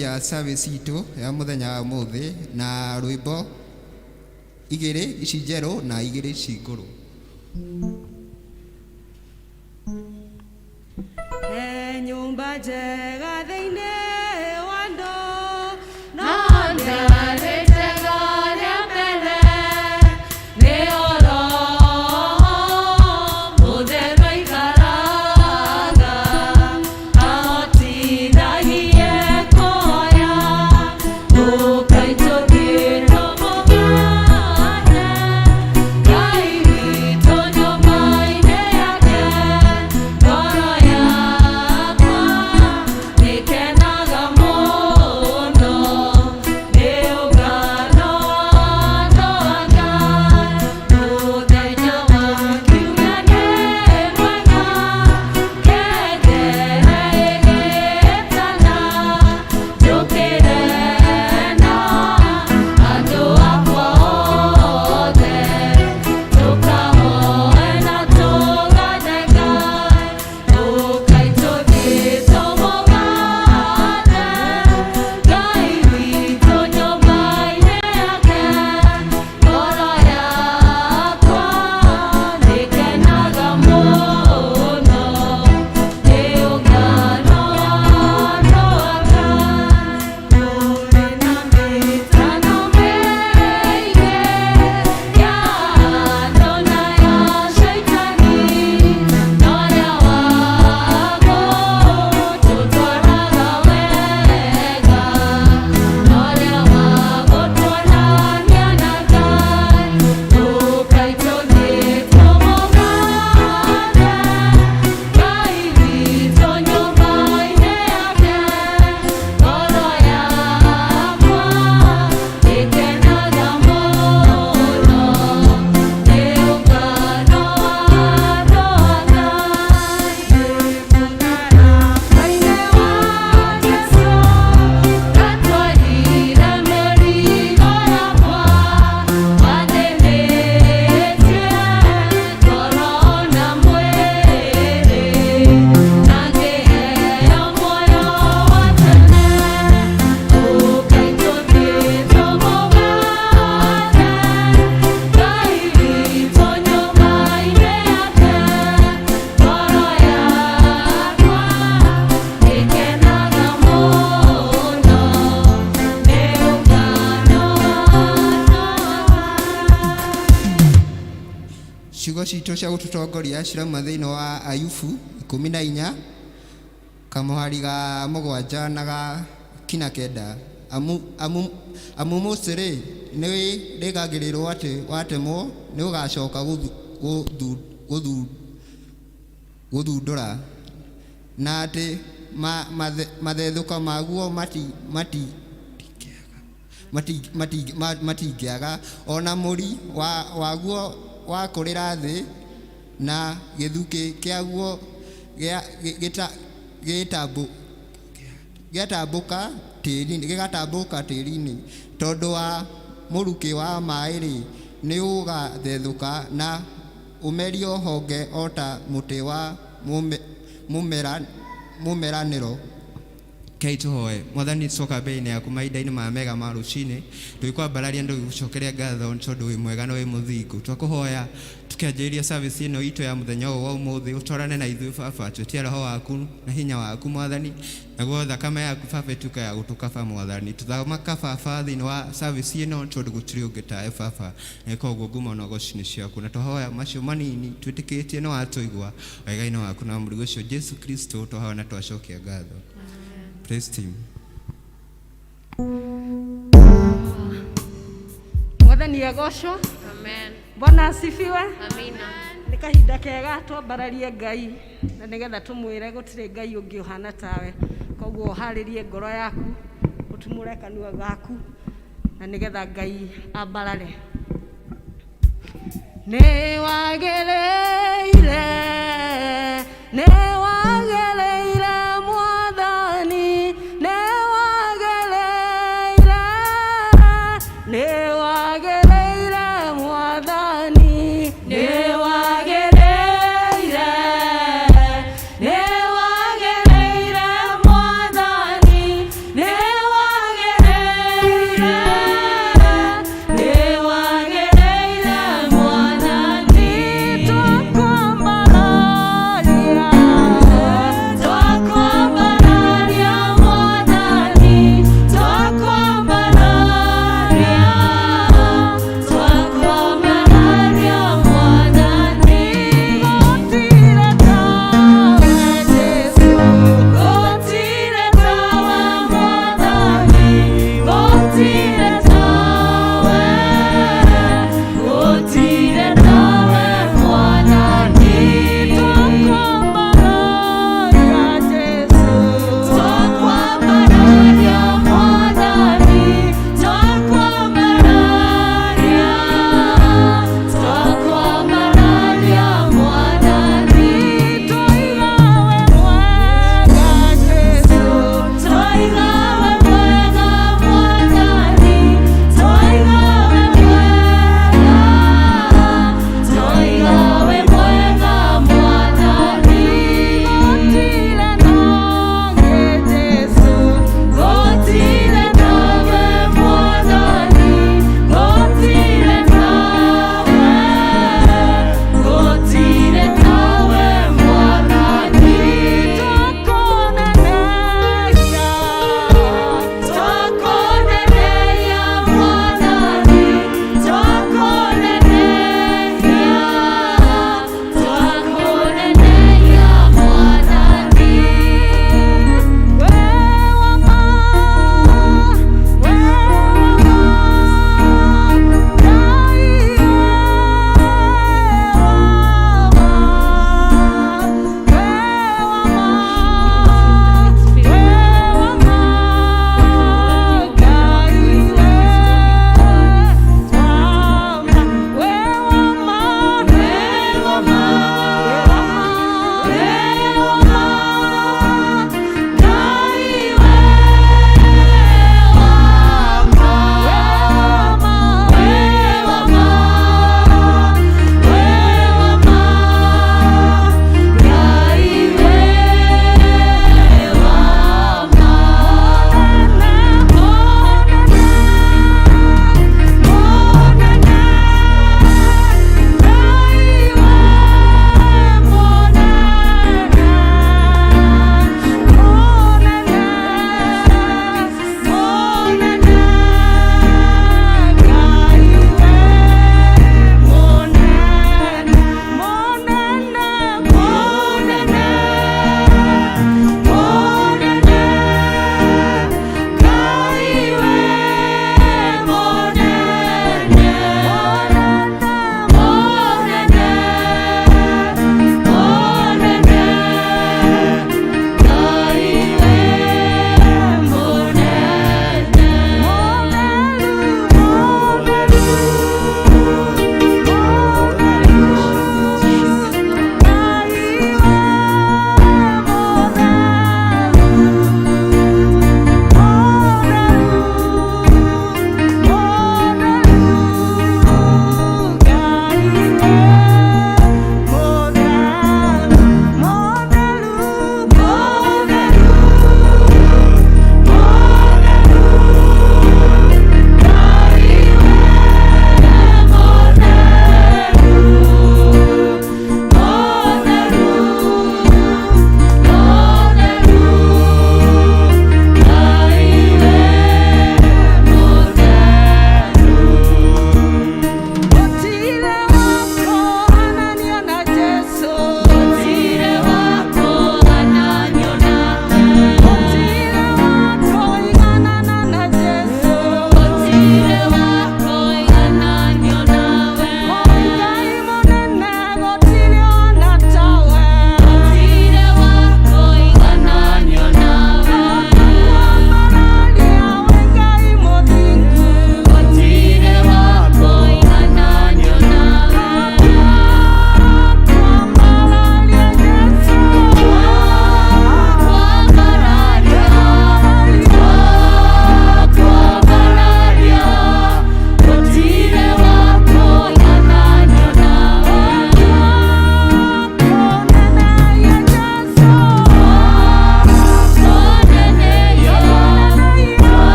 Tũkwanjia service itũ ya mũthenya wa ũmũthĩ na rwĩmbo igĩrĩ ici njerũ na igĩrĩ ici ngũrũ. He nyũmba njega thĩinĩ wa andũ, no ndarĩ njega rĩa mbere, nĩyo Roho Mũtheru aikaraga, ahotithagie kuoya, ũkai tũthiĩ tũmũgane, Ngai witũ nyũmba-inĩ yake, ngoro yakwa nĩkenaga mũno, nĩ ũngano wa andũ a Ngai, mũthenya wa kiumia nĩ mwega, ngengere ĩgĩtana, njũkĩre na andũ akwa othe, tũkahoe na tũgane Ngai, ũkai tũthiĩ tũmũgane, Ngai witũ nyũmba-inĩ yake, ngoro yakwa nĩkenaga mũno, nĩ ũngano wa andũ a Ngai, kũrĩ na mĩtano mĩingĩ ya andũ na ya Shaitani, no ũrĩa wagũtũtwaraga wega, no ũrĩa wagũtwonania na Ngai, ũkai tũthiĩ tũmũgane, Ngai witũ nyũmba-inĩ yake, ngoro yakwa ĩkenaga mũno, nĩ ũngano wa andũ a Ngai. Mũtharaba-inĩ wa Jesũ ndatwarire mĩrigo yakwa, wathĩnĩtie ngoro na mwĩrĩ, na ngĩheo muoyo wa tene. Ũkai tũthiĩ tũmũgane, Ngai witũ nyũmba-inĩ yake, ngoro yakwa ĩkenaga mũno, nĩ ũngano wa andũ a Ngai. Ciugo citũ cia gũtũtongoria cirauma thĩinĩ wa Ayubu 14 kamũhari ga 7 na ga 9. Amu mũcĩ-rĩ, nĩwĩrĩgagĩrĩrwo atĩ watemwo nĩũgacoka gũthundũra, na atĩ mathethũka maguo matingĩaga, ona mũri waguo wakũrĩra thĩ, na gĩthukĩ kĩaguo gĩgatambũka tĩri-inĩ, tondũ wa mũrukĩ wa maĩ-rĩ, nĩũgathethũka na ũmerio honge o ta mũtĩ wa mũmeranĩro. Rekei tũhoe. Mwathani, tũcoka mbere-inĩ yaku mahinda-inĩ maya mega ma rũcinĩ, tũgĩkwambararia na tũgĩgũcokeria ngatho nĩ tondũ wĩ mwega na wĩ mũthingu. Twakũhoya tũkĩanjĩrĩria service ĩno itũ ya mũthenya ũyũ wa ũmũthĩ, ũtwarane na ithuĩ Baba, twĩtie roho waku na hinya waku Mwathani, naguo thakame yaku Baba ĩtuĩke ya gũtũkaba Mwathani. Tũthamaka Baba thĩinĩ wa service ĩno tondũ gũtirĩ ũngĩ tawe Baba, na koguo ngumo na ũgoci nĩ ciaku. Na twahoya macio manini twĩtĩkĩtie nĩ watũigua, wega-inĩ waku na mũrigo ũcio Jesu Kristo twahoya na twacokia ngatho. Praise team. Mwathani agocwo. Amen. Bwana asifiwe. Amina. Nĩ kahinda kega twambararie Ngai na nĩgetha tũmwĩre gũtirĩ Ngai ũngĩ ũhana tawe. Koguo ũharĩrie ngoro yaku, ũtumũre kanua gaku na nĩgetha Ngai ambarare. Nĩ wagĩrĩire, nĩ wagĩrĩire Mwathani, nĩ wagĩrĩire, nĩ wagĩrĩire Mwathani, nĩ wagĩrĩire, nĩ wagĩrĩire Mwathani, nĩ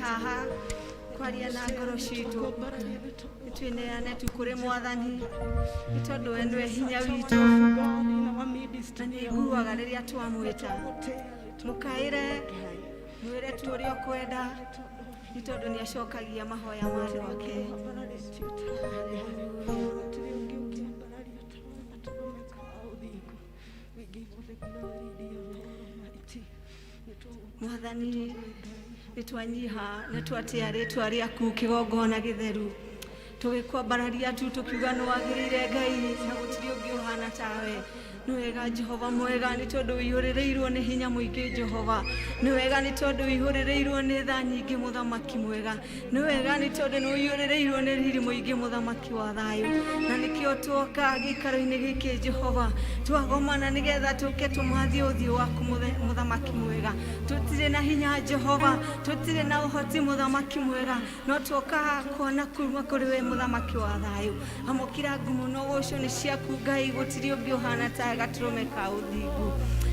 Haha kwaria na ngoro citũ, nĩtwĩneane tu kũrĩ Mwathani, nĩ tondũ we nĩwe hinya witũ na nĩaiguaga rĩrĩa twamwĩta. Mũkaĩre, mwĩre tu ũrĩa ũkwenda, nĩ tondũ nĩacokagia mahoya ma andũ ake. Mwathani, nĩ twanyiha na twatĩa rĩtwa rĩaku kĩgongona gĩtheru, tũgĩkwambararia tu tũkiuga nĩ wagĩrĩire Ngai, na gũtirĩ ũngĩ ũhana tawe. Nĩ wega Jehova mwega, nĩ tondũ ũihũrĩrĩirwo nĩ hinya mũingĩ. Jehova, nĩ wega, nĩ tondũ ũihũrĩrĩirwo nĩ tha nyingĩ. Mũthamaki mwega, nĩ wega, nĩ tondũ nĩ ũihũrĩrĩirwo nĩ riri mũingĩ. Mũthamaki wa thayũ, na nĩkĩo tuoka gĩikaro-inĩ gĩkĩ, Jehova, twagomana nĩgetha tũke tũmathie ũthiũ waku. Mũthamaki mwega, tũtirĩ na hinya, Jehova, tũtirĩ na ũhoti, Mũthamaki mwega, no tuoka kuona kuma kũrĩ we. Mũthamaki wa thayũ, amũkĩra ngumo na ũgoco, nĩ ciaku Ngai, gũtirĩ ũngĩ ũhana ta gatũrũme ka ũthingu.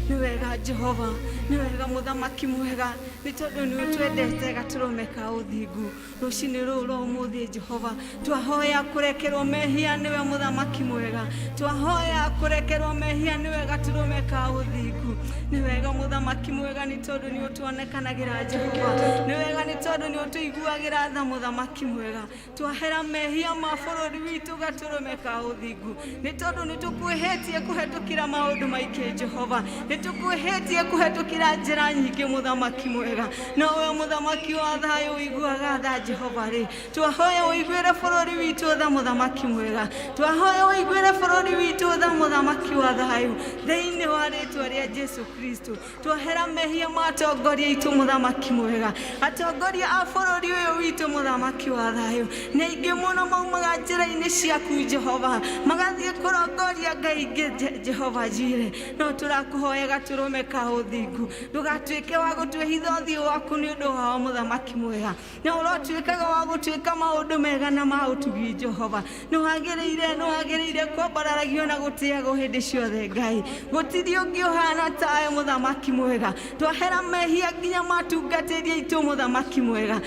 Nĩ wega Jehova, nĩ wega Mũthamaki mwega, nĩ tondũ nĩ ũtwendete, gatũrũme ka ũthingu. Rũcinĩ rũrũ rwa ũmũthĩ, Jehova, twahoya kũrekerwo mehia nĩwe. Mũthamaki mwega, twahoya kũrekerwo mehia nĩwe, gatũrũme ka ũthingu. Nĩ wega Mũthamaki mwega, nĩ tondũ nĩ ũtuonekanagĩra. Jehova, nĩ wega, nĩ tondũ nĩ ũtũiguagĩra tha. Mũthamaki mwega, twahera mehia ma bũrũri witũ, gatũrũme ka ũthingu, nĩ tondũ nĩ tũkwĩhĩtie kũhetũkĩra maũndũ maingĩ. Jehova, nĩ tũkwĩhĩtie kũhetũkĩra njĩra nyingĩ. Mũthamaki mwega, no we Mũthamaki wa thayũ ũiguaga tha, Jehova rĩ, twahoya ũiguĩre bũrũri witũ tha. Mũthamaki mwega, twahoya ũiguĩre bũrũri witũ tha. Mũthamaki wa thayũ, thĩinĩ wa rĩtwa rĩa Jesu Kristo, twahera mehia ma atongoria aitũ. Mũthamaki mwega, atongoria a bũrũri ũyũ witũ, Mũthamaki wa thayũ, nĩ aingĩ mũno maumaga njĩra-inĩ ciaku, Jehova, magathiĩ kũrongoria ngai ingĩ. Jehova njire, no tũrakũhoya, gatũrũme ka ũthingu, ndũgatuĩke wa gũtwĩhitha ũthiũ waku nĩ ũndũ wao. Mũthamaki mwega, na ũrotuĩkaga wa gũtuĩka maũndũ mega na ma ũtugi. Jehova, nĩ wagĩrĩire, nĩ wagĩrĩire kwambararagio na gũtĩagwo hĩndĩ ciothe. Ngai, gũtirĩ ũngĩ ũhana tawe. Mũthamaki mwega, twahera mehia nginya matungatĩri aitũ. Mũthamaki mwega,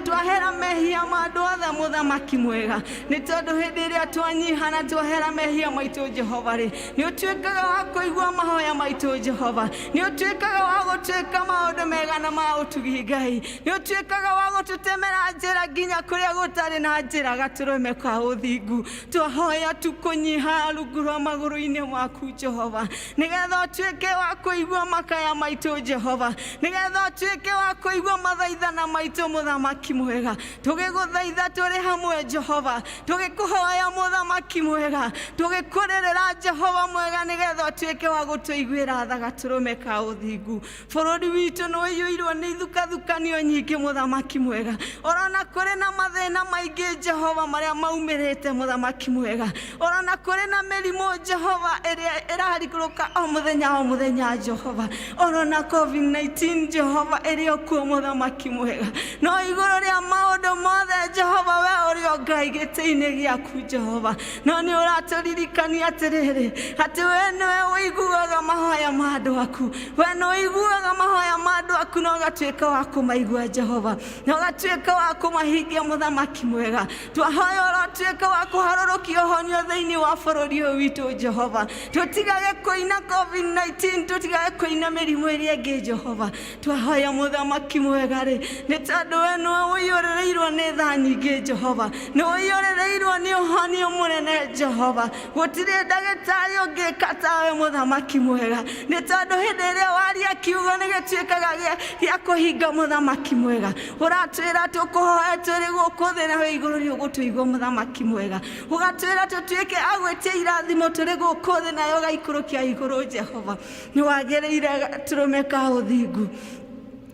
twahera mehia ma andũ othe. Mũthamaki mwega, nĩ tondũ hĩndĩ ĩrĩa twanyiha na twahera mehia maitũ, Jehova rĩ, nĩ ũtuĩkaga wa kũigua mahoya maitũ. Jehova, nĩ ũtuĩkaga wa gũtuĩka maũndũ mega na ma ũtugi. Ngai, nĩ ũtuĩkaga wa gũtũtemera njĩra nginya kũrĩa gũtarĩ na njĩra, gatũrũme ka ũthingu. Twahoya tu kũnyiha rungu rwa magũrũ-inĩ maku, Jehova, nĩgetha ũtuĩke wa kũigua makaya maitũ. Jehova, nĩgetha ũtuĩke wa kũigua mathaithana maitũ. Mũthamaki mwega, tũgĩgũthaitha tũrĩ hamwe, Jehova, tũgĩkũhoya, Mũthamaki mwega, tũgĩkũrĩrĩra, Jehova mwega, nĩgetha ũtuĩke wa gũtũiguĩra tha, gatũrũme ka ũthingu. Bũrũri witũ nĩ ũiyũirwo nĩ ithukathũkanio nyingĩ. Mũthamaki mwega, ũrona kũrĩ na mathĩna maingĩ, Jehova, marĩa maumĩrĩte. Mũthamaki mwega, ũrona kũrĩ na mĩrimũ, Jehova, ĩrĩa ĩrarikũrũka o mũthenya o mũthenya. Jehova, ũrona COVID-19, Jehova, ĩrĩ o kuo. Mũthamaki mwega, no igũrũ rĩa maũndũ mothe, Jehova, we ũrĩ o Ngai gĩtĩ-inĩ gĩaku. Jehova, no nĩ ũratũririkania atĩrĩrĩ, atĩ we nĩwe ũiguaga mahoya ma andũ aku. We nĩ ũiguaga mahoya ma andũ aku na ũgatuĩka wa kũmaigua, Jehova, na ũgatuĩka wa kũmahingia. Mũthamaki mwega, twahoya ũrotuĩka wa kũharũrũkia ũhonio thĩinĩ wa bũrũri ũyũ witũ. Jehova, tũtigage kũina COVID-19, tũtigage kũina mĩrimũ ĩrĩa ĩngĩ. Jehova, twahoya, Mũthamaki mwega rĩ, nĩ tondũ we nĩwe ũiyũrĩrĩirwo nĩ tha nyingĩ. Jehova, nĩ ũiyũrĩrĩirwo nĩ ũhonio mũnene. Jehova, gũtirĩ ndagĩtarĩ ũngĩka tawe. Mũthamaki mwega, nĩ tondũ hĩndĩ ĩrĩa waria kiugo, nĩ gĩtuĩkaga gĩa kũhinga. Mũthamaki mwega, ũratwĩra tũkũhoe tũrĩ gũkũ thĩ, na wĩ igũrũ nĩ ũgũtũigua. Mũthamaki mwega, ũgatwĩra tũtuĩke a gwĩtia irathimo tũrĩ gũkũ thĩ, nayo ũgaikũrũkia igũrũ. Jehova, nĩ wagĩrĩire, gatũrũme ka ũthingu,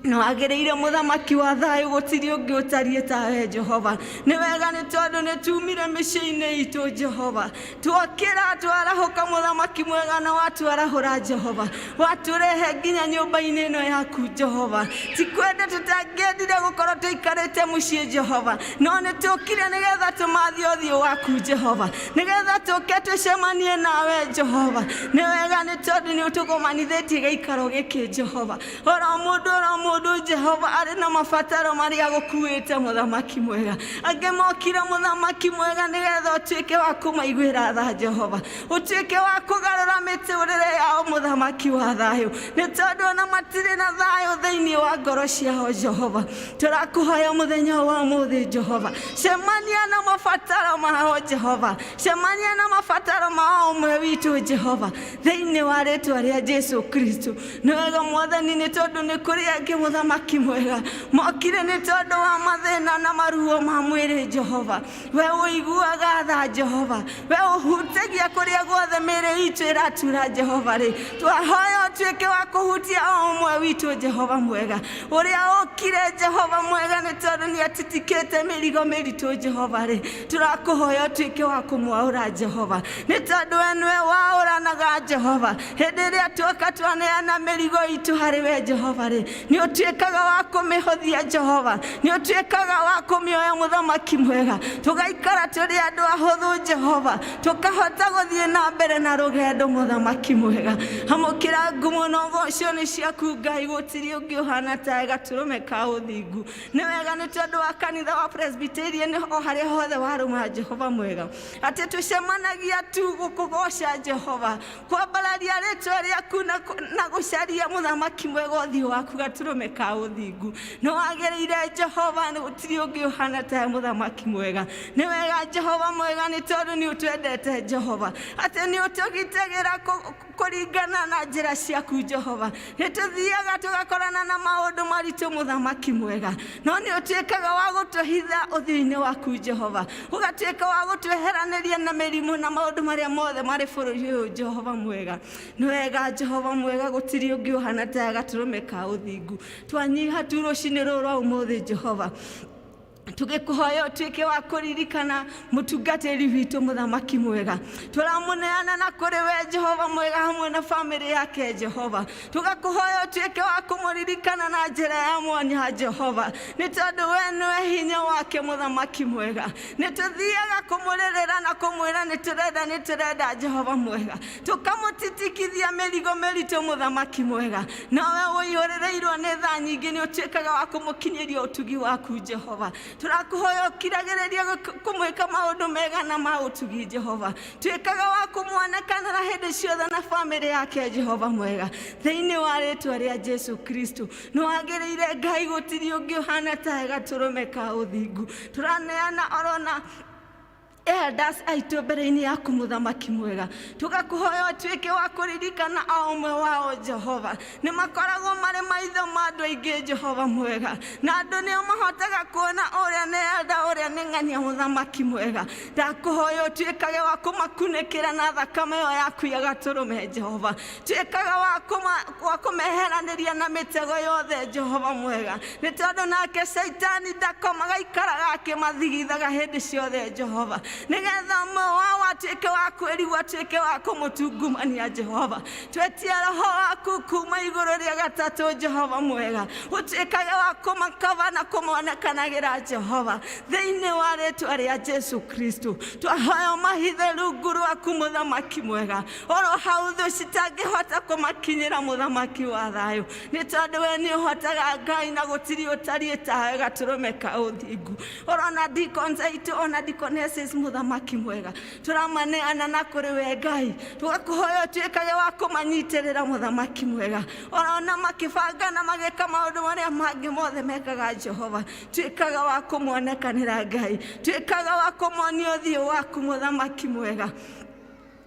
nĩ wagĩrĩire. Mũthamaki wa thayũ, gũtirĩ ũngĩ ũtariĩ tawe. Jehova, nĩ wega, nĩ tondũ nĩ tumire mĩciĩ-inĩ itũ. Jehova, twokĩra, twarahũka, Mũthamaki mwega, na watwarahũra, Jehova, watũrehe nginya nyũmba-inĩ ĩno yaku. Jehova, ti kwenda tũtangĩendire gũkorwo tũikarĩte mũciĩ, Jehova, no nĩ tũkire nĩgetha tũmathie ũthiũ waku, Jehova, nĩgetha tũke tũcemanie nawe. Jehova, nĩ wega, nĩ tondũ nĩ ũtũgomanithĩtie gĩikaro gĩkĩ. Jehova, oro mũndũ oro mũndũ. Mũndũ, Jehova, arĩ na mabataro marĩa agũkuĩte, Mũthamaki mwega. Angĩ mokire, Mũthamaki mwega, nĩgetha ũtuĩke wa kũmaiguĩra tha, Jehova, ũtuĩke wa kũgarũra mĩtũrĩre yao, Mũthamaki wa thayũ, nĩ tondũ ona matirĩ na thayũ thĩinĩ wa ngoro ciao. Jehova, tũrakũhoya mũthenya wa ũmũthĩ, Jehova, cemania na mabataro mao. Jehova, cemania na mabataro mao ũmwe witũ, Jehova, thĩinĩ wa rĩtwa rĩa Jesu Kristo. Nĩ wega, Mwathani, nĩ tondũ nĩ kũrĩ angĩ, Mũthamaki mwega, mokire nĩ tondũ wa mathĩna na maruo ma mwĩrĩ. Jehova, we ũiguaga tha, Jehova, we ũhutagia kũrĩa guothe mĩĩrĩ itũ ĩratura. Jehova rĩ, twahoya ũtuĩke wa kũhutia o ũmwe witũ, Jehova mwega, ũrĩa ũkire, Jehova mwega, nĩ tondũ nĩ atitikĩte mĩrigo mĩritũ. Jehova rĩ, tũrakũhoya ũtuĩke wa kũmwaũra, Jehova, nĩ tondũ we nĩwe waũranaga. Jehova, hĩndĩ ĩrĩa tuoka twaneana mĩrigo itũ harĩ we, Jehova rĩ, nĩ ũtuĩkaga wa kũmĩhũthia. Jehova, nĩ ũtuĩkaga wa kũmĩoya, Mũthamaki mwega, tũgaikara tũrĩ andũ ahũthũ. Jehova, tũkahota gũthiĩ na mbere na rũgendo. Mũthamaki mwega, amũkĩra ngumo na ũgoco, nĩ ciaku Ngai, gũtirĩ ũngĩ ũhana tawe, gatũrũme ka ũthingu. Nĩ wega nĩ tondũ wa kanitha wa Presbyterian o harĩa hothe warũma, Jehova mwega, atĩ tũcemanagia tu gũkũgoca, Jehova, kwambararia rĩtwa rĩaku na gũcaria, Mũthamaki mwega, ũthiũ waku, gatũrũme ka ũthingu. Nĩ wagĩrĩire, Jehova, nĩ gũtirĩ ũngĩ ũhana tawe, Mũthamaki mwega. Nĩ wega, Jehova mwega, nĩ tondũ nĩ ũtwendete, Jehova, atĩ nĩ ũtũgitagĩra kũringana na njĩra ciaku. Jehova, nĩ tũthiaga tũgakorana na maũndũ maritũ, Mũthamaki mwega, no nĩ ũtuĩkaga wa gũtũhitha ũthiũ-inĩ waku. Jehova, ũgatuĩka wa gũtweheranĩria na mĩrimũ na maũndũ marĩa mothe marĩ bũrũri ũyũ. Jehova mwega, nĩ wega, Jehova mwega, gũtirĩ ũngĩ ũhana tawe, gatũrũme ka ũthingu. Twanyiha tu rũcinĩ rũrũ rwa ũmũthĩ, Jehova, tũgĩkũhoya ũtuĩke wa kũririkana mũtungatĩri witũ, Mũthamaki mwega. Tũramũneana na kũrĩ we, Jehova mwega, hamwe na bamĩrĩ yake. Jehova, tũgakũhoya ũtuĩke wa kũmũririkana na njĩra ya mwanya, Jehova, nĩ tondũ we nĩwe hinya wake. Mũthamaki mwega, nĩ tũthiaga kũmũrĩrĩra na kũmwĩra nĩ tũrenda, nĩ tũrenda, Jehova mwega, tũkamũtitikithia mĩrigo mĩritũ. Mũthamaki mwega, nawe ũiyũrĩrĩirwo nĩ tha nyingĩ, nĩ ũtuĩkaga wa kũmũkinyĩria ũtugi waku. Jehova, tũrakũhoya ũkiragĩrĩria kũmwĩka maũndũ mega na ma ũtugi. Jehova, tuĩkaga wa kũmuonekanĩra hĩndĩ ciothe na bamĩrĩ yake, Jehova mwega, thĩinĩ wa rĩtwa rĩa Jesu Kristo. Nĩ wagĩrĩire, Ngai, gũtirĩ ũngĩ ũhana tawe, gatũrũme ka ũthingu. Tũraneana orona elders aitũ mbere-inĩ yaku, Mũthamaki mwega, tũgakũhoya ũtuĩke wa kũririkana o ũmwe wao. Jehova, nĩ makoragwo marĩ maitho ma andũ aingĩ, Jehova mwega, na andũ nĩo mahotaga kuona ũrĩa nĩ elder, ũrĩa nĩ ng'ania. Mũthamaki mwega, ndakũhoya ũtuĩkage wa kũmakunĩkĩra na thakame ĩyo yaku ya gatũrũme. Jehova, tuĩkaga wa kũmeheranĩria na mĩtego yothe, Jehova mwega, nĩ tondũ nake Caitani ndakomaga, ikaraga akĩmathigithaga hĩndĩ ciothe, Jehova, nĩgetha ũmwe wao atuĩke wa kwĩrigwo, atuĩke wa kũmũtungumania. Jehova, twetia roho waku kuma igũrũ rĩa gatatũ, Jehova mwega, ũtuĩkage wa kũmakaba na kũmonekanagĩra, Jehova, thĩinĩ wa rĩtwa rĩa Jesu Kristo. Twahoya mahithe rungu rwaku, Mũthamaki mwega, oro hau thũ citangĩhota kũmakinyĩra, Mũthamaki wa thayũ, nĩ tondũ we nĩ ũhotaga, Ngai, na gũtirĩ ũtariĩ tawe, gatũrũme ka ũthingu. Orona deacons aitũ, ona deaconesses, Mũthamaki mwega, tũramaneana na kũrĩ we, Ngai, tũgakũhoya ũtuĩkage wa kũmanyitĩrĩra, Mũthamaki mwega, orona makĩbanga na magĩka maũndũ marĩa mangĩ mothe mekaga. Jehova, tuĩkaga wa kũmonekanĩra. Ngai, tuĩkaga wa kũmonia ũthiũ waku, Mũthamaki mwega,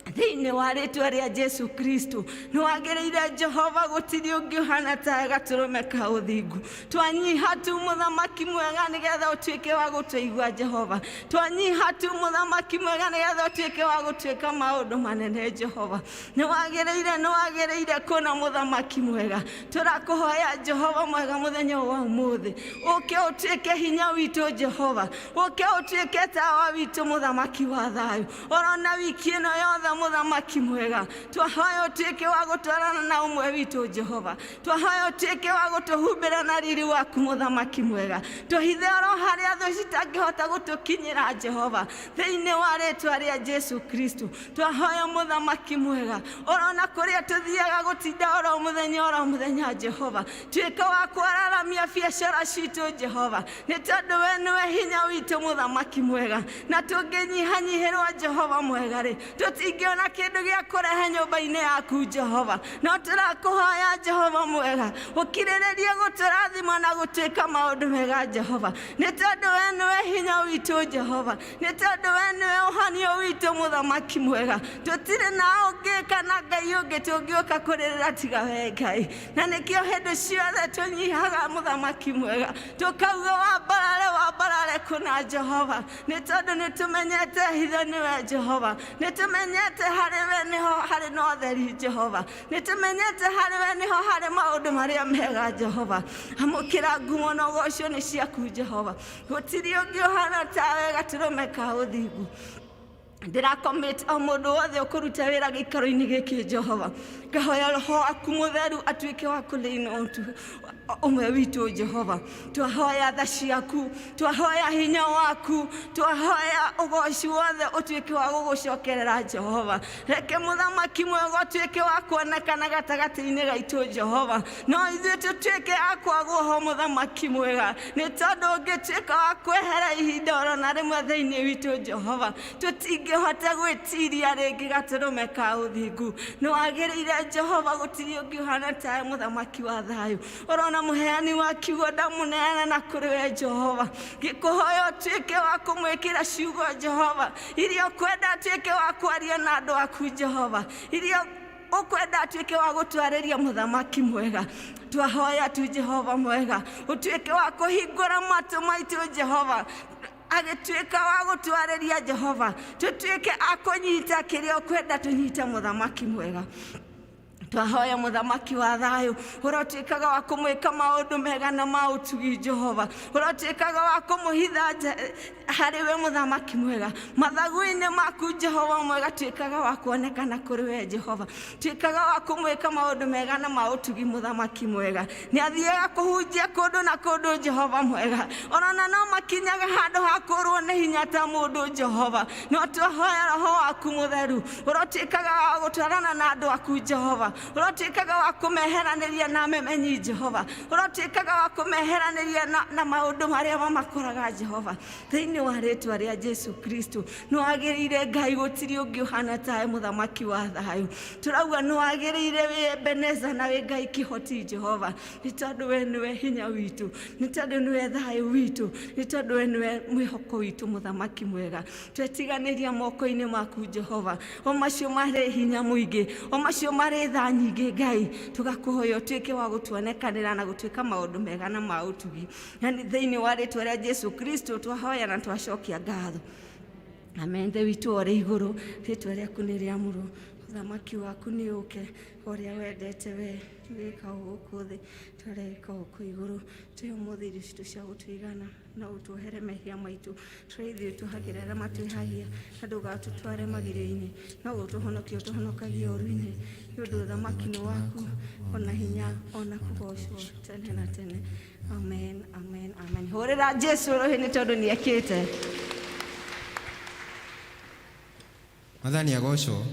thĩinĩ wa rĩtwa rĩa Jesu Kristo. Nĩ wagĩrĩire, Jehova, gũtirĩ ũngĩ ũhana tawe, gatũrũme ka ũthingu. Twanyiha tu, Mũthamaki mwega, nĩgetha ũtuĩke wa gũtũigua. Jehova, twanyiha tu, Mũthamaki mwega, nĩgetha ũtuĩke wa gũtuĩka maũndũ manene. Jehova, nĩ wagĩrĩire, nĩ wagĩrĩire kũna, Mũthamaki mwega. Tũrakũhoya, Jehova mwega, mũthenya wa ũmũthĩ ũke ũtuĩke hinya witũ. Jehova, ũke ũtuĩke tawa witũ, Mũthamaki wa thayũ, orona wiki ĩno yothe. Mũthamaki mwega. Twahoya ũtuĩke wa gũtwarana na ũmwe witũ Jehova. Twahoya ũtuĩke wa gũtũhumbĩra na riri waku Mũthamaki mwega. Tũhithe oro harĩa thũ citangĩhota gũtũkinyĩra Jehova, thĩinĩ wa rĩtwa rĩa Jesu Kristo. Twahoya Mũthamaki mwega, ũrona kũrĩa tũthiaga gũtinda oro mũthenya oro mũthenya Jehova, tuĩka wa kwararamia biacara citũ Jehova, nĩ tondũ we nĩwe hinya witũ Mũthamaki mwega. Na tũngĩnyihanyihĩrwo Jehova mwega rĩ, tũtingĩona kĩndũ gĩa kũrehe nyũmba-inĩ yaku Jehova. No tũrakũhoya Jehova mwega, ũkirĩrĩrie gũtũrathima na gũtuĩka maũndũ mega Jehova, nĩ tondũ we nĩwe hinya witũ Jehova, nĩ tondũ we nĩwe ũhonio witũ Mũthamaki mwega. Tũtirĩ na ũngĩ kana Ngai ũngĩ tũngĩũka kũrĩrĩra tiga we Ngai, na nĩkĩo hĩndĩ ciothe tũnyihaga Mũthamaki mwega, tũkauga wambarare wambarare kũna Jehova, nĩ tondũ nĩ tũmenyete hitho nĩwe Jehova, nĩ tũmenyete harĩ we nĩho harĩ na ũtheri Jehova, nĩ tũmenyete harĩ we nĩho harĩ maũndũ marĩa mega Jehova. Amũkĩra ngumo na ũgoco nĩ ciaku Jehova, gũtirĩ ũngĩ ũhana tawe gatũrũme ka ũthingu. Ndĩracommit o mũndũ wothe ũkũruta wĩra gĩikaro-inĩ gĩkĩ Jehova, ngahoya roho waku mũtheru atuĩke wa kũrĩina ũmwe witũ Jehova. Twahoya tha ciaku, twahoya hinya waku, twahoya ũgoci wothe ũtuĩke wa gũgũcokerera Jehova. Reke Mũthamaki mwega ũtuĩke wa kuonekana gatagatĩ-inĩ gaitũ Jehova, no ithuĩ tũtuĩke a kwagwo ho Mũthamaki mwega, nĩ tondũ ũngĩtuĩka wa kwehera ihinda oro na rĩmwe thĩinĩ witũ Jehova, tũtingĩhota gwĩtiria rĩngĩ gatũrũme ka ũthingu. Nĩ wagĩrĩire Jehova, gũtirĩ ũngĩ ũhana tawe Mũthamaki wa thayũ. Ũrona mũheani wa kiugo ndamũneana na kũrĩ we Jehova, ngĩkũhoya ũtuĩke wa kũmwĩkĩra ciugo Jehova iria ũkwenda atuĩke wa kwaria na andũ aku Jehova, iria ũkwenda atuĩke wa gũtwarĩria Mũthamaki mwega. Twahoya tu Jehova mwega, ũtuĩke wa kũhingũra matũ maitũ Jehova, agĩtuĩka wa gũtwarĩria Jehova, tũtuĩke a kũnyita kĩrĩa ũkwenda tũnyite Mũthamaki mwega. Twahoya Mũthamaki wa thayũ, ũrotuĩkaga wa kũmwĩka maũndũ mega na ma ũtugi Jehova, ũrotuĩkaga wa kũmũhitha harĩ we Mũthamaki mwega, mathagu-inĩ maku Jehova mwega, tuĩkaga wa kuonekana kũrĩ we Jehova, tuĩkaga wa kũmwĩka maũndũ mega na ma ũtugi Mũthamaki mwega. Nĩ athiaga kũhunjia kũndũ na kũndũ Jehova mwega, orona no makinyaga handũ ha kũrwo nĩ hinya ta mũndũ Jehova, no twahoya roho waku mũtheru ũrotuĩkaga wa gũtwarana na andũ aku Jehova, ũrotuĩkaga wa kũmeheranĩria na memenyi Jehova, ũrotuĩkaga wa kũmeheranĩria na maũndũ marĩa mamakoraga Jehova, thĩinĩ wa rĩtwa rĩa Jesu Kristo. Nĩ wagĩrĩire Ngai, gũtirĩ ũngĩ ũhana tawe Mũthamaki wa thayũ. Tũrauga nĩ wagĩrĩire wĩ Ebeneza na wĩ Ngai kĩhoti Jehova, nĩ tondũ we nĩwe hinya witũ, nĩ tondũ nĩwe thayũ witũ, nĩ tondũ we nĩwe mwĩhoko witũ Mũthamaki mwega. Twetiganĩria moko-inĩ maku Jehova, o macio marĩ hinya mũingĩ, o macio marĩ tha nyingĩ Ngai, tũgakũhoya ũtuĩke wa gũtuonekanĩra na gũtuĩka maũndũ mega na ma ũtugi. Na nĩ thĩinĩ wa rĩtwa rĩa Jesu Kristo twahoya na twacokia ngatho. Amen. Ithe witũ ũrĩ igũrũ, rĩtwa rĩaku nĩ rĩamũrwo, ũthamaki waku nĩ ũke, ũrĩa wendete we wĩka gũkũ thĩ tũreka gũkũ igũrũ. Tũhe ũmũthĩ irio citũ cia gũtũigana, na ũtuohere mehia maitũ tũrĩa ithuĩ tũhagĩra arĩa matwĩhagia, na ndũgatũtware magerio-inĩ, no ũtũhonokie ũtũhonokagie ũũru-inĩ, nĩ ũndũ ũthamaki nĩ waku, ona hinya, ona kũgocwo tene na tene. Amen, amen, amen. Hũrĩra Jesu rũhĩ nĩ tondũ nĩ ekĩte. Mwathani agocwo.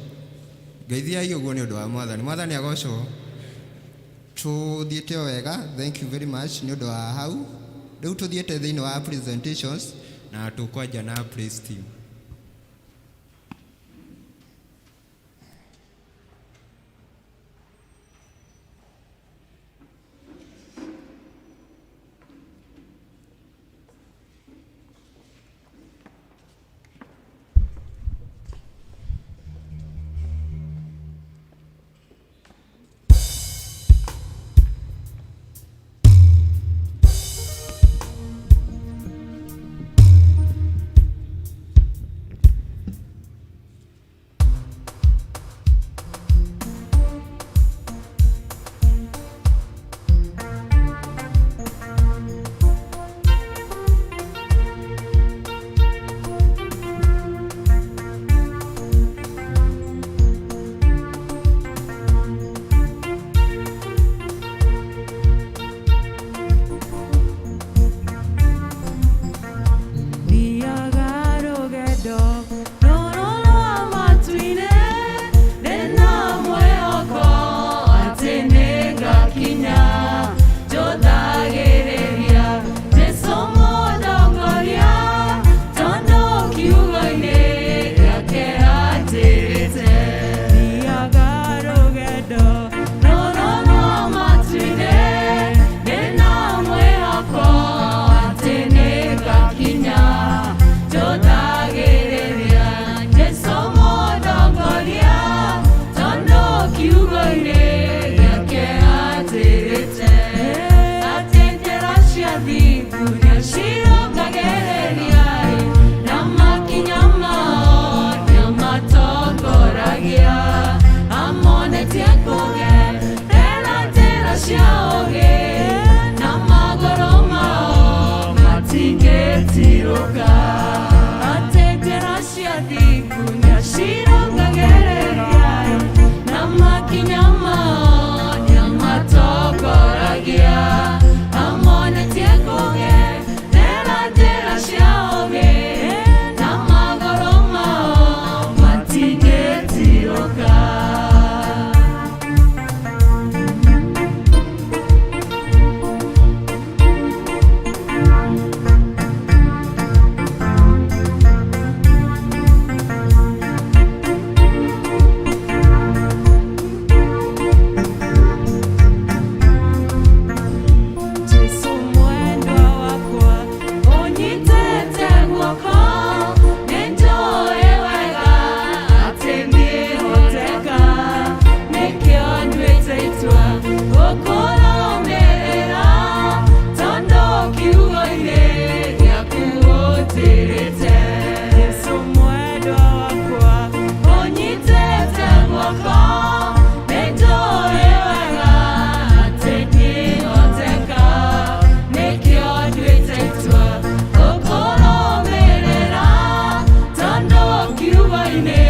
Ngeithiai ũguo nĩ ũndũ wa Mwathani. Mwathani agocwo. Tũthiĩte o wega, thank you very much nĩ ũndũ wa hau. Rĩu tũthiĩte thĩinĩ wa presentations na tũkwanja na praise team. Matingĩtirũka atĩ njĩra cia thingu nĩacirũngagĩrĩria na makinya mao nĩamatongoragia amonetie kũgerera njĩra cia ũũgĩ na magũrũ mao matingĩtirũka. Jesu mwendwa wakwa ũnyitĩte guoko nĩnjũĩ wega atĩ nĩhoteka nĩkĩo nduĩte itua gũkũrũmĩrĩra tondũ kiugo-inĩ gĩaku ũnjĩrĩte. Jesu mwendwa wakwa ũnyitĩte guoko nĩnjũĩ wega atĩ nĩhoteka nĩkĩo nduĩte itua gũkũrũmĩrĩra tondũ kiugo-inĩ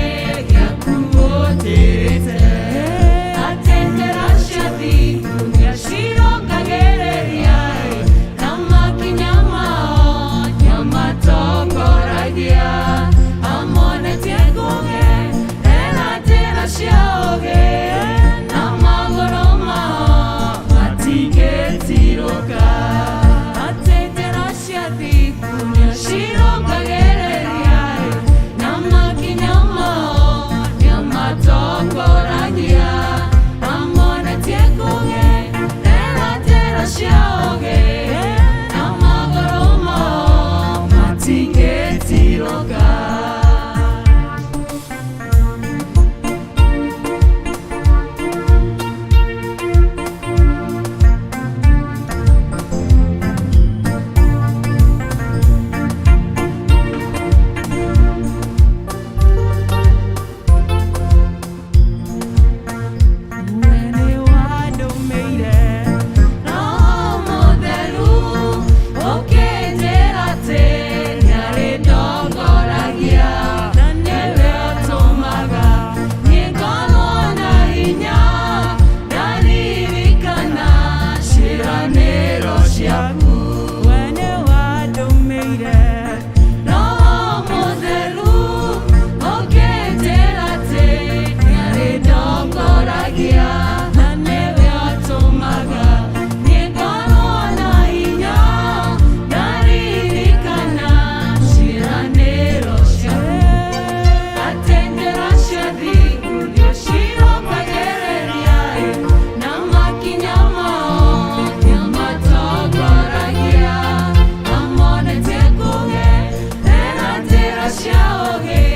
gĩaku ũnjĩrĩte atĩ njĩra cia thingu nĩacirũngagĩrĩria na makinya mao nĩamatongoragia amonetie kũgerera njĩra cia ũũgĩ na magũrũ mao matingĩtirũka atĩ njĩra cia thingu nĩacirũngagĩrĩria na makinya mao nĩamatongoragia amonetie kũgerera njĩra cia ũũgĩ na magũrũ mao matingĩtirũka. We nĩwandũmĩire Roho Mũtheru ũkĩnjĩra atĩ nĩarĩndongoragia na nĩwe ũtũmaga niĩ ngorwo na hinya ndaririkana ciĩranĩro ciaku. We nĩwandũmĩire Roho Mũtheru ũkĩnjĩra atĩ nĩarĩndongoragia na nĩwe ũtũmaga niĩ ngorwo na hinya ndaririkana ciĩranĩro ciaku. Atĩ njĩra cia thingu nĩũcirũngagĩrĩria na makinya mao nĩamatongoragia amonetie kũgerera njĩra cia ũũgĩ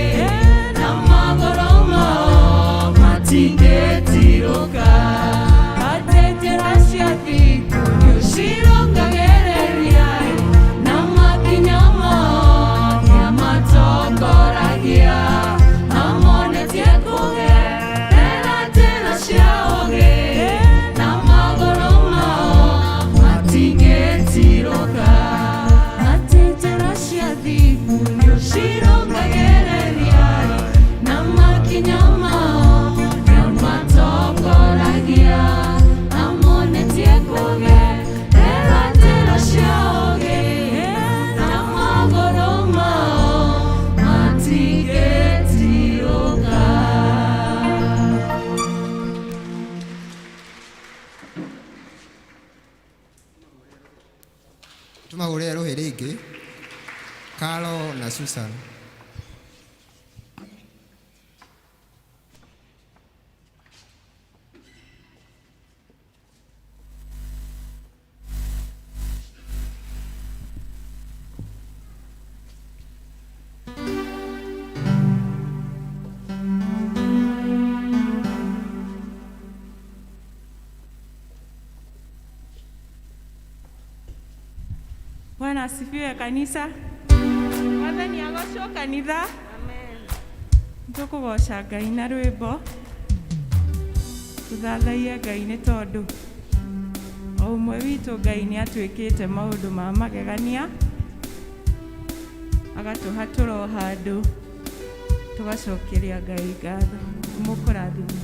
na magũrũ mao matingĩtirũka atĩ njĩra cia thingu nĩũcirũngagĩrĩria na makinya mao nĩamatongoragia amonetie kũgerera njĩra cia ũũgĩ na magũrũ mao matingĩtirũka atĩ njĩra cia thingu nĩũcirũngagĩrĩria na makinya mao nĩamatongoragia amonetie kũgerera njĩra cia ũũgĩ na magũrũ mao matingĩtirũka. Tũmahũrĩre rũhĩ rĩngĩ Carol na Susan. Bwana asifiwe kanisa. Mwathani agocwo kanitha. Amen. Tũkũgoca Ngai na rwĩmbo tũthathaiye Ngai nĩ tondũ o ũmwe witũ Ngai nĩ atwĩkĩte maũndũ ma magegania. Agatũhatũra o handũ tũgacokeria Ngai ngatho. Mũkũrathimwo.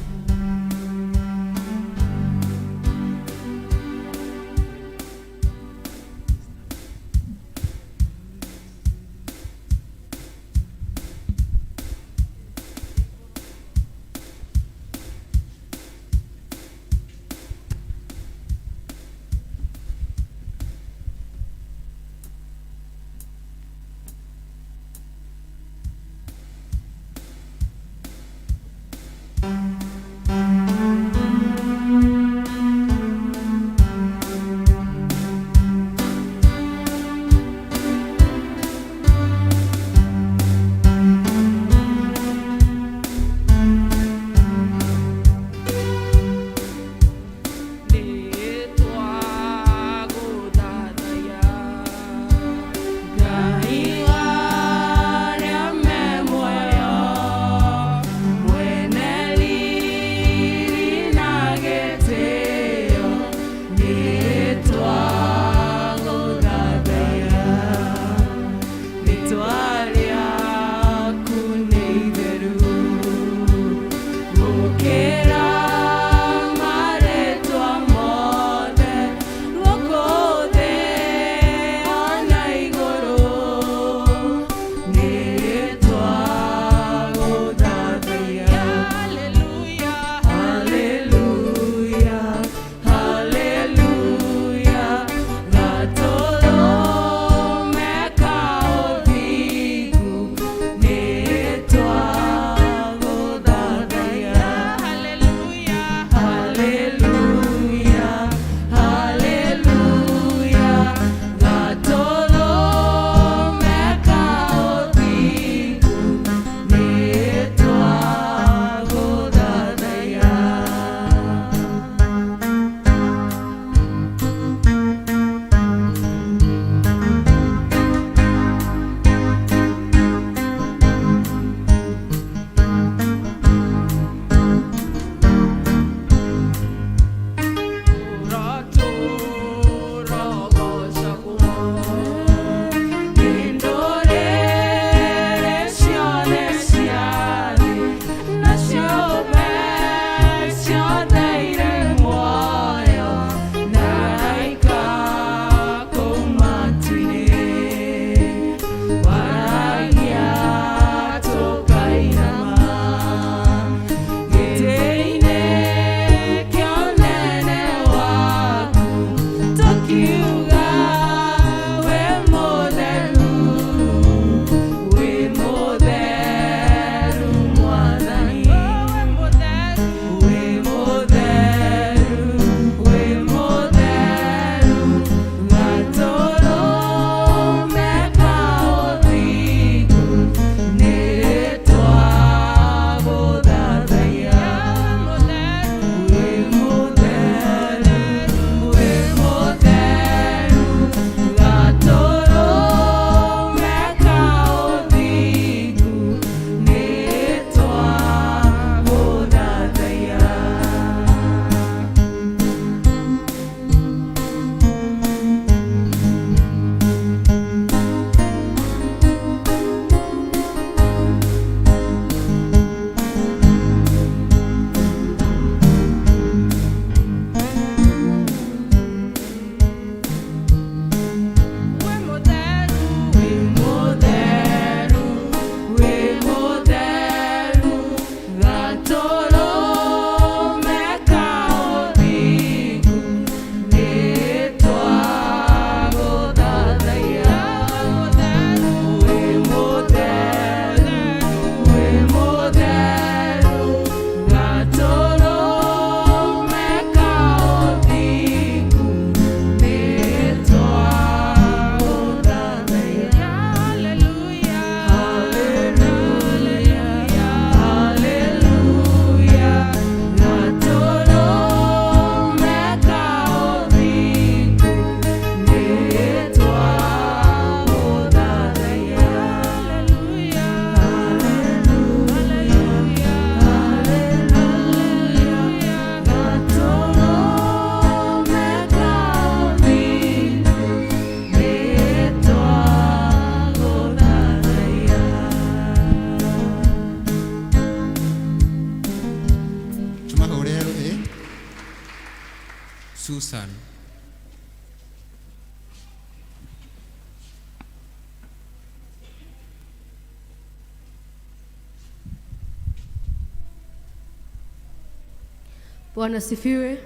Bwana sifiwe.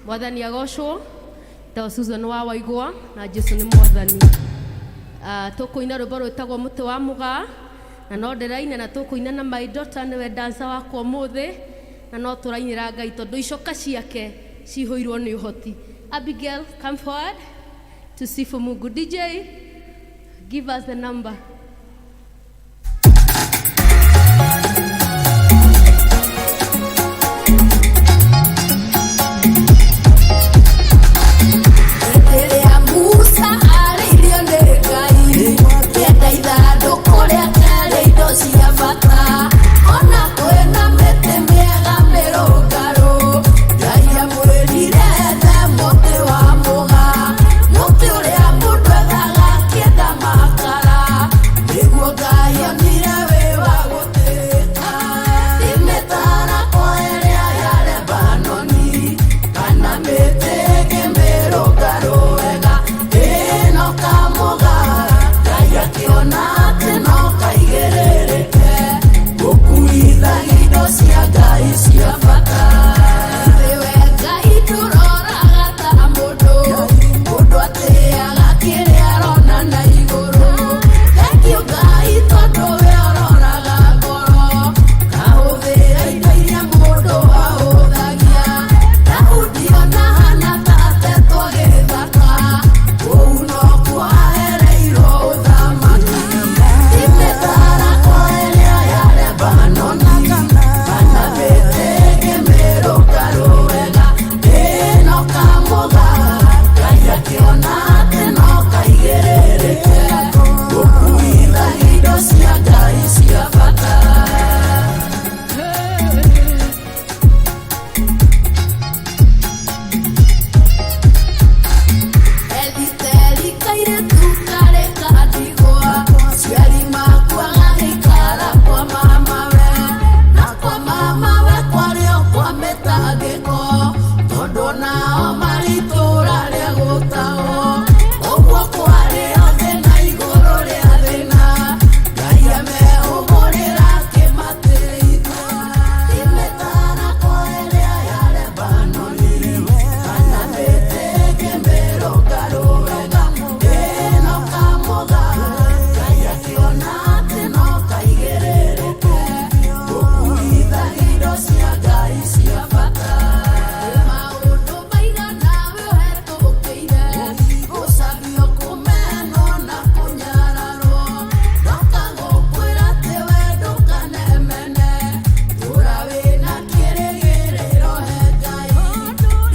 Mwathani agocwo. Tao Susan wa Waigwa na Jesu ni mwathani. Tukuina rwimbo rwitagwo muti wa mugaa na no ndĩraina na tũkũina na my daughter nĩwe dancer wakwa ũmũthĩ na no tũrainĩra Ngai tondũ icoka ciake cihũirwo nĩ ũhoti. Abigail, come forward to sifu Mungu. DJ, give us the number. Rĩrĩa Musa arĩirio nĩ Ngai, kĩenda ithandũkũ rĩake rĩa indo cia bata, ona kwĩna mĩtĩ mĩega mĩrũngarũ, Ngai amwĩrire ethe mũtĩ wa mũgaa, mũtĩ ũrĩa mũndũ ethaga akĩenda makara, nĩguo Ngai onire wĩ wa gũtĩĩka. Ti mĩtarakwa ĩrĩa ya Lebanoni, kana mĩtĩ ĩngĩ mĩrũngarũ wega, ĩno kamũgaa, Ngai akĩona atĩ no kaigĩrĩrĩke, gũkuithagia indo cia Ngai cia bata. Nĩwe Ngai ndũroraga ta mũndũ, mũndũ atĩaga kĩrĩa arona na igũrũ. Thengiũ Ngai tondũ we ũroraga ngoro, kahũthĩra indo iria mũndũ ahũthagia. Daudi ona hana ta atetwo gĩthaka, kũu nokuo ahereirwo ũthamaki. Ti mĩtarakwa ĩrĩa ya Lebanoni, kana mĩtĩ ĩngĩ mĩrũngarũ wega, ĩno kamũgaa, Ngai akĩona atĩ no kaigĩrĩrĩke, gũkuithagia indo cia Ngai cia bata. Ethiteri kairĩtu karĩ ka ndigwa, aciari makua gagĩikara kwa mamawe, na kwa mamawe kwarĩ o kwa mĩtangĩko, tondũ nao marĩ itũũra rĩa gũtahwo. Ũguo kwarĩ o thĩna igũrũ rĩa thĩna, Ngai amehũgũrĩra akĩmateithia. Ti mĩtarakwa ĩrĩa ya Lebanoni, kana mĩtĩ ĩngĩ mĩrũngarũ wega, ĩno kamũgaa, Ngai akĩona atĩ no kaigĩrĩrĩke, gũkuithagia indo cia Ngai cia bata. Maũndũ maigana we ũhetũkĩire, gũcambio, kũmenwo na kũnyararwo, ndoka gũkwĩra atĩ we ndũkanemene, tũra wĩna kĩrĩgĩrĩro he Ngai.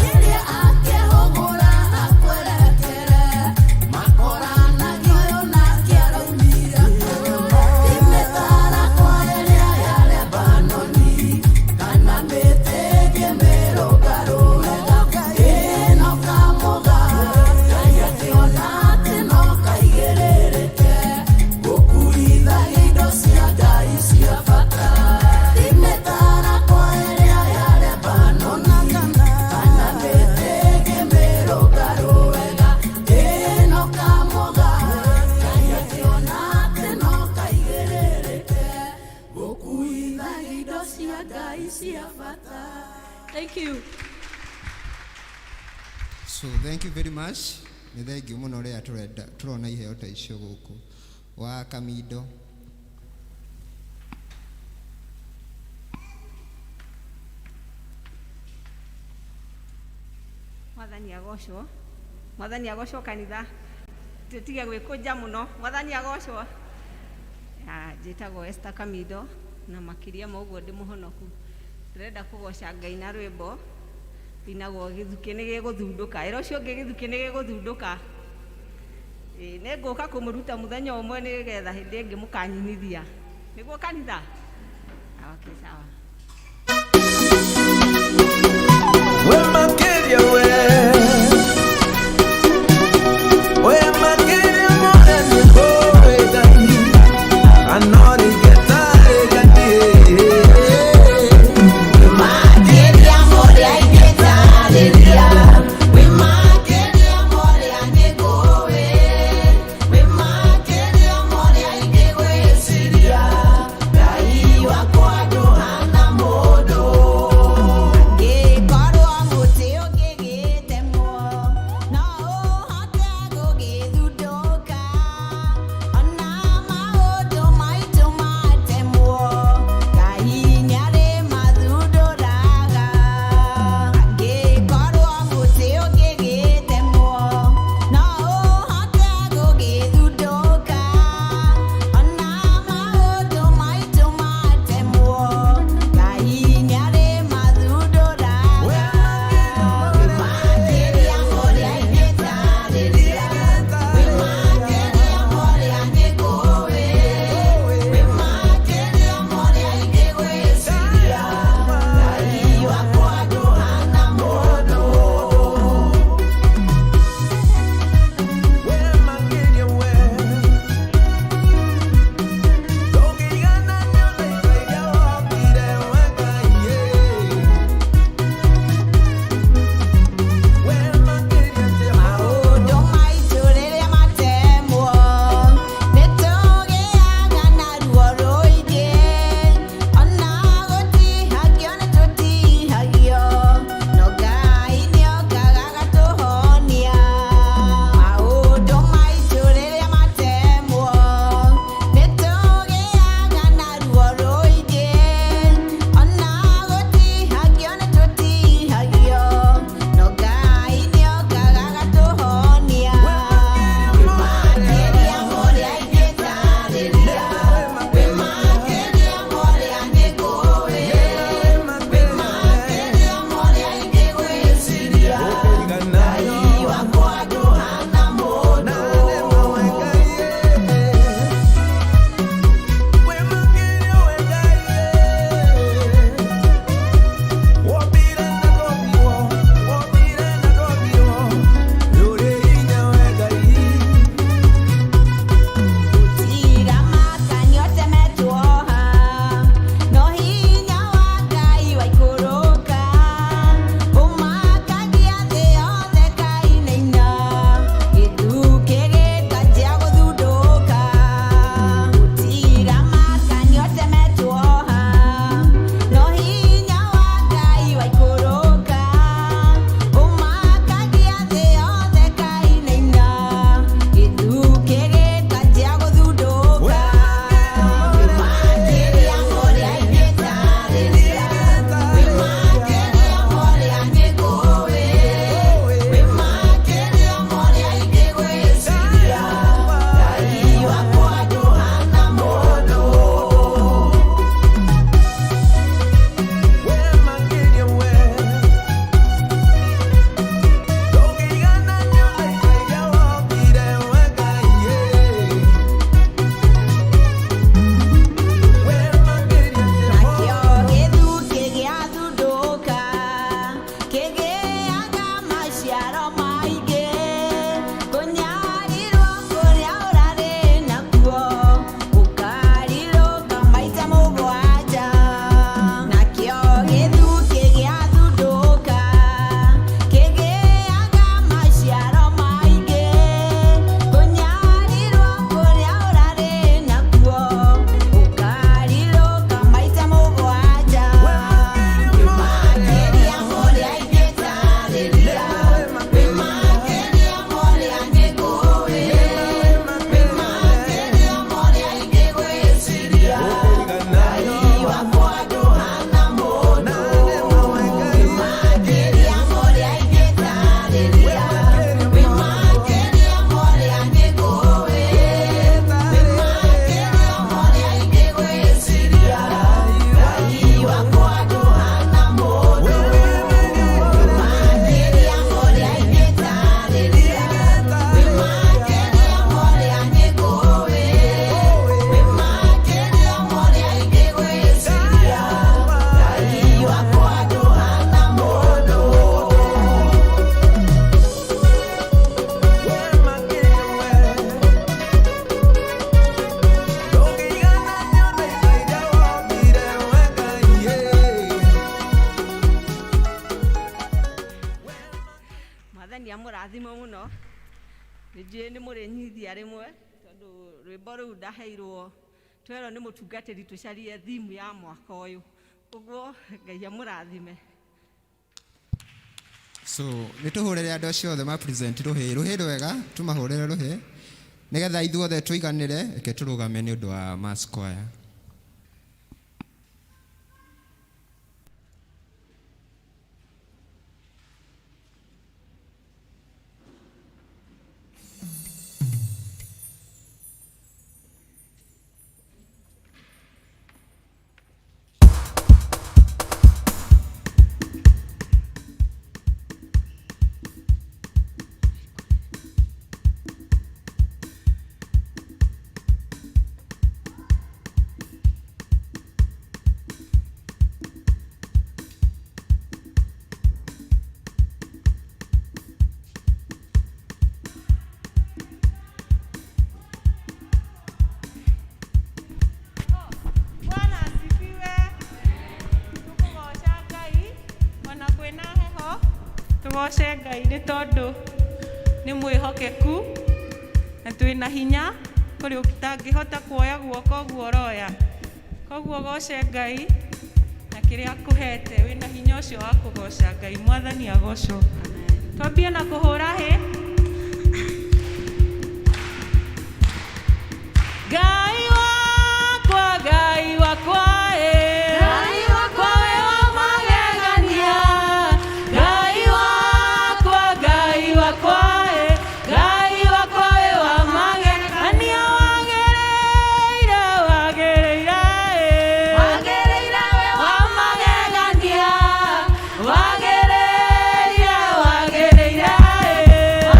Rĩrĩa akehũgũra akwerekere, makoranagia ũyũ nake araumire kũ. Ti mĩtarakwa ĩrĩa ya Lebanoni, kana mĩtĩ ĩngĩ mĩrũngarũ wega, ĩno kamũgaa, Ngai akĩona atĩ no kaigĩrĩrĩke, gũkuithagia indo cia Ngai cia bata. Ti mĩtarakwa ĩrĩa ya Lebanoni, kana mĩtĩ ĩngĩ mĩrũngarũ wega, ĩno kamũgaa, Ngai akĩona atĩ no kaigĩrĩrĩke, gũkuithagia indo cia Ngai cia bata. Thank you. So thank you very much. Nĩ thengiũ mũno rĩrĩa tũrenda tũrona iheo ta icio gũkũ wa Kamindo. Mwathani agocwo. Mwathani agocwo kanitha. Tũtige gwĩkũnja mũno. Mwathani agocwo. Njĩtagwo Esther Kamindo na makĩria ma ũguo ndĩ mũhonoku. Ndĩrenda kũgoca Ngai na rwĩmbo inagwo gĩthukĩ nĩ gĩgũthundũka. Ĩra ũcio ũngĩ gĩthukĩ nĩ gĩgũthundũka. Ĩĩ nĩ ngũka kũmũruta mũthenya ũmwe nĩgetha hĩndĩ ĩngĩ mũkanyinithia. Nĩguo kanitha? Okay, sawa. We makeria we. We makeria moreni kowe dani. Anori getare gani. We makeria moria getare. We makeria moria negowe. We makeria moria igewesiria. Dai wakwa dohana. Mũno nĩ njũĩ nĩ mũrĩnyithia rĩmwe tondũ rwĩmbo rũu ndaheirwo twerwo nĩ mũtungatĩri tũcarie thimu ya mwaka ũyũ, ũguo Ngai amũrathime. So nĩ tũhũrĩre andũ acio othe ma present rũhĩ, rũhĩ rwega, tũmahũrĩre rũhĩ nĩgetha ithuothe tũiganĩre. Reke tũrũgame nĩ ũndũ wa mass choir. Bwana asifiwe. Tũkũgoca Ngai ona kwĩna heho, tũgoce Ngai nĩ tondũ nĩ mwĩhokeku na twĩna hinya kũrĩ ũtangĩhota kuoya guoko ũguo ũroya. Koguo goce Ngai na kĩrĩa akũhete, wĩna hinya ũcio wa kũgoca Ngai. Mwathani agocwo. Twambie na kũhũra hĩ. Ngai wakwa, Ngai wakwa, ĩ. Ngai wakwa wĩ wa magegania. Ngai wakwa, Ngai wakwa, ĩ. Ngai wakwa wĩ wa magegania. Wagĩrĩire, wagĩrĩire, ĩ. Wagĩrĩire wĩ wa magegania. Wagĩrĩire, wagĩrĩire, ĩ.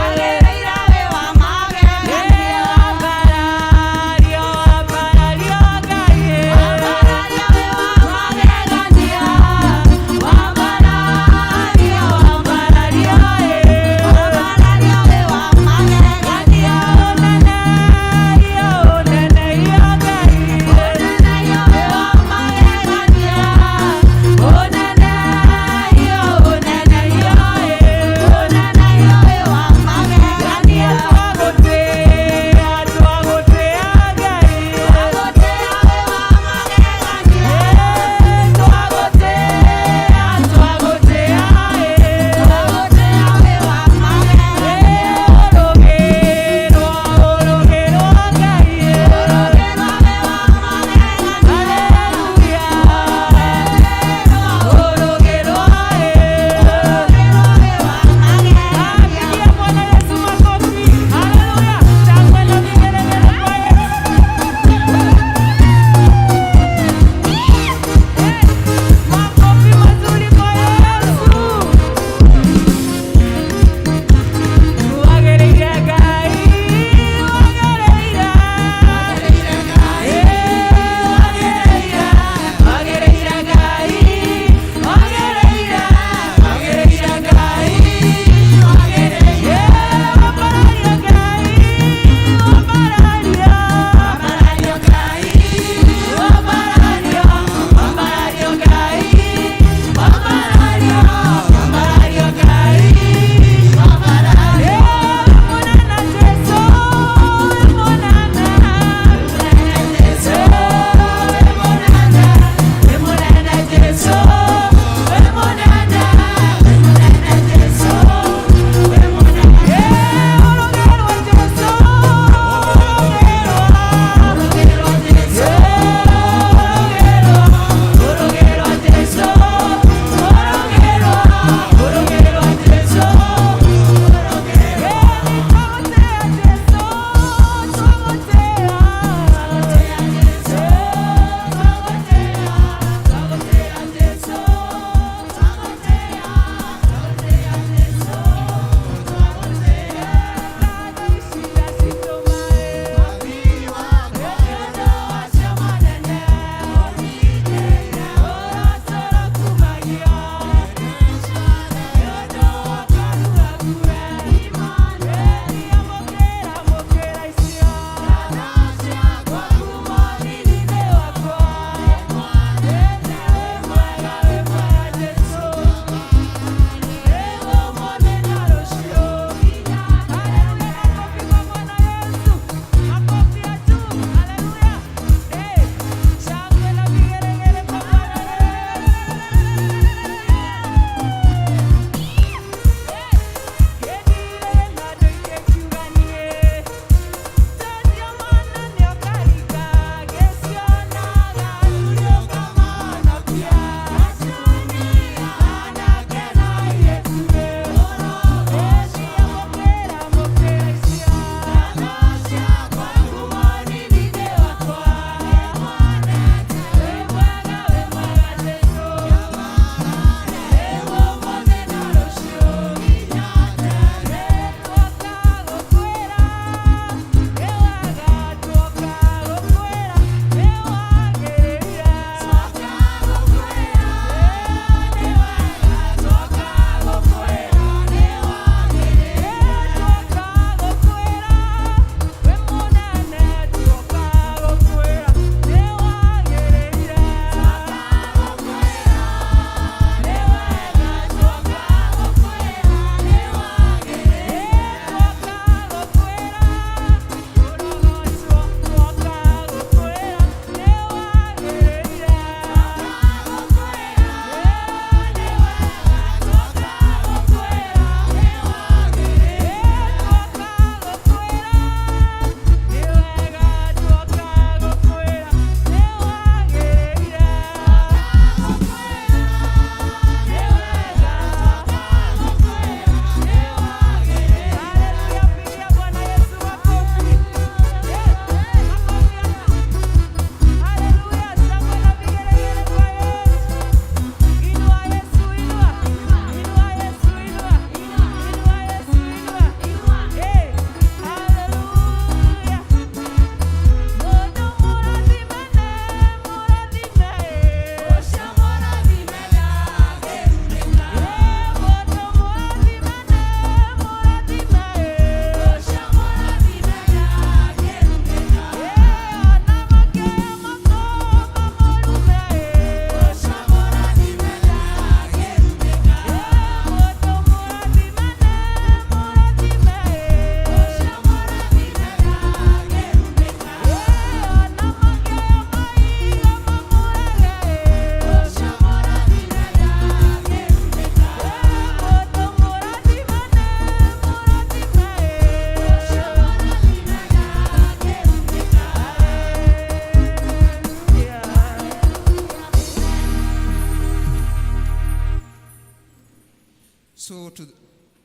So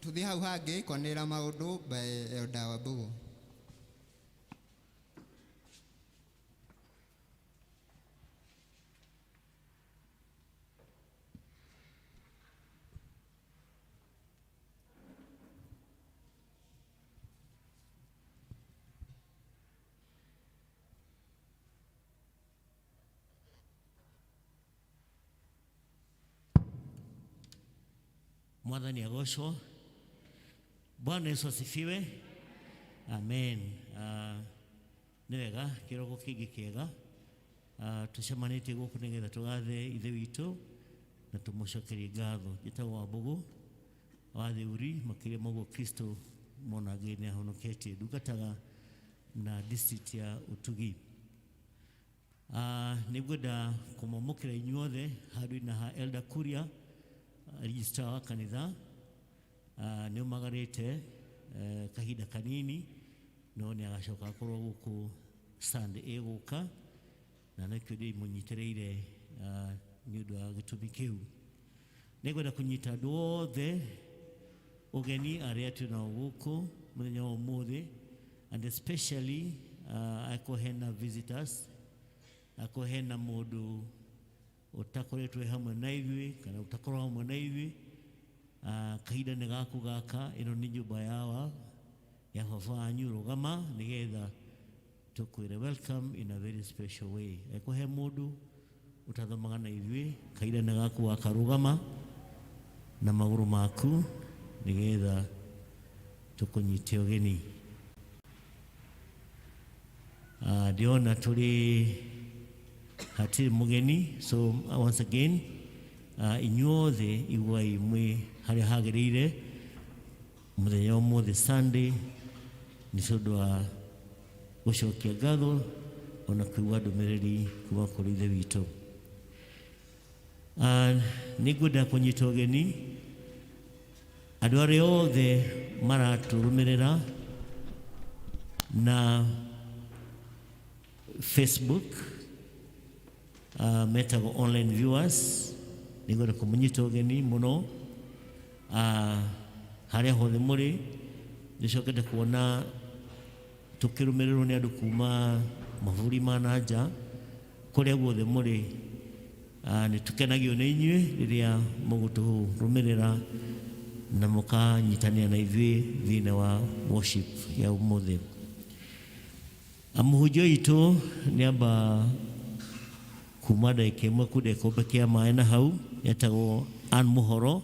tũthiĩ hau hangĩ kwanĩrĩra maũndũ by Elder Wambugu. Mwathani agocwo. Bwana Yesu asifiwe. Amen. Nĩ wega kĩroko kĩngĩ kĩega tũcemanĩtie gũkũ nĩgetha tũgathe ithe witũ na tũmũcokerie ngatho. Njĩtagwo Wambũgũ wa Theuri, makĩria ma ũguo Kristo monangĩ nĩ ahonoketie. Ndungataga na district ya Ũtugi. Nĩ ngwenda kũmwamũkĩra inyuothe handũ-inĩ ha Elder Kuria, registrar wa kanitha. Nĩ umagarĩte kahinda kanini no nĩ agacoka akorwo gũkũ Sunday ĩgũka, na nĩkĩo ndĩmũnyitĩrĩire nĩ ũndũ wa gĩtũmi kĩu. Nĩngwenda kũnyita andũ othe ũgeni arĩa twĩ nao gũkũ mũthenya wa ũmũthĩ, and especially angĩkorwo hena visitors, angĩkorwo hena mũndũ ũtakoretwo hamwe na ithuĩ kana ũtakorwo hamwe na ithuĩ, kahinda nĩ gaku gaka. Ĩno nĩ nyũmba yawa ya baba wanyu, rũgama nĩgetha tũkwĩre welcome in a very special way. Angĩkorwo he mũndũ ũtathomaga na ithuĩ, kahinda nĩ gaku gaka, rũgama na magũrũ maku nĩgetha tũkũnyite ũgeni. Ndĩrona tũrĩ hatirĩ mũgeni, so once again inyuothe iguai mwĩ harĩa hagĩrĩire mũthenya wa ũmũthĩ Sunday, nĩ tondũ wa gũcokia ngatho ona kũigua ndũmĩrĩri kuma kũrĩ ithe witũ. Nĩ ngwenda kũnyita ũgeni andũ arĩa othe maratũrũmĩrĩra na Facebook, metagwo online viewers. Nĩ ngwenda kũmũnyita ũgeni mũno harĩa hothe mũrĩ. Nĩcokete kuona tũkĩrũmĩrĩrwo nĩ andũ kuma mabũrũri ma na nja. Kũrĩa guothe mũrĩ, nĩ tũkenagio nĩ inyuĩ rĩrĩa mũgũtũrũmĩrĩra na mũkanyitanĩra na ithuĩ thĩinĩ wa worship ya ũmũthĩ. Mũhunjia witũ nĩ amba kuma ndagĩka ĩmwe kunda gĩkombe kĩa maĩ na hau, etagwo Ann Mũhoro.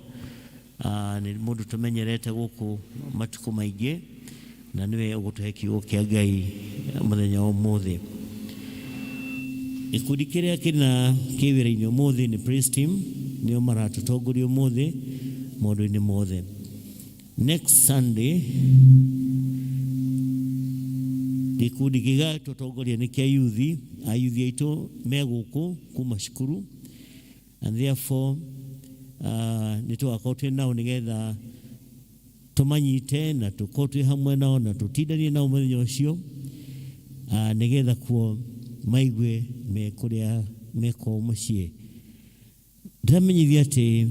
Nĩ mũndũ tũmenyerete gũkũ matukũ maingĩ na nĩwe ũgũtũhe kiugo kĩa Ngai mũthenya wa ũmũthĩ. Gĩkundi kĩrĩa kĩna kĩ wĩra-inĩ ũmũthĩ nĩ praise team, nĩo maratũtongoria ũmũthĩ maũndũ-inĩ mothe. Next Sunday gĩkundi gĩgatũtongoria nĩ kĩa yuthi. Ayuthi aitũ me gũkũ kuma cukuru, and therefore nĩ tũgakorwo twĩ nao nĩgetha tũmanyite na tũkorwo twĩ hamwe nao na tũtindanie nao mũthenya ũcio, nĩgetha kuo maigue me kũrĩa me kwao mũciĩ. Ndĩramenyithia atĩ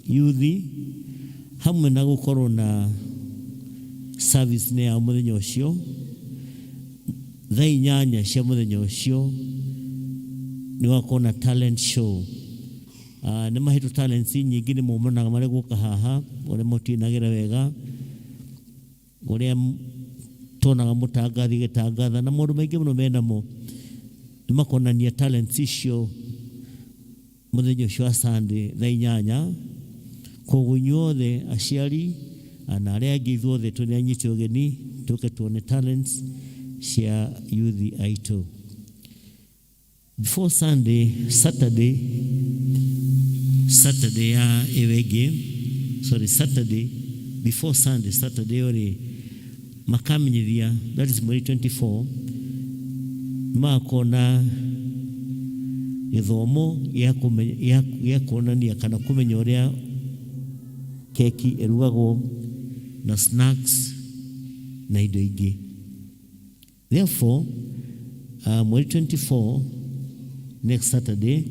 yuthi hamwe na gũkorwo na service nĩ yao mũthenya ũcio thaa 8 cia mũthenya ũcio, nĩ gũgakorwo na talent show. Nĩ mahetwo talents nyingĩ, nĩ monaga marĩ gũka haha ũrĩa mũtinagĩra wega, ũrĩa tuonaga mũtangathi gĩtangatha na maũndũ maingĩ mũno menamo. Nĩ makonania talents icio mũthenya ũcio wa Sunday thaa 8. Koguo inyuothe aciari na arĩa angĩ, ithuothe tũrĩ anyite ũgeni tũke tuone talents cia yuthi aitũ. Before Sunday, Saturday, Saturday ya ĩyo ĩngĩ, sorry, Saturday before Sunday, Saturday ĩyo rĩ makamenyithia, that is mweri 24, magakorwo na gĩthomo gĩa kuonania kana kũmenya ũrĩa keki ĩrugagwo na snacks na indo ingĩ. Therefore mweri 24, next Saturday.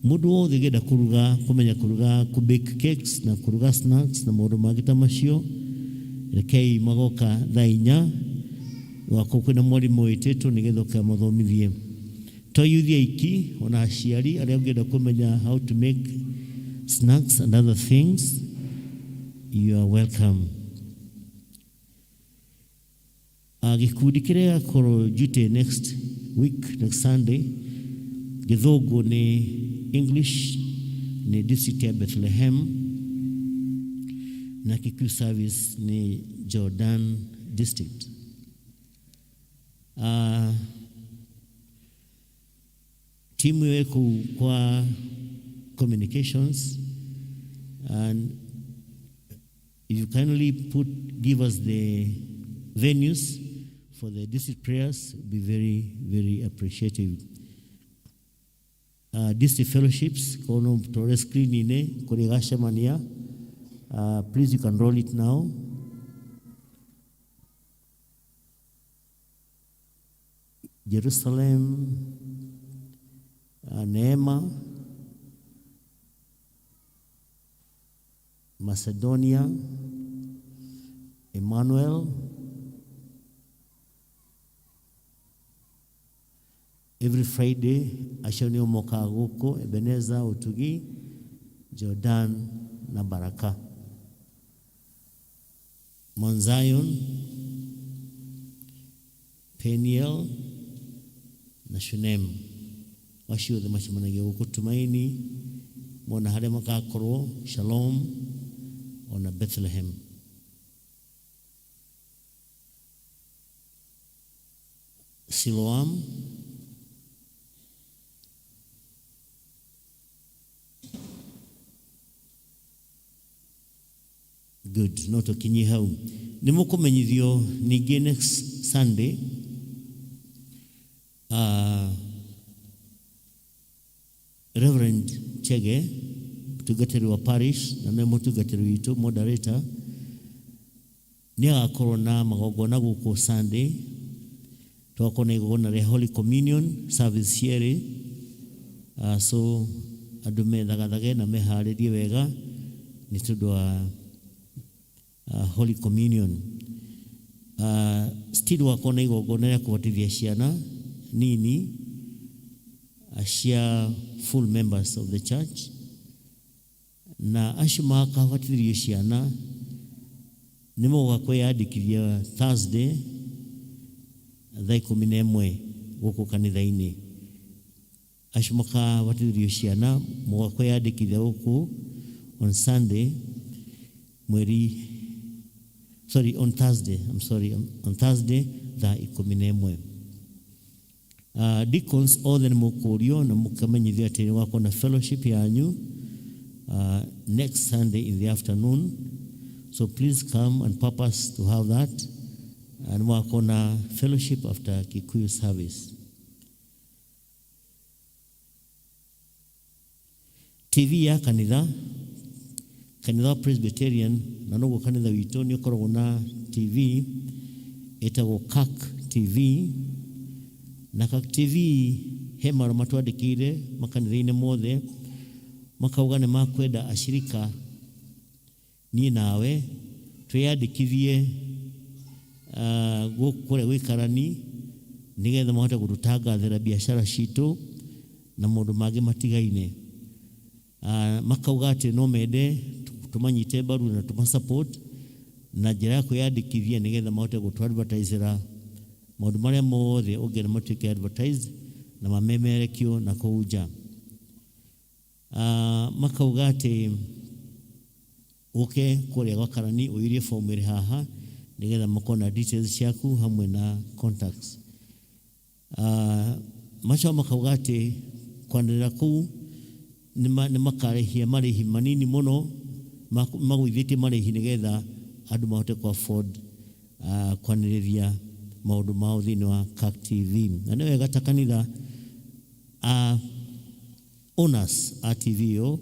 Mũndũ wothe ũngĩenda kũruga, kũmenya kũruga, kũ bake cakes na kũruga snacks na maũndũ mangĩ ta macio, rekei magoka thaa inya gwakorwo kwĩna mwarimũ wĩtĩtwo nĩgetha oke amathomithie. To yuthi aiki, ona aciari arĩa ũngĩenda kũmenya how to make snacks and other things, you are welcome. Gĩkundi kĩrĩa gĩgakorwo duty next week, next Sunday, gĩthũngũ nĩ English, nĩ district ya Bethlehem, na Kikuyu service nĩ Jordan district. Timu ĩyo ĩ kũu kwa communications, and if you kindly give us the venues for the district prayers, be very, very appreciative. District fellowships, kono tore screen ine, kuri gacemania. Please, you can roll it now. Jerusalem, Neema, Macedonia, Emmanuel, every Friday, acio nĩo mokaga gũkũ, Ebenezer, Utugi, Jordan na Baraka. Mount Zion, Peniel na Shunem. Acio othe macemanagia gũkũ Tumaini, mona harĩa magakorwo, Shalom ona Bethlehem. Siloam, good, no tũkinyie hau. Nĩ mũkũmenyithio ningĩ next Sunday, Reverend Chege, mũtungatĩri wa parish na nĩwe mũtungatĩri witũ moderator, nĩ agakorwo na magongona gũkũ Sunday. Tũgakorwo na igongona rĩa Holy Communion service cierĩ. So andũ methagathage na meharĩrie wega nĩ tondũ wa Holy Communion. Still gwakorwo na igongona rĩa kũbatithia ciana nini cia full members of the church, na acio makabatithĩrio ciana nĩ moga kwĩyandĩkithia Thursday thaa 11 gũkũ kanitha-inĩ. Acio makabatithĩrio ciana moga kwĩyandĩkithia gũkũ on Sunday mweri, sorry, on Thursday, I'm sorry, on Thursday thaa 11. Deacons othe nĩ mũkũrio na mũkamenyithio atĩ nĩ gwakorwo na fellowship yanyu next Sunday in the afternoon, so please come and purpose to have that, and mwakorwo na fellowship after Kikuyu service. TV ya kanitha, kanitha wa Presbyterian na noguo kanitha witũ nĩ ũkoragwo na TV ĩtagwo CAC TV, na CAC TV he marũa matwandĩkĩire makanitha-inĩ mothe makauga nĩ makwenda acirika niĩ nawe twĩyandĩkithie kũrĩa gwĩkarani nĩgetha mahote gũtũtangathĩra biacara citũ na maũndũ mangĩ matigaine. Makauga atĩ no mende tũmanyite mbaru na tũmasupport na njĩra ya kwĩyandĩkithia nĩgetha mahote gũtũ-advertisera maũndũ marĩa mothe ũngĩenda matuĩke advertised na mamemerekio na kũu nja. Makauga atĩ ũke kũrĩa gwa karani ũiyũrie form ĩrĩ haha nĩgetha makorwo na details ciaku hamwe na contacts. Macoka makauga atĩ kwanĩrĩra kũu nĩ makarĩhia marĩhi manini mũno, magũithĩtie marĩhi nĩgetha andũ mahote ku afford kwanĩrĩria maũndũ mao thĩinĩ wa CAC TV. Na nĩ wega ta kanitha owners a TV ĩyo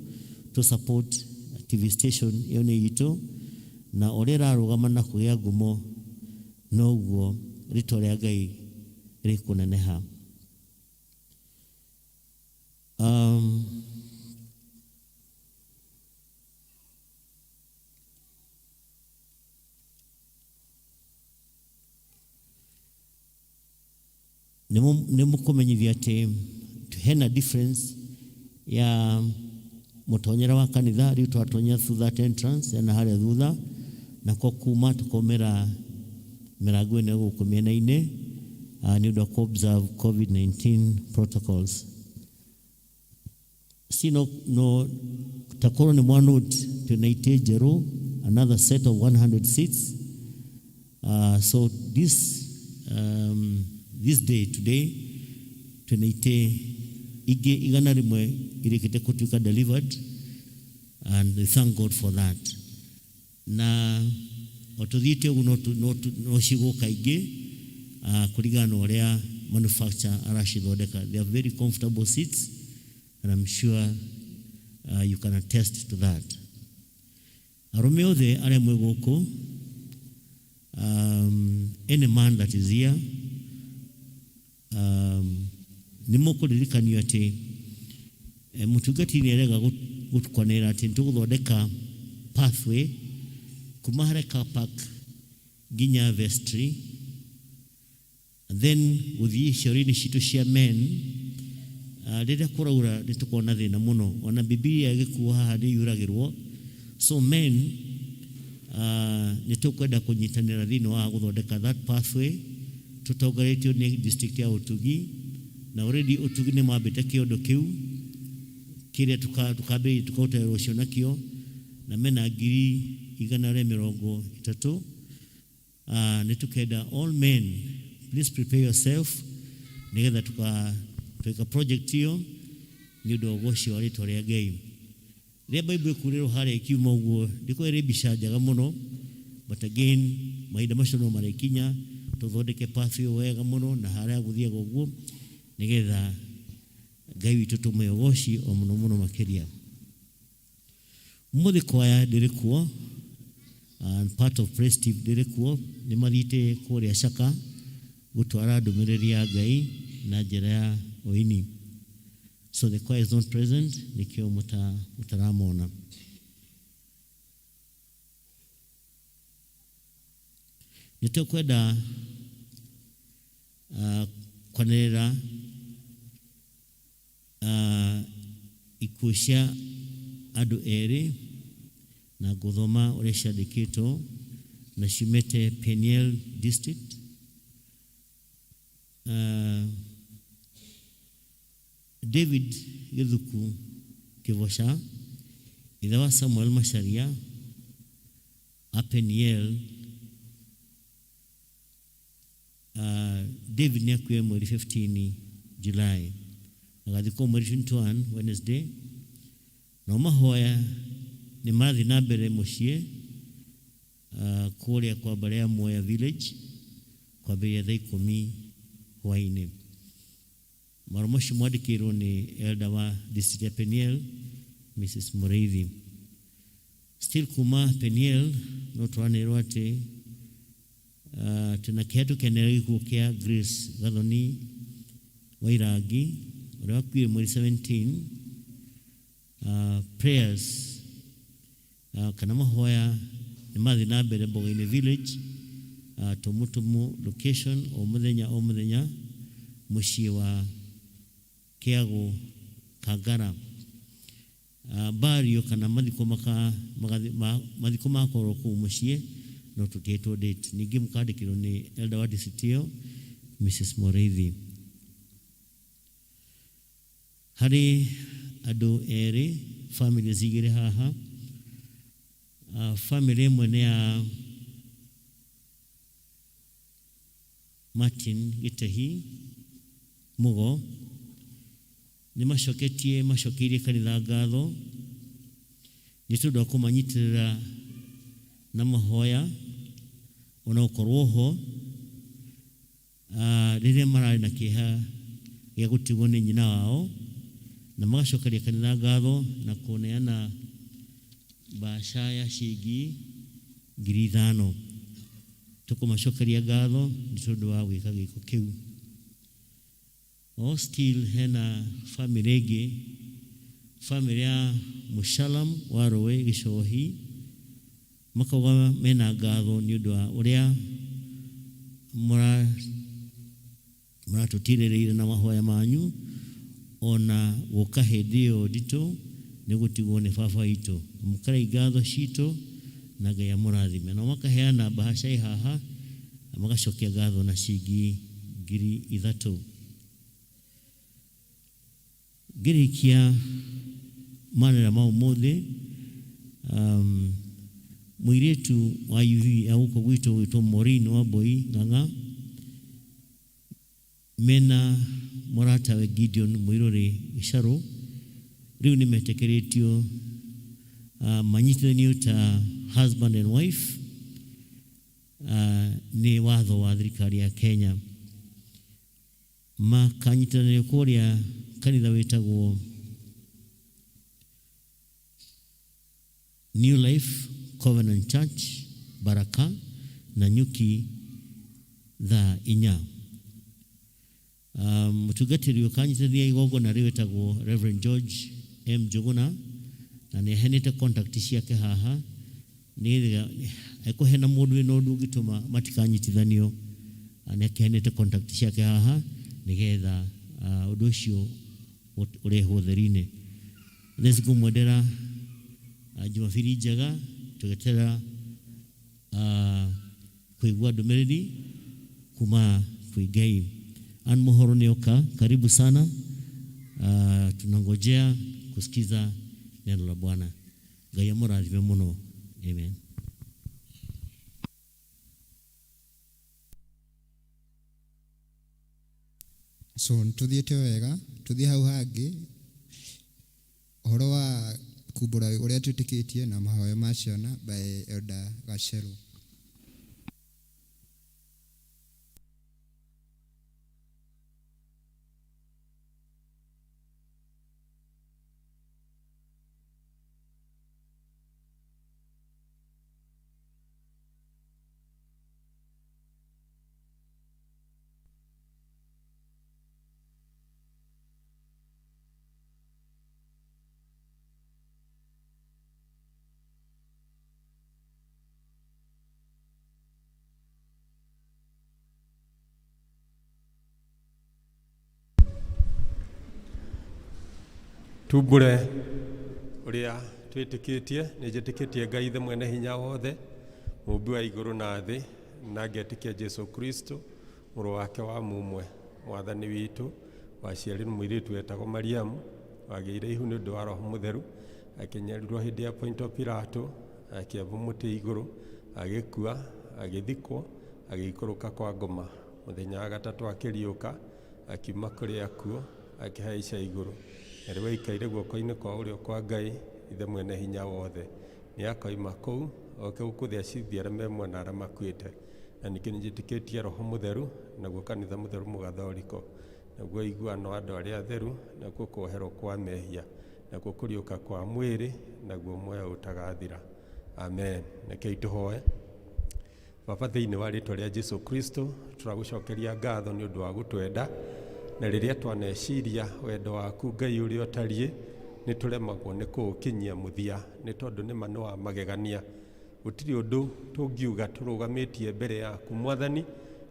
to support TV station ĩyo nĩ itũ, na ũrĩa ĩrarũgama na kũgĩa ngumo noguo rĩtwa rĩa Ngai rĩkũneneha. Nĩ mũkũmenyithio atĩ hena difference ya mũtonyere wa kanitha. Rĩu twatonya through that entrance na harĩa thutha, nako kuma tũkaumĩra mĩrango ĩno gũkũ mĩena-inĩ, nĩ ũndũ wa kũ observe COVID-19 protocols. Si no, no takorwo nĩ mwa note, twĩna itĩ njerũ, another set of 100 seats. So this day today twĩna itĩ ingĩ 100 irĩkĩte gũtuĩka delivered, and we thank God for that. Na o tũthiĩte ũguo no cigũka ingĩ, kũringana na ũrĩa manufacturer aracithondeka. They are very comfortable seats, and I'm sure you can attest to that. Arũme othe arĩa mwĩ gũkũ, any man that is here, nĩ mũkũririkanio atĩ mũtungati nĩ arega gũtũkwanĩra atĩ nĩtũgũthondeka pathway kuma harĩa car park nginya vestry, and then gũthiĩ cioro-inĩ citũ cia men. Rĩrĩa kũraura nĩ tũkorwo na thĩna mũno, ona Bibilia ĩgĩkuo haha nĩ yuragĩrwo. So men, nĩ tũkwenda kũnyitanĩra thĩinĩ wa gũthondeka that pathway tũtongoretio nĩ district ya Ũtugi, na already Ũtugi nĩ mambĩte kĩondo kĩu kĩrĩa tukambĩrĩria tukaruta wĩra ũcio nakĩo, na mena 130,000. Nĩ tukenda all men, please prepare yourself nĩgetha tweka project ĩyo nĩ ũndũ wa ũgoci wa rĩtwa rĩa Ngai. Rĩrĩa Bible ĩkurĩrwo harĩa ĩkiuma ũguo, ndĩkorwo ĩrĩ mbica njega mũno, but again mahinda macio no marĩkinya tũthondeke path ĩyo wega mũno na harĩa gũthiaga ũguo, nĩgetha Ngai witũ tũmũhe ũgoci o mũno mũno makĩria. Mũthĩ kwaya ndĩrĩ kuo, and part of praise team ndĩrĩ kuo, nĩ mathiĩte kũrĩa Caka gũtwara ndũmĩrĩri ya Ngai na njĩra ya ũini. So the choir is not present, nĩkĩo mũtaramona. Nĩ tũkwenda kwanĩrĩra ikuũ cia andũ erĩ, na ngũthoma ũrĩa ciandĩkĩtwo na ciumĩte Peniel district. David Gĩthuku Kĩboca, ithe wa Samuel Macharia a Peniel. David nĩ akuire mweri 15 July, agathikwo mweri 21 Wednesday, nao mahoya nĩ marathiĩ na mbere mũciĩ, kũrĩa kwa mbarĩ ya Muoya village, kwambĩrĩria thaa 10 hwaĩ-inĩ. Marũa macio mwandĩkĩirwo nĩ elder wa district ya Peniel, Mrs. Mũrĩithi. Still kuma Peniel no tũranĩrwo atĩ twĩna kĩeha tũkenera gĩkuũ kĩa Grace Gathoni Wairangi ũrĩa wakuire mweri 17. Prayers kana mahoya nĩ mathiĩ na mbere Mboga-inĩ village, Tumutumu location, o mũthenya o mũthenya mũciĩ wa Kĩago Kangara. Burial kana mathiko maka magathi, ma, mathiko makorwo kũu mũciĩ no tũtihetwo date. Ningĩ mũkandĩkĩrwo nĩ elder wa district ĩyo, Mrs. Mũrĩithi. Harĩ andũ erĩ, families igĩrĩ haha. Family ĩmwe nĩ ya Martin Gĩtehi Mũgo, nĩ macoketie macokeirie kanitha ngatho nĩ tondũ wa kũmanyitĩrĩra na mahoya ona gũkorwo ho rĩrĩa mararĩ na kĩeha gĩa gũtigwo nĩ nyina wao, na magacokeria kanitha ngatho na kũneana mbaca ya ciringi 5,000. Tũkũmacokeria ngatho nĩ tondũ wa gwĩka gĩko kĩu. O still hena family ĩngĩ, family ya Mũcalam wa Rũĩ Gĩcohi, makauga mena ngatho nĩ ũndũ wa ũrĩa Mũratũtirĩrĩire na mahoya manyu ona gũka hĩndĩ ĩyo nditũ nĩ gũtigwo nĩ baba witũ. Amũkĩrai ngatho citũ na Ngai amũrathime. Nao makaheana mbahaca ĩ haha na magacokia ngatho na ciringi 3,000. Ngĩrĩkia manĩrĩra ma ũmũthĩ, mũirĩtu wa UV ya gũkũ gwitũ gwĩtwo Maureen Wambui Ng'ang'a mena mũratawe Gideon Mũirũrĩ Gĩcarũ rĩu nĩ metĩkĩrĩtio manyitithanio ta husband and wife nĩ watho wa thirikari ya Kenya. Makanyitanĩrio kũrĩa kanitha wĩtagwo New Life Covenant Church Baraka na Nyuki thaa 4. Mũtungatĩri ũkanyitithania igongona rĩu wĩtagwo Reverend George M Njuguna na nĩ aheanĩte contact ciake haha nĩgetha angĩkorwo hena mũndũ wĩna ũndũ ũngĩtũma matikanyitithanio nĩ akĩheanĩte contact ciake haha nĩgetha ũndũ ũcio ũrehwo ũtheri-inĩ. Theci ngũmwendera Jumapili njega tũgĩeterera kũigua ndũmĩrĩri kuma kwĩ Ngai. Ann Mohoro nĩoka, karibu sana. Tunangojea kusikiza neno la Bwana. Ngai amũrathime mũno. Amen. So nĩtũthiĩte wega, tũthiĩ hau hangĩ, ũhoro wa kumbũra ũrĩa twĩtĩkĩtie na mahoya ma ciana by Elder Gacheru. Tumbũre ũrĩa twĩtĩkĩtie. Nĩ njĩtĩkĩtie Ngai Ithe mwene hinya wothe, mũmbi wa igũrũ na thĩ, na ngetĩkia Jesu Kristo, mũrũ wake wa mumwe, mwathani witũ, waciarirwo nĩ mũirĩtu wetagwo Mariamu, wagĩire ihu nĩ ũndũ wa Roho Mũtheru, akĩnyarirwo hĩndĩ ya Ponto Pilato, akĩambwo mũtĩ igũrũ, agĩkua, agĩthikwo, agĩikũrũka kwa ngoma. Mũthenya wa gatatũ akĩriũka, akiuma kũrĩ akuũ, akĩhaica igũrũ, na rĩu aikaire guoko-inĩ kwa ũrĩo kwa Ngai Ithe mwene hinya wothe. Nĩ akoima kũu oke gũkũ thĩ acirithie arĩa me muoyo na arĩa makuĩte. Na ningĩ nĩ njĩtĩkĩtie Roho Mũtheru, naguo kanitha mũtheru mũgathoriko, naguo ũiguano wa andũ arĩa atheru, nakuo kuoherwo kwa mehia, nakuo kũriũka kwa mwĩrĩ, naguo muoyo ũtagathira. Amen. Rekei tũhoe. Baba, thĩinĩ wa rĩtwa rĩa Jesu Kristo, tũragũcokeria ngatho nĩ ũndũ wa gũtwenda, na rĩrĩa twaneciria wendo waku Ngai ũrĩa ũtariĩ, nĩ tũremagwo nĩ kũũkinyia mũthia, nĩ tondũ nĩ ma nĩ wa magegania. Gũtirĩ ũndũ tũngiuga tũrũgamĩtie mbere yaku Mwathani,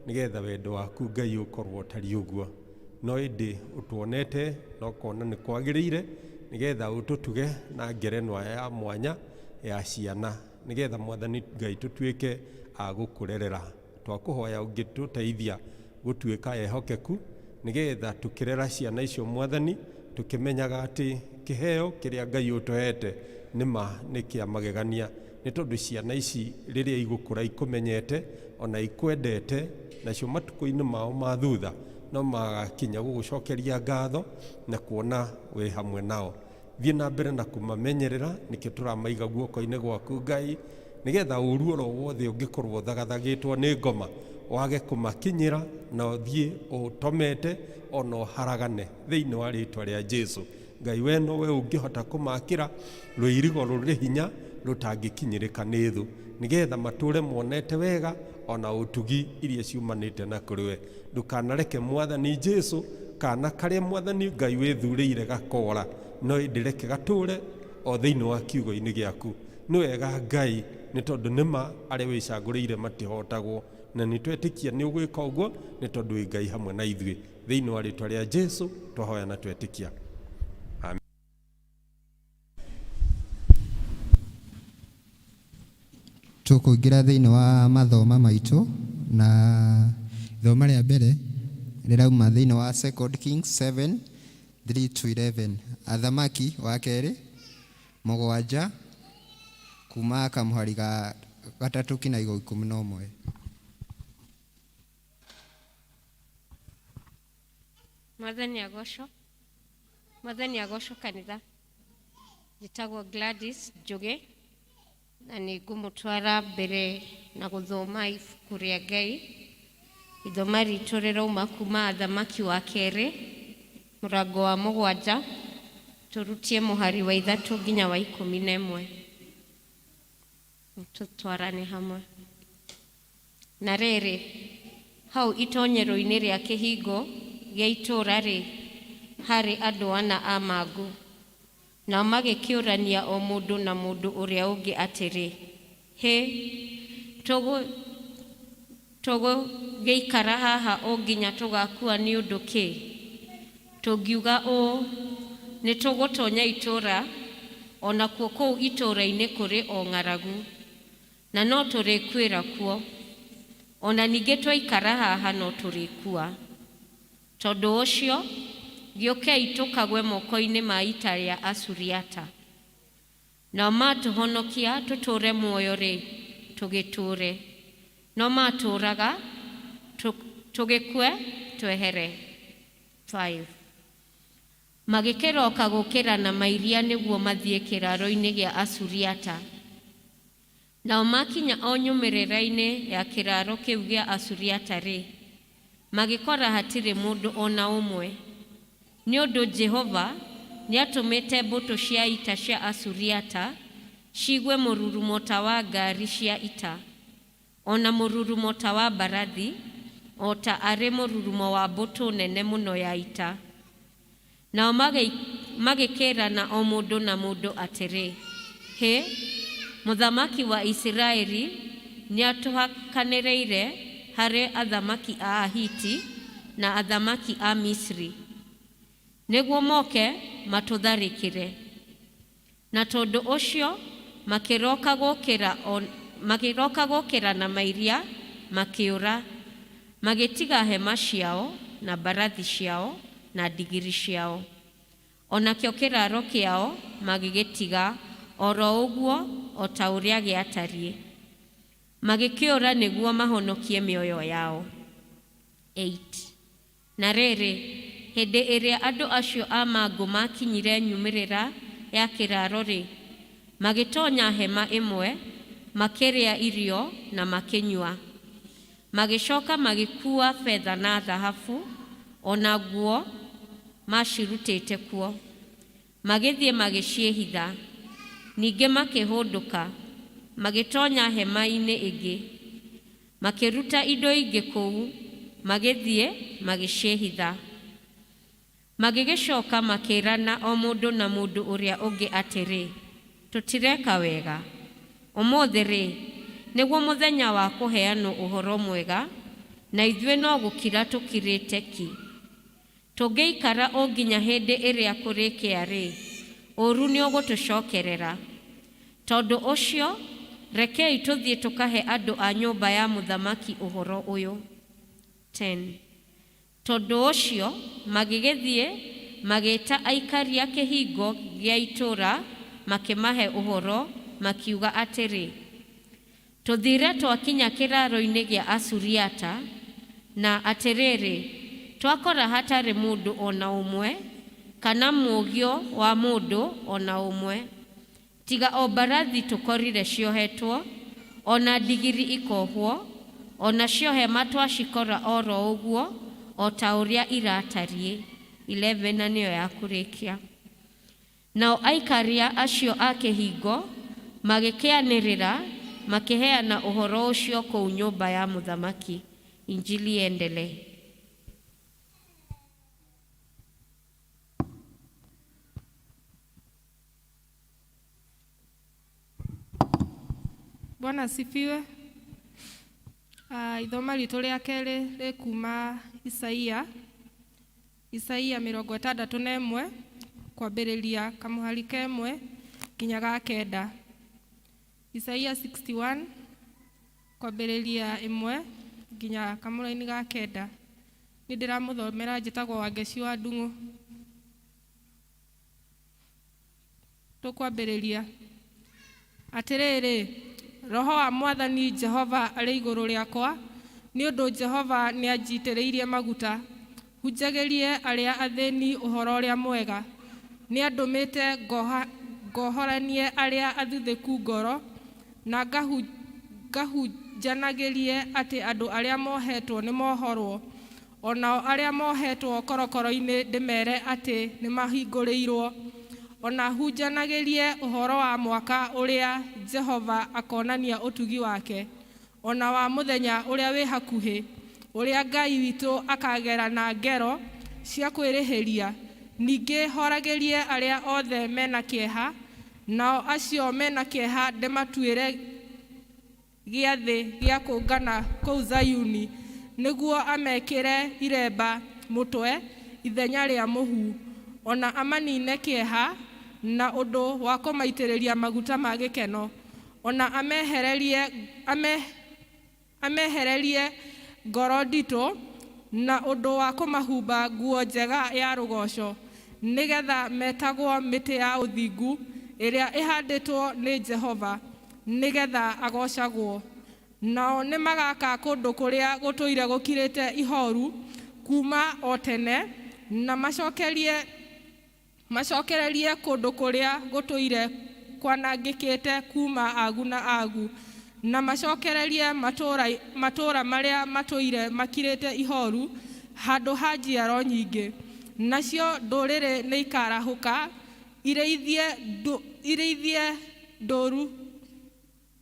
nĩgetha wendo waku Ngai ũkorwo ũtariĩ ũguo. No ĩndĩ ũtuonete na ũkona nĩ kwagĩrĩire, nĩgetha ũtũtuge na ngerenwa ya mwanya ya ciana, nĩgetha Mwathani Ngai tũtuĩke a gũkũrerera. Twakũhoya ũngĩtũteithia gũtuĩka ehokeku, nĩgetha tũkĩrera ciana icio Mwathani, tũkĩmenyaga atĩ kĩheo kĩrĩa Ngai ũtũhete nĩ ma nĩ kĩa magegania, nĩ tondũ ciana ici rĩrĩa igũkũra ikũmenyete ona ikwendete, nacio matukũ-inĩ mao ma thutha no magakinya gũgũcokeria ngatho na kuona wĩ hamwe nao. Thiĩ na mbere na kũmamenyerera, nĩkĩo tũramaiga guoko-inĩ gwaku Ngai, nĩgetha ũru oro wothe ũngĩkorwo ũthagathagĩtwo nĩ ngoma wage kũmakinyĩra, na ũthiĩ ũtomete ona ũharagane thĩinĩ wa rĩtwa rĩa Jesu. Ngai we nowe ũngĩhota kũmakĩra rũirigo rũrĩ hinya rũtangĩkinyĩrĩka nĩ thũ, nĩgetha matũre monete wega ona ũtugi iria ciumanĩte na kũrĩ we. Ndũkanareke Mwathani Jesu kana karĩa Mwathani Ngai wĩthurĩire gakora, no ĩndĩ reke gatũre o thĩinĩ wa kiugo-inĩ gĩaku. Nĩ wega Ngai, nĩ tondũ nĩ ma arĩa wĩcagũrĩire matihotagwo. Na nĩ twetĩkia nĩ ũgwĩka ũguo nĩ tondũ wĩ Ngai hamwe na ithuĩ. Thĩinĩ wa rĩtwa rĩa Jesu twahoya na twetĩkia. Amen. Tũkũingĩra thĩinĩ wa mathoma maitũ na ithoma rĩa mbere rĩrauma thĩinĩ wa 2 Kings 7 3 to 11. Athamaki wa kerĩ mũgwanja kuma kamũhari ga gatatũ kinya 11. Mwathani agocwo. Mwathani agocwo kanitha. Njĩtagwo Gladys Njũgĩ na nĩ ngũmũtwara mbere na gũthoma ibuku rĩa Ngai. Ithoma ritũ rĩrauma kuma Athamaki wa kerĩ mũrango wa 7 tũrutie mũhari wa 3 nginya wa 11. Tũtwarane hamwe. Na rĩrĩ, hau itonyero-inĩ rĩa kĩhingo gĩa itũũra rĩ, harĩ andũ 4 a mangũ. Nao magĩkĩũrania o mũndũ na mũndũ ũrĩa ũngĩ atĩrĩ, hĩ, tũgũgĩikara haha o nginya tũgakua nĩ ũndũ kĩ? Tũngiuga ũũ, nĩ tũgũtonya itũũra, o nakuo kũu itũũra-inĩ kũrĩ o ng'aragu, na no tũrĩkuĩra kuo. O na ningĩ twaikara haha no tũrĩkua. Tondũ ũcio, gĩũkei tũkagwe moko-inĩ ma ita rĩa Asuriata. Nao matũhonokia tũtũũre muoyo rĩ, tũgĩtũũre. No matũũraga, tũgĩkue, twehere. 5. Magĩkĩroka gũkĩra na mairia nĩguo mathiĩ kĩraaro-inĩ gĩa Asuriata. Nao makinya o nyumĩrĩra-inĩ ya kĩraaro kĩu gĩa Asuriata rĩ, magĩkora hatirĩ mũndũ o na ũmwe. Nĩ ũndũ Jehova nĩatũmĩte mbũtũ cia ita cia Asuriata ciigue mũrurumo ta wa ngaari cia ita, o na mũrurumo ta wa mbarathi, o ta arĩ mũrurumo wa mbũtũ nene mũno ya ita. Nao magĩkĩrana o mũndũ na mũndũ atĩrĩ, hĩ, mũthamaki wa Isiraeli nĩatũhakanĩrĩire harĩ athamaki a Ahiti na athamaki a Misri, nĩguo moke matũtharĩkĩre. Na tondũ ũcio makĩroka gũkĩra na mairia makĩũra, magĩtiga hema ciao na mbarathi ciao na ndigiri ciao. O nakĩo kĩraaro kĩao magĩgĩtiga oro ũguo o ta ũrĩa gĩatariĩ. Magĩkĩũra nĩguo mahonokie mĩoyo yao. 8. Na rĩrĩ, hĩndĩ ĩrĩa andũ acio a mangũ makinyire nyumĩrĩra ya kĩraaro rĩ, magĩtonya hema ĩmwe, makĩrĩa irio na makĩnyua. Magĩcoka magĩkuua betha na thahabu, o na nguo macirutĩte kuo. Magĩthiĩ magĩciĩhitha. Ningĩ makĩhũndũka, magĩtonya hema-inĩ ĩngĩ. Makĩruta indo ingĩ kũu, magĩthiĩ magĩciĩhitha. Magĩgĩcoka makĩĩrana o mũndũ na mũndũ ũrĩa ũngĩ atĩrĩ, tũtireka wega. Ũmũthĩ rĩ, nĩguo mũthenya wa kũheanwo ũhoro mwega, na ithuĩ no gũkira tũkirĩte ki. Tũngĩikara o nginya hĩndĩ ĩrĩa kũrĩkĩa rĩ, ũũru nĩũgũtũcokerera. Tondũ ũcio, rekei tũthiĩ tũkahe andũ a nyũmba ya mũthamaki ũhoro ũyũ. 10. Tondũ ũcio, magĩgĩthiĩ, magĩĩta aikaria kĩhingo gĩa itũũra, makĩmahe ũhoro, makiuga atĩrĩ, tũthire twakinya kĩraaro-inĩ gĩa Asuriata, na atĩrĩrĩ, twakora hatarĩ mũndũ o na ũmwe, kana mũũgio wa mũndũ o na ũmwe, tiga o mbarathi tũkorire ciohetwo, o na ndigiri ikohwo, o nacio hema twacikora oro ũguo, o ta ũrĩa iratariĩ. 11 na nĩyo ya kũrĩkia. Nao aikaria acio a kĩhingo magĩkĩanĩrĩra, makĩheana ũhoro ũcio kũu nyũmba ya mũthamaki. Injili endelee. Bwana asifiwe. Ithoma ritũ rĩa kerĩ rĩ kuma Isaia, Isaia 61 kwambĩrĩria kamũhari ka 1 nginya ga 9. Isaia 61 kwambĩrĩria 1 nginya kamũraini ga 9. Nĩ ndĩramũthomera, njĩtagwo Wangeci wa Ndung'u. Tũkwambĩrĩria. Atĩrĩrĩ, Roho wa Mwathani Jehova arĩ igũrũ rĩakwa, nĩ ũndũ Jehova nĩanjitĩrĩirie maguta hunjagĩrie arĩa athĩni ũhoro ũrĩa mwega. Nĩandũmĩte ngohoranie arĩa athuthĩku ngoro, na ngahunjanagĩrie atĩ andũ arĩa mohetwo nĩmohorwo, o nao arĩa mohetwo korokoro-inĩ ndĩmere atĩ nĩmahingũrĩirwo, o na hunjanagĩrie ũhoro wa mwaka ũrĩa Jehova akonania ũtugi wake, o na wa mũthenya ũrĩa wĩ hakuhĩ, ũrĩa Ngai witũ akagera na ngero cia kwĩrĩhĩria, ningĩ horagĩrie arĩa othe mena kĩeha, nao acio mena kĩeha ndĩmatuĩre gĩathĩ gĩa kũngana kũu Zayuni, nĩguo amekĩre iremba mũtwe ithenya rĩa mũhu, o na amanine kĩeha na ũndũ wa kũmaitĩrĩria maguta ma gĩkeno, o na amehererie ngoro nditũ na ũndũ wa kũmahumba nguo njega ya rũgooco, nĩgetha metagwo mĩtĩ ya ũthingu ĩrĩa ĩhandĩtwo nĩ Jehova, nĩgetha agoocagwo. Nao nĩmagaka kũndũ kũrĩa gũtũire gũkirĩte ihoru kuuma o tene, na macokererie kũndũ kũrĩa gũtũire kwanangĩkĩte kuuma agu na agu, na macokererie matũũra marĩa matũire makirĩte ihoru handũ ha njiaro nyingĩ. Nacio ndũrĩrĩ nĩikarahũka irĩithie ndũru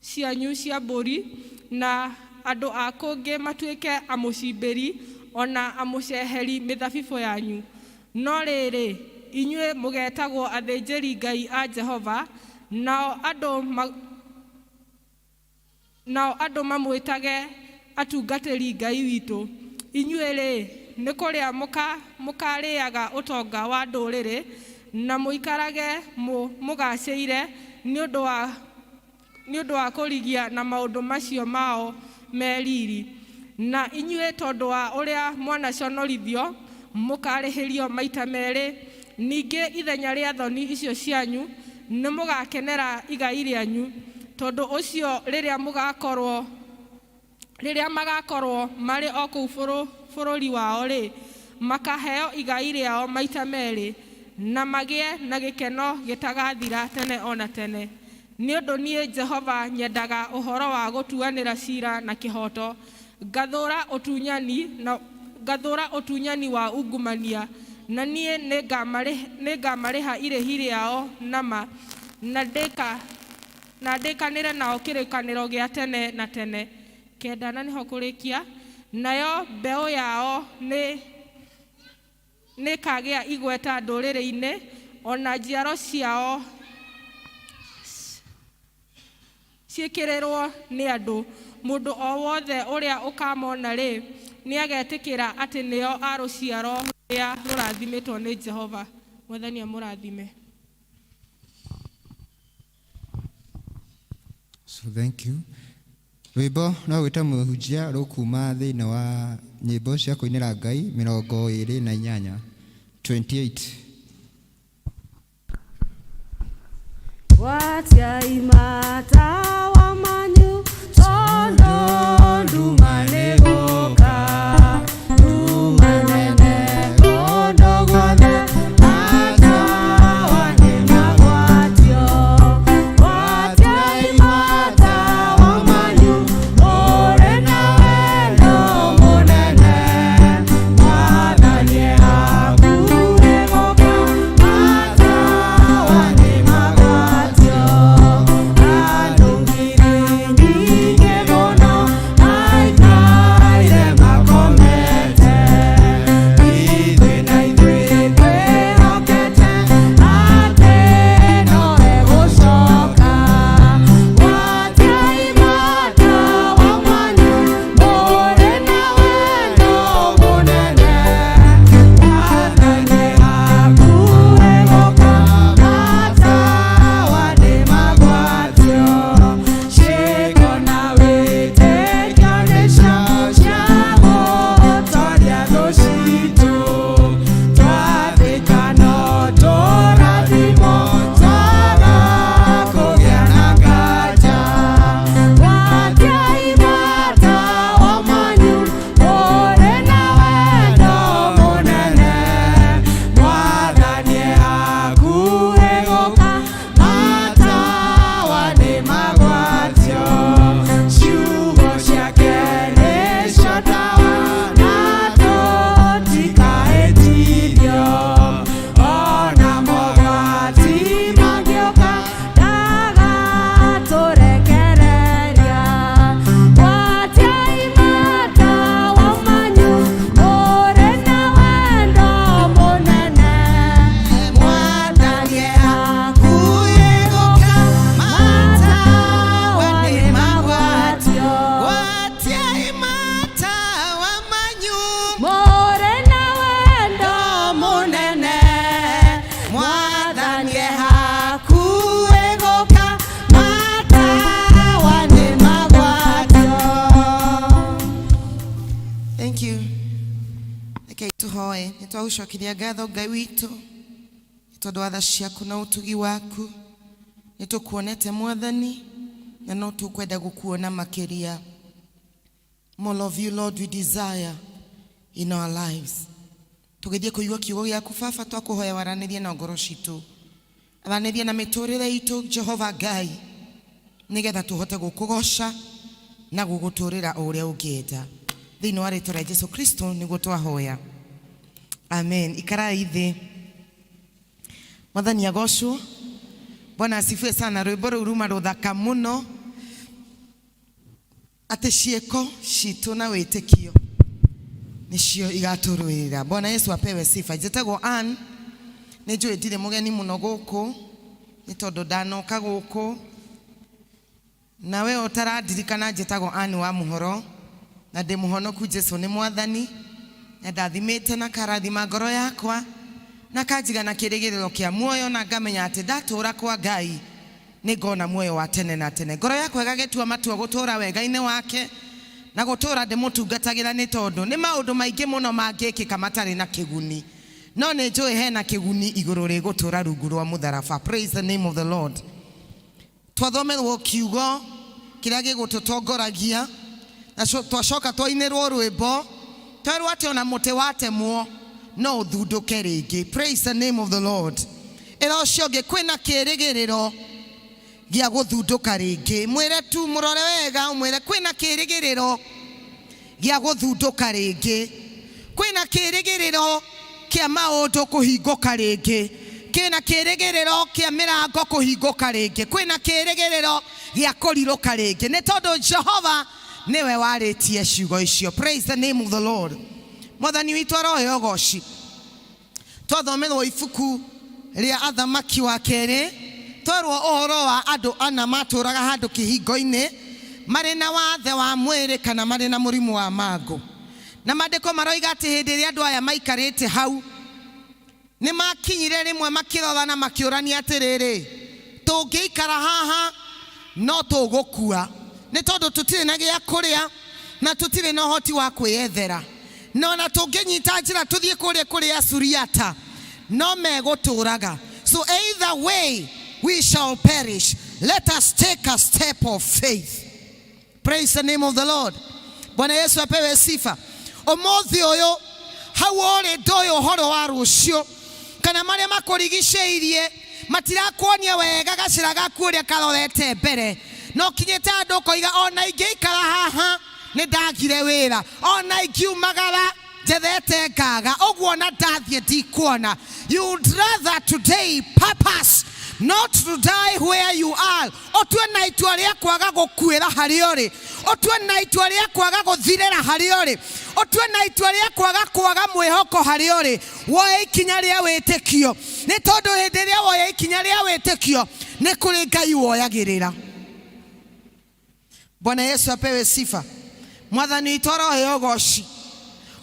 cianyu cia mbũri, na andũ a kũngĩ matuĩke amũcimbĩri o na amũceheri mĩthabibũ yanyu. No rĩrĩ, inyuĩ mũgetagwo athĩnjĩri-Ngai a Jehova, nao andũ mamwĩtage atungatĩri Ngai witũ. Inyuĩ-rĩ, nĩ kũrĩa mũkarĩaga ũtonga wa ndũrĩrĩ, na mũikarage mũgaacĩire nĩ ũndũ wa kũrigia na maũndũ macio mao me riri. Na inyuĩ tondũ wa ũrĩa mwanaconorithio, mũkarĩhĩrio maita merĩ. Ningĩ ithenya rĩa thoni icio cianyu nĩmũgakenera igai rĩanyu. Tondũ ũcio rĩrĩa magakorwo marĩ o kũu bũrũri wao-rĩ, makaheo igai rĩao maita merĩ, na magĩe na gĩkeno gĩtagathira tene o na tene. Nĩ ũndũ niĩ Jehova nyendaga ũhoro wa gũtuanĩra ciira na kĩhooto, ngathũũra ũtunyani wa ungumania, na niĩ nĩngamarĩha irĩhi rĩao na ma, na ndĩkanĩre nao kĩrĩkanĩro gĩa tene na tene. 9 na nĩho kũrĩkia. Nayo mbeũ yao nĩkagĩa igweta ndũrĩrĩ-inĩ, o na njiaro ciao ciĩkĩrĩrwo nĩ andũ. Mũndũ o wothe ũrĩa ũkamona-rĩ, nĩagetĩkĩra atĩ nĩo a rũciaro rũrĩa rũrathimĩtwo nĩ Jehova. Mwathani amũrathime. So thank you. Rwĩmbo no gwĩta mũhunjia rũkuma thĩinĩ wa nyĩmbo cia kũinĩra Ngai 28, 28. Gwatiai matawa manyu, tondũ nduma nĩgũka, nduma nene kũndũ guothe, matawa nĩmagwatio. Gwatiai matawa manyu, mũrĩ na wendo mũnene, Mwathani e hakuhĩ gũka, matawa nĩmagwatio. Andũ Twagũcokeria ngatho Ngai witũ nĩ tondũ wa tha ciaku na ũtugi waku. Nĩ tũkuonete Mwathani na no tũkwenda gũkuona makĩria. More of you, Lord, we desire in our lives. Tũgĩthiĩ kũigua kiugo gĩaku Baba, twakũhoya waranĩrie na ngoro citũ, aranĩrie na mĩtũrĩre itũ, Jehova Ngai, nĩgetha tũhote gũkũgoca na gũgũtũrĩra o ũrĩa ũngĩenda. Thĩinĩ wa rĩtwa rĩa Jesu Kristo nĩguo twahoya, amen. Ikarai thĩ. Mwathani agocwo. Bwana asifiwe sana. Rwĩmbo rũu ruma rũthaka mũno, atĩ ciĩko citũ na wĩtĩkio nĩcio igatũrũĩrĩra. Bwana Yesu apewe sifa. Njĩtagwo Ann, nĩ njũĩ ndirĩ mũgeni mũno gũkũ nĩ tondũ ndanoka gũkũ na we ũtarandirikana. Njĩtagwo Ann wa Mũhoro na ndĩ mũhonoku. Jesu nĩ Mwathani na ndathimĩte na karathima ngoro yakwa na kanjiga na kĩrĩgĩrĩro kĩa muoyo, na ngamenya atĩ ndatũra kwa Ngai nĩ ngona muoyo wa tene na tene. Ngoro yakwa ĩgagĩtua matua gũtũra wega-inĩ wake na gũtũra ndĩmũtungatagĩra, nĩ tondũ nĩ maũndũ maingĩ mũno mangĩkĩka matarĩ na kĩguni, no nĩ njũĩ hena kĩguni igũrũ rĩgũtũra rungu rwa mũtharaba. Praise the name of the Lord. Twathomerwo kiugo kĩrĩa gĩgũtũtongoragia na twacoka twainĩrwo rwĩmbo, twerwo atĩ ona mũtĩ watemwo no ũthundũke rĩngĩ. Praise the name of the Lord. Ĩra ũcio ũngĩ kwĩna kĩrĩgĩrĩro gĩa gũthundũka rĩngĩ. Mwĩre tu, mũrore wega, ũmwĩre kwĩna kĩrĩgĩrĩro gĩa gũthundũka rĩngĩ, kwĩna kĩrĩgĩrĩro kĩa maũndũ kũhingũka rĩngĩ, kwĩna kĩrĩgĩrĩro kĩa mĩrango kũhingũka rĩngĩ, kwĩna kĩrĩgĩrĩro gĩa kũrirũka rĩngĩ, nĩ tondũ Jehova nĩwe warĩtie ciugo icio. Praise the name of the Lord. Mwathani witũ aroheo ũgoci. Twathomerwo ibuku rĩa Athamaki wa Kerĩ, twerwo ũhoro wa andũ ana matũraga handũ kĩhingo-inĩ marĩ na wathe wa mwĩrĩ kana marĩ na mũrimũ wa mangũ. Na maandĩko maroiga atĩ hĩndĩ ĩrĩa andũ aya maikarĩte hau, nĩ makinyire rĩmwe makĩrora na makĩũrania atĩrĩrĩ, tũngĩikara haha no tũgũkua, nĩ tondũ tũtirĩ na gĩa kũrĩa na tũtirĩ na ũhoti wa kwĩyethera, na ona tũngĩnyita njĩra tũthiĩ kũrĩa kũrĩ Asuriata no megũtũraga. So either way we shall perish. Let us take a step of faith. Praise the name of the Lord. Bwana Yesu apewe sifa. Ũmũthĩ ũyũ hau ũrĩ, ndũĩ ũhoro wa rũciũ kana marĩa makũrigicĩirie matirakuonia wega gacĩra gaku ũrĩa karorete mbere, no kinyĩte andũ ũkoiga, ona ingĩikara haha nĩ ndagire wĩra, ona ingiumagara njethete ngaga ũguo, na ndathiĩ ndikuona. You would rather today purpose not to die where you are. Ũtue na itua rĩa kwaga gũkuĩra harĩa ũrĩ, ũtue na itua rĩa kwaga gũthirĩra harĩa ũrĩ, ũtue na itua rĩa kwaga mwĩhoko harĩa ũrĩ. Woe ikinya rĩa wĩtĩkio, nĩ tondũ hĩndĩ ĩrĩa woya ikinya rĩa wĩtĩkio, nĩ kũrĩ Ngai woyagĩrĩra. Bwana Yesu apewe sifa. Mwathani witũ aroheo ũgoci.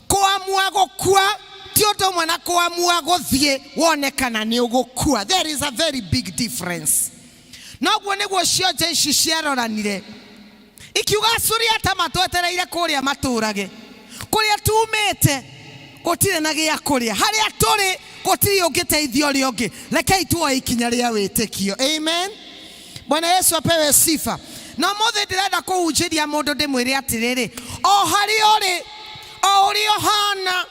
Kũamua gũkua ti ũndũ ũmwe na kũamua gũthiĩ wone kana nĩ ũgũkua. There is a very big difference. Noguo nĩguo cionje ici ciaroranire ikiuga, Suriata matwetereire kũrĩa matũrage, kũrĩa tumĩte gũtirĩ na gĩa kũrĩa, harĩa tũrĩ gũtirĩ ũngĩteithia ũrĩa ũngĩ. Rekei tuoe ikinya rĩa wĩtĩkio. Amen. Bwana Yesu apewe sifa. Na ũmũthĩ ndĩrenda kũhunjĩria mũndũ, ndĩmwĩre atĩrĩrĩ, o harĩa ũrĩ, o ũrĩa ũhana,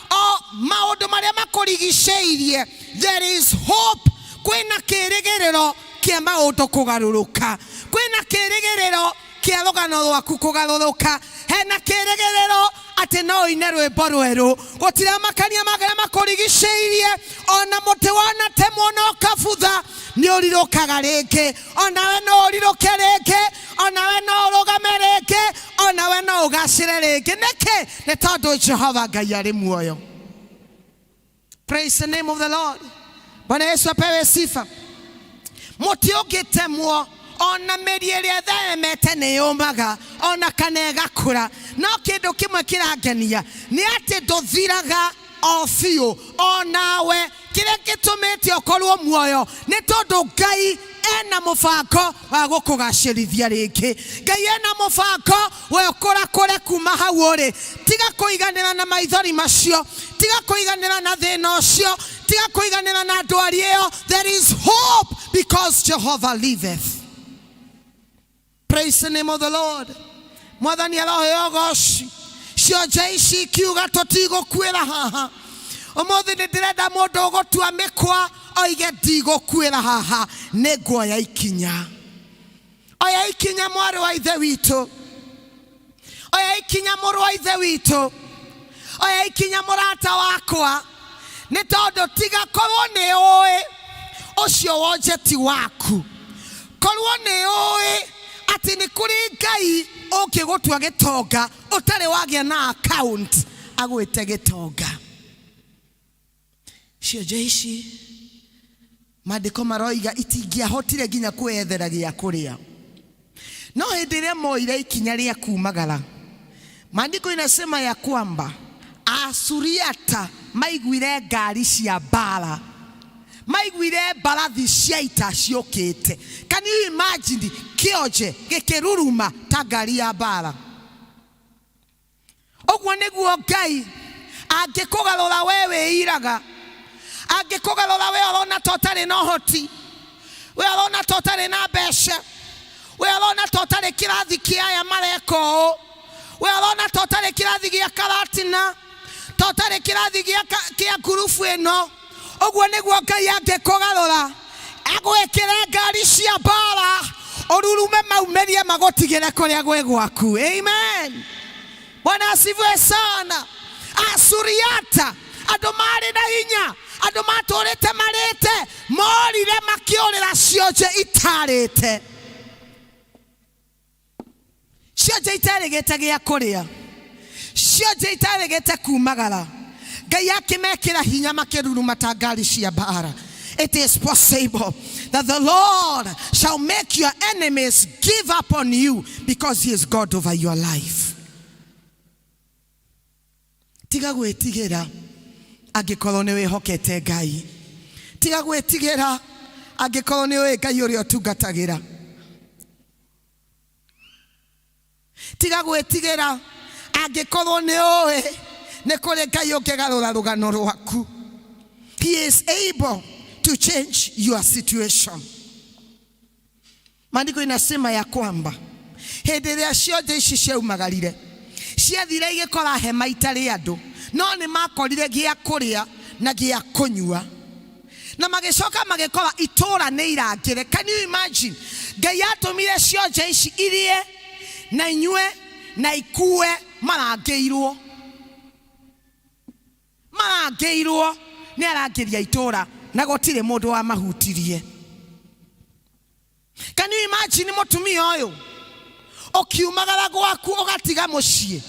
o maũndũ marĩa makũrigicĩirie, there is hope. Kwĩna kĩrĩgĩrĩro kĩa maũndũ kũgarũrũka, kwĩna kĩrĩgĩrĩro kĩa rũgano rwaku kũgarũrũka, hena kĩrĩgĩrĩro atĩ no ũine rwĩmbo rwerũ. Gũtiramakania marĩa makũrigicĩirie, ona mũtĩ wanatemwo na ũkabutha, nĩ ũrirũkaga rĩngĩ. Onawe no ũrirũke rĩngĩ, onawe no ũrũgame rĩngĩ, onawe no ũgacĩre rĩngĩ. Nĩkĩ? Nĩ tondũ Jehova Ngai arĩ muoyo. Praise the name of the Lord. Bwana Yesu apewe sifa. Mũtĩ ũngĩtemwo, ona mĩri ĩrĩa ĩtheremete nĩ yũmaga ona kana ĩgakũra. No kĩndũ kĩmwe kĩrangenia nĩ atĩ ndũthiraga o biũ. Onawe kĩrĩa gĩtũmĩte ũkorwo muoyo nĩ tondũ Ngai ena mũbango wa gũkũgacĩrithia rĩngĩ. Ngai ena mũbango wa ũkũrakũre kuma hau ũrĩ. Tiga kũiganĩra na maithori macio, tiga kũiganĩra na thĩna ũcio, tiga kũiganĩra na ndwari ĩyo. There is hope because Jehovah liveth. Praise the name of the Lord. Mwathani aroheo ũgoci. Cionje ici ikiuga tũtigũkuĩra haha. Ũmũthĩ nĩ ndĩrenda mũndũ ũgũtua mĩkwa oige ndigũkuĩra haha, nĩ nguoya ikinya. Oya ikinya mwarĩ wa ithe witũ, oya ikinya mũrũ wa ithe witũ, oya ikinya mũrata wakwa, nĩ tondũ tiga korwo nĩ ũĩ ũcio wonje ti waku, korwo nĩ ũĩ atĩ nĩ kũrĩ Ngai ũngĩgũtua gĩtonga ũtarĩ wagĩa na account agwĩte gĩtonga. Cionje ici maandĩko maroiga itingĩahotire nginya kwĩyethera gĩa kũrĩa, no hĩndĩ ĩrĩa moire ikinya rĩa kumagara, maandĩko inasema ya kwamba Asuriata maiguire ngari cia mbara, maiguire mbarathi cia ita ciũkĩte. Can you imagine kĩonje gĩkĩruruma ta ngari ya mbara? Ũguo nĩguo Ngai angĩkũgarũra we wĩiraga, angĩkũgarũra we ũrona ta ũtarĩ na ũhoti, we ũrona ta ũtarĩ na mbeca, we ũrona ta ũtarĩ kĩrathi kĩa aya mareka ũũ, we ũrona ta ũtarĩ kĩrathi gĩa karatina, ta ũtarĩ kĩrathi kĩa ngurubu ĩno. Ũguo nĩguo Ngai angĩkũgarũra agwĩkĩre ngari cia mbara, ũrurume maumĩrie magũtigĩre kũrĩa gwĩ gwaku. Amen. Bwana asifiwe sana. Asuriata andũ marĩ na hinya, andũ matũrĩte marĩte, morire makĩũrĩra cionje itarĩte, cionje itarĩgĩte gĩa kũrĩa, cionje itarĩgĩte kumagara. Ngai akĩmekĩra hinya makĩruruma ta ngari cia mbara. It is possible that the Lord shall make your enemies give up on you because he is God over your life. Tiga gwĩtigĩra angĩkorwo nĩ wĩhokete Ngai. Tiga gwĩtigĩra angĩkorwo nĩ ũĩ Ngai ũrĩa ũtungatagĩra. Tiga gwĩtigĩra angĩkorwo nĩ ũĩ nĩ kũrĩ Ngai ũngĩgarũra rũgano rwaku. He is able to change your situation. Maandĩko inasema ya kwamba hĩndĩ ĩrĩa cionje ici ciaumagarire, ciathire igĩkora hema itarĩ andũ, no nĩ makorire gĩa kũrĩa na gĩa kũnyua, na magĩcoka magĩkora itũra nĩ irangĩre. Can you imagine? Ngai atũmire cionje ici irie na inyue na ikue marangĩirwo, marangĩirwo nĩ arangĩria itũra na gũtirĩ mũndũ wamahutirie. Can you imagine mũtumia ũyũ ũkiumagara gwaku ũgatiga mũciĩ?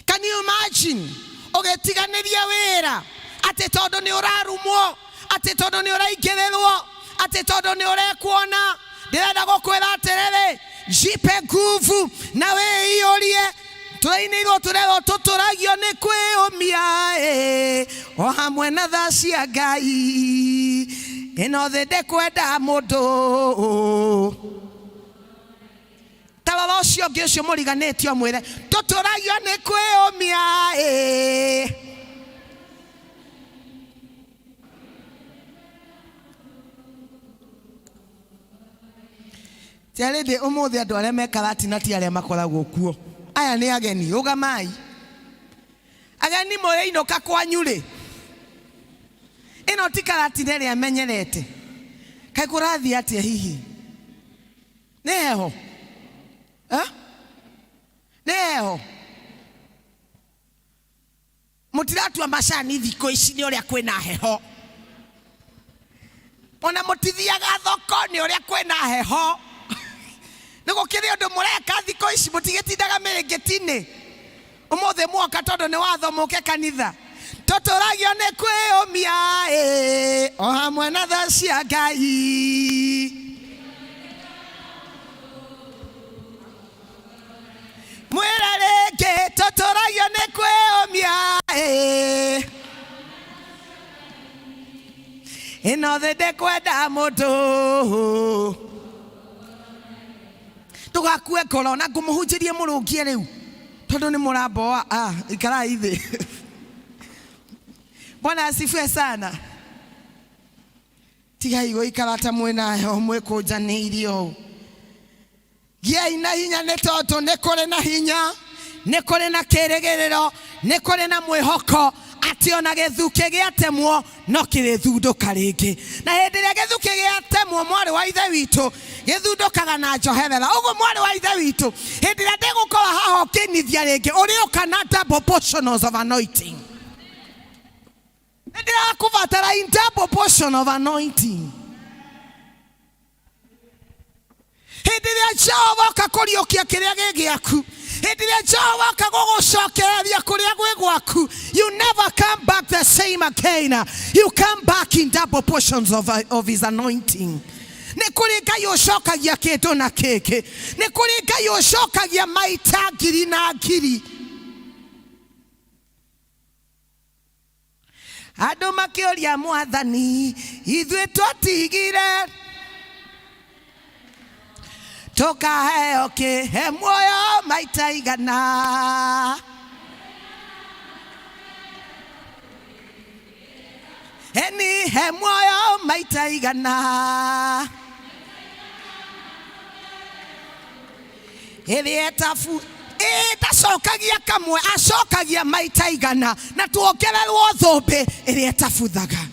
Can you imagine ũgĩtiganĩria wĩra atĩ tondũ nĩ ũrarumwo, atĩ tondũ nĩ ũraingĩrĩrwo, atĩ tondũ nĩ ũrekuona? Ndĩrenda gũkwĩra atĩrĩrĩ, jipe nguvu na wĩiyũrie. Tũrainĩirwo tũrerwo tũtũragio nĩ kwĩyũmia, o hamwe na tha cia Ngai. Ĩno thĩ ndĩkwenda mũndũ. Ta rora ũcio ũngĩ ũcio mũriganĩtie ũmwĩre tũtũragio nĩ kwĩyũmia. Tiarĩndĩ ũmũthĩ andũ arĩa me Karatina ti arĩa makoragwo kuo. Aya nĩ ageni, rũgamai. Ageni mũrĩinũka kwanyu rĩ? Ĩno ti Karatina ĩrĩa menyerete. Kaĩ kũrathiĩ atĩa hihi? Nĩ heho? Nĩ heho? Mũtiratua macani thikũ ici nĩ ũrĩa kwĩna heho. Ona mũtithiaga thoko nĩ ũrĩa kwĩna heho. Nĩ gũkĩrĩ ũndũ mũreka thikũ ici, mũtigĩtindaga mĩrĩngĩti-inĩ. Ũmũthĩ mwoka tondũ nĩ watho mũke kanitha. Tũtũragio nĩ kwĩyũmia, o hamwe na tha cia Ngai. Mwĩre rĩngĩ tũtũragio nĩ kwĩyũmia. Ĩno thĩ ndĩkwenda mũndũ. Ndũgakue ngoro na ngũmũhunjĩrie mũrũngie rĩu tondũ nĩ mũramboa. Ah, ikarai thĩ. Bwana asifiwe sana. Tigai gũikara ta mwĩna heho mwĩkũnjanĩirie ũũ. Gĩai na hinya nĩ tondũ nĩ kũrĩ na hinya, nĩ kũrĩ na kĩĩrĩgĩrĩro, nĩ kũrĩ na mwĩhoko atĩ ona gĩthukĩ gĩatemwo no kĩrĩthundũka rĩngĩ. Na hĩndĩ ĩrĩa gĩthukĩ gĩatemwo, mwarĩ wa ithe witũ, gĩthundũkaga na njoherera. Ũguo mwarĩ wa ithe witũ, hĩndĩ ĩrĩa ndĩgũkorwo haha ũkĩinithia rĩngĩ, ũrĩũka na double portions of anointing. Nĩ ndĩrakũbatara in double portion of anointing. Hĩndĩ ĩrĩa Jehova oka kũriũkia kĩrĩa gĩ gĩaku, hĩndĩ ĩrĩa Jehova oka gũgũcokereria kũrĩa gwĩ gwaku, you never come back the same again. You come back in double portions of his anointing. Nĩ kũrĩ Ngai ũcokagia kĩndũ na kĩngĩ, nĩ kũrĩ Ngai ũcokagia maita ngiri na ngiri. Andũ makĩũria Mwathani, ithuĩ twatigire tũkaheo kĩ he muoyo maita igana. Eni he muoyo maita igana. Ĩrĩa ĩtabu ĩĩ ndacokagia kamwe, acokagia maita igana, na tuongererwo thũmbĩ ĩrĩa ĩtabuthaga.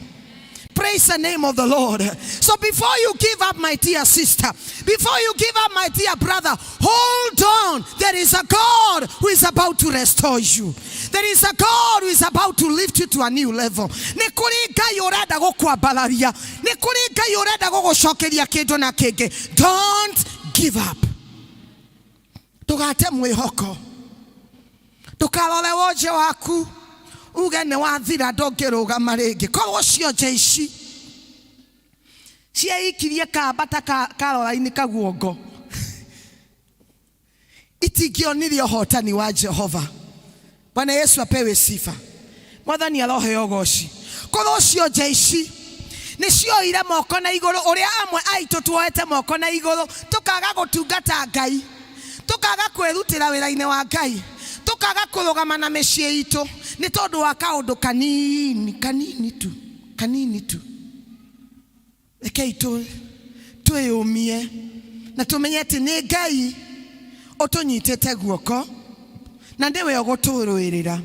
Praise the name of the Lord. So before you give up, my dear sister, before you give up, my dear brother, hold on. There is a God who is about to restore you. There is a God who is about to lift you to a new level. Nĩ kũrĩ Ngai ũrenda gũkwambararia. Nĩ kũrĩ Ngai ũrenda gũgũcokeria kĩndũ na kĩngĩ. Don't give up. Ndũgate mwĩhoko. Ndũkarore wonje waku uge nĩ wathira ndũngĩrũgama rĩngĩ. Korwo cionje ici cieikirie kamba ta karora-inĩ kaguongo, itingĩonire ũhotani wa Jehova. Bwana Yesu apewe sifa. Mwathani aroheo ũgoci. Korwo cionje ici nĩ cioire moko na igũrũ, ũrĩa amwe aitũ tuoete moko na igũrũ, tũkaga gũtungata Ngai, tũkaga kwĩrutĩra wĩra-inĩ wa Ngai, tũkaga kũrũgama na mĩciĩ itũ nĩ tondũ wa kaũndũ kanini, kanini tu, kanini tu. Rekei twĩyũmie na tũmenye atĩ nĩ Ngai ũtũnyitĩte guoko na nĩwe ũgũtũrũĩrĩra.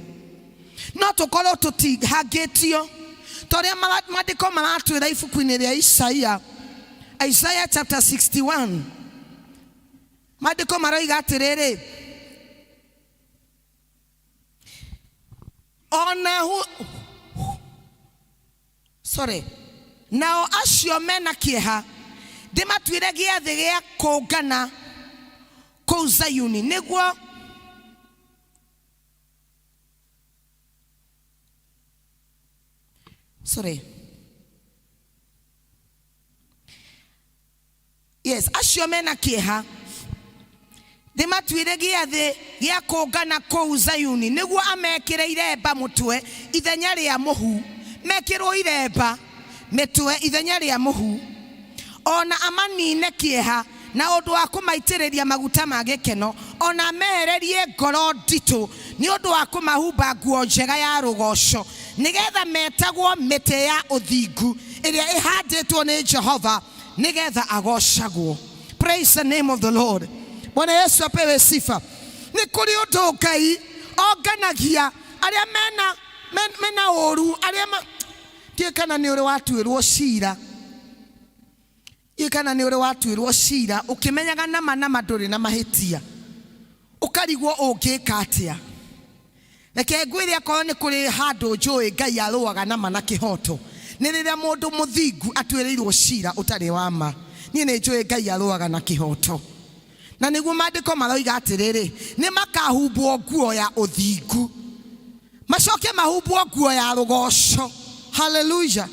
No tũkorwo tũtihangĩtio ta ũrĩa maandĩko maratwĩra ibuku-inĩ rĩa Isaia, Isaiah chapter 61. Maandĩko maroiga atĩrĩrĩ, ona hu, sorry, nao acio mena kĩeha ndĩmatuĩre gĩathĩ gĩa kũngana kũu Zayuni, nĩguo sorry, yes, acio mena kĩeha ndĩmatuĩre gĩathĩ gĩa kũngana kũu Zayuni, nĩguo amekĩre iremba mũtwe ithenya rĩa mũhu, mekĩrwo iremba mĩtwe ithenya rĩa mũhu, ona amanine kĩeha na ũndũ wa kũmaitĩrĩria maguta ma gĩkeno, ona amehererie ngoro nditũ nĩ ũndũ wa kũmahumba nguo njega ya rũgoco, nĩgetha metagwo mĩtĩ ya ũthingu ĩrĩa ĩhandĩtwo nĩ Jehova, nĩgetha agocagwo. Praise the name of the Lord. Bwana Yesu apewe sifa. Nĩ kũrĩ ũndũ Ngai onganagia arĩa mena ũru, arĩa ndiũĩ kana nĩ ũrĩ watuĩrwo cira, ndiũĩ kana nĩ ũrĩ watuĩrwo cira ũkĩmenyaga nama nama ndũrĩ na mahĩtia, ũkarigwo ũngĩka atĩa. Reke ngwĩre, akorwo nĩ kũrĩ handũ njũĩ Ngai arũaga nama na kĩhoto, nĩ rĩrĩa mũndũ mũthingu atuĩrĩirwo cira ũtarĩ wa ma. Niĩ nĩ njũĩ Ngai arũaga na kĩhoto, na nĩguo maandĩko maroiga atĩrĩrĩ, nĩ makahumbwo nguo ya ũthingu, macoke mahumbwo nguo ya rũgoco. Haleluya,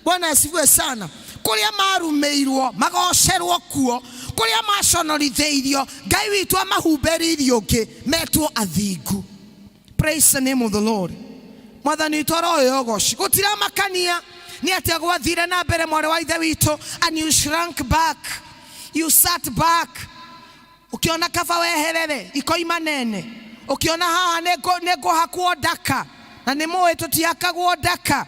Bwana asifiwe sana. Kũrĩa marumĩirwo magocerwo kuo, kũrĩa maconorithĩirio Ngai witũ amahumbĩririe ũngĩ, metwo athingu. Praise the name of the Lord. Mwathani witũ aroheo ũgoci. Gũtiramakania Nĩ atĩa gwathire na mbere mwarĩ wa ithe witũ? And you shrank back, you sat back, ũkĩona kaba weherere ikoima nene, ũkĩona haha nĩ ngũhakwo ndaka, na nĩ mũĩ tũtihakagwo ndaka.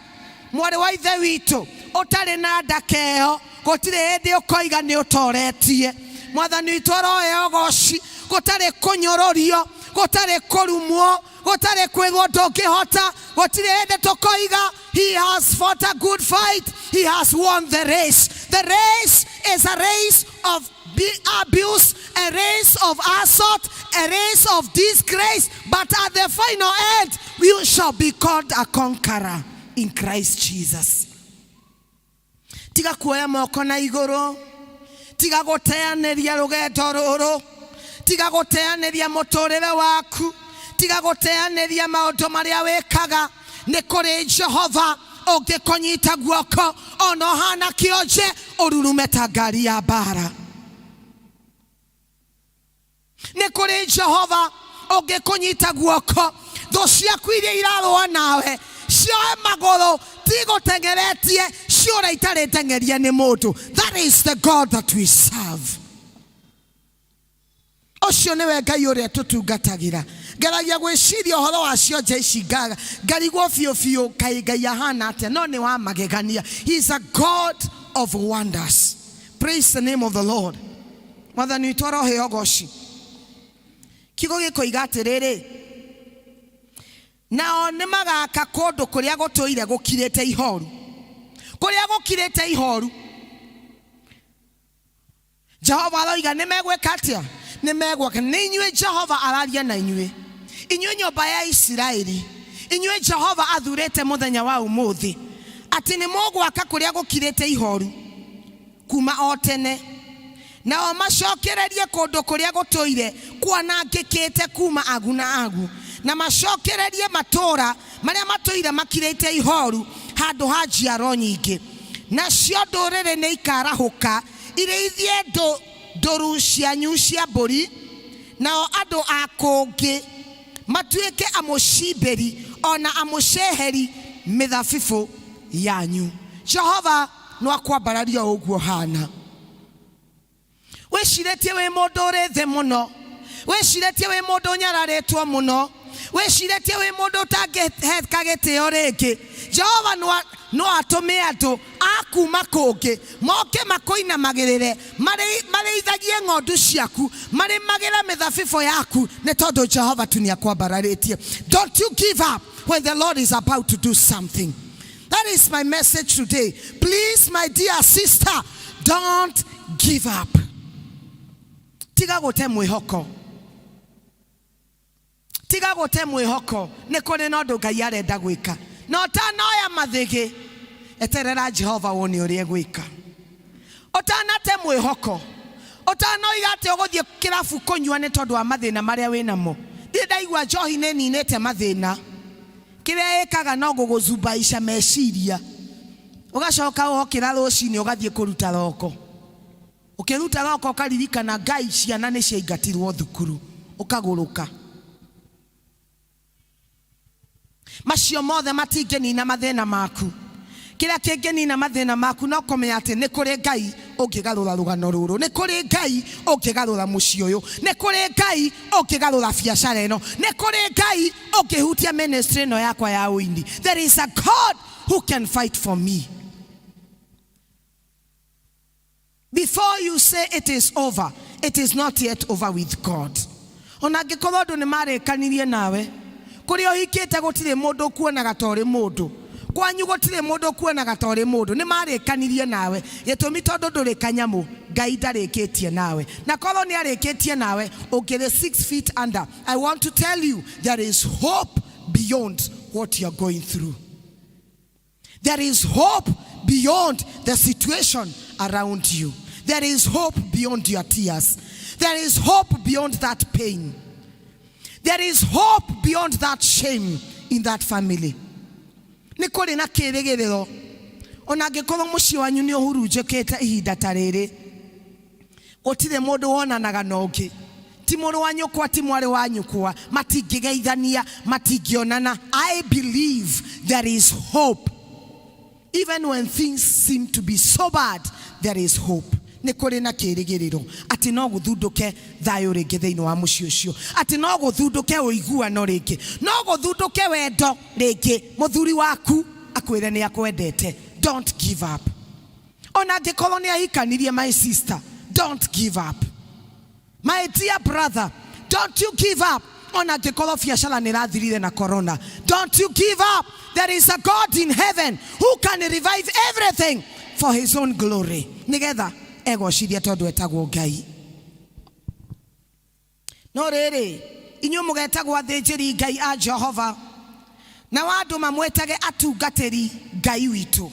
Mwarĩ wa ithe witũ, ũtarĩ na ndaka ĩyo gũtirĩ hĩndĩ ũkoiga nĩ ũtoretie. Mwathani witũ aroheo ũgoci. Gũtarĩ kũnyũrũrio, gũtarĩ kũrumwo, gũtarĩ kwĩrwo ndũngĩhota, gũtirĩ hĩndĩ tũkoiga. He has fought a good fight, he has won the race. The race is a race of abuse, a race of assault, a race of disgrace, but at the final end you shall be called a conqueror in Christ Jesus. Tiga kuoya moko na igũrũ, tiga gũteanĩria rũgendo rũrũ, tiga gũteanĩria mũtũrĩre waku, tiga gũteanĩria maũndũ marĩa wĩkaga. Nĩ kũrĩ Jehova ũngĩkũnyita guoko, ona ũhana kĩonje ũrurume ta ngari ya mbara. Nĩ kũrĩ Jehova ũngĩkũnyita guoko, thũ ciaku iria irarũa nawe cioe magũrũ, tigũteng'eretie, ciũra itarĩ teng'erie nĩ mũndũ. That is the God that we serve. Ũcio nĩwe Ngai ũrĩa tũtungatagĩra. Ngeragia gwĩciria ũhoro wa cionje ici, ngarigwo biũ biũ kaĩ Ngai ahana atĩa, no nĩ wa magegania. He is a God of wonders. Praise the name of the Lord. Mwathani witũ aroheo ũgoci. Kiugo gĩkoiga atĩrĩrĩ, nao nĩ magaka kũndũ kũrĩa gũtũire gũkirĩte ihoru, kũrĩa gũkirĩte ihoru. Jehova aroiga nĩ megwĩka atĩa? Nĩ megwaka. Nĩ inyuĩ Jehova araria na inyuĩ, inyuĩ nyũmba ya Isiraeli, inyuĩ Jehova athurĩte mũthenya wa ũmũthĩ atĩ nĩ mũgwaka kũrĩa gũkirĩte ihoru kuma o tene, nao macokererie kũndũ kũrĩa gũtũire kwanangĩkĩte kuma agu na agu, na macokererie matũũra marĩa matũire makirĩte ihoru handũ ha njiaro nyingĩ. Nacio ndũrĩrĩ nĩ ikarahũka irĩithie ndũru cianyu cia mbũri, nao andũ a kũngĩ matuĩke amũcimbĩri ona amũceheri mĩthabibũ yanyu. Jehova no akwambararia ũguo hana. Wĩcirĩtie wĩ mũndũ ũrĩ thĩ mũno, wĩcirĩtie wĩ mũndũ ũnyararĩtwo mũno, wĩcirĩtie wĩ mũndũ ũtangĩheka gĩtĩo rĩngĩ. Jehova no atũme andũ a kuma kũngĩ moke makũinamagĩrĩre, marĩithagie ng'ondu ciaku, marĩmagĩre mĩthabibũ yaku, nĩ tondũ Jehova tu nĩakwambararĩtie. Don't you give up when the Lord is about to do something. That is my message today. Please, my dear sister, don't give up. Tiga gũte mwĩhoko, tiga gũte mwĩhoko. Nĩ kũrĩ na ũndũ Ngai arenda gwĩka, na ũtanoya mathĩgĩ, eterera Jehova wone ũrĩa egwĩka. Ũtanate mwĩhoko, ũtanoiga atĩ ũgũthiĩ kĩrabu kũnyua nĩ tondũ wa mathĩna marĩa wĩnamo. Ndirĩ ndaigua njohi nĩ ninĩte mathĩna. Kĩrĩa ĩkaga no gũgũzubaica meciria, ũgacoka wokĩra rũcinĩ ũgathiĩ kũruta roko. Ũkĩruta roko ũkaririkana Ngai ciana nĩ ciaingatirwo thukuru, ũkagũrũka. Macio mothe matingĩnina mathĩna maku. Kĩrĩa kĩngĩnina mathĩna maku no kũmenya atĩ nĩ kũrĩ Ngai ũngĩgarũra rũgano rũrũ, nĩ kũrĩ Ngai ũngĩgarũra mũciĩ ũyũ, nĩ kũrĩ Ngai ũngĩgarũra biacara ĩno, nĩ kũrĩ Ngai ũngĩhutia ministry ĩno yakwa ya ũini. There is a God who can fight for me. Before you say it is over, it is not yet over with God. Ona angĩkorwo andũ nĩ marĩkanirie nawe, kũrĩa ũhikĩte gũtirĩ mũndũ ũkuonaga ta ũrĩ mũndũ, kwanyu gũtirĩ mũndũ ũkuonaga ta ũrĩ mũndũ, nĩ marĩkanirie nawe. Gĩtũmi tondũ ndũrĩ kanyamũ, Ngai ndarĩkĩtie nawe. Na korwo nĩ arĩkĩtie nawe, ũngĩrĩ 6 feet under. I want to tell you, there is hope beyond what you are going through. There is hope beyond the situation around you. There is hope beyond your tears. There is hope beyond that pain. There is hope beyond that shame in that family. Nĩ kũrĩ na kĩrĩgĩrĩro ona angĩkorwo mũciĩ wanyu nĩ ũhurunjũkĩte ihinda ta rĩrĩ, gũtirĩ mũndũ wonanaga na ũngĩ, ti mũrũ wa nyũkwa, ti mwarĩ wa nyũkwa, matingĩgeithania, matingĩonana. I believe there is hope. Even when things seem to be so bad, there is hope. Nĩ kũrĩ na kĩĩrĩgĩrĩro atĩ no gũthundũke thayũ rĩngĩ thĩinĩ wa mũciĩ ũcio, atĩ no gũthundũke ũiguano rĩngĩ, no gũthundũke wendo rĩngĩ, mũthuri waku akwĩre nĩ akwendete. Don't give up. Ona angĩkorwo nĩ ahikanirie, my sister, don't give up. My dear brother, don't you give up. Ona angĩkorwo biacara nĩ ĩrathirire na corona, don't you give up. There is a God in heaven who can revive everything for his own glory. Nĩgetha egocithie tondũ etagwo Ngai. No rĩrĩ, inyuĩ mũgetagwo athĩnjĩri Ngai a Jehova, nao andũ mamwĩtage atungatĩri Ngai witũ.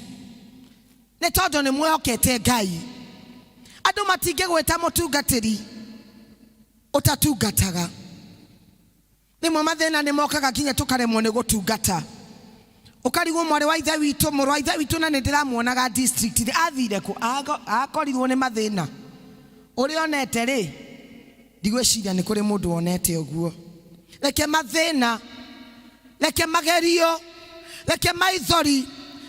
Nĩ tondũ nĩ mwĩhokete Ngai. Andũ matingĩgwĩta mũtungatĩri ũtatungataga. Rĩmwe mathĩna nĩ mokaga nginya tũkaremwo nĩ gũtungata. Ũkarigwo mwarĩ wa ithe witũ, mũrũ wa ithe witũ na nĩ ndĩramuonaga district rĩ, athire kũ? Akorirwo nĩ mathĩna. Ũrĩa onete rĩ, ndigwĩciria nĩ kũrĩ mũndũ wonete ũguo. Reke mathĩna, reke magerio, reke maithori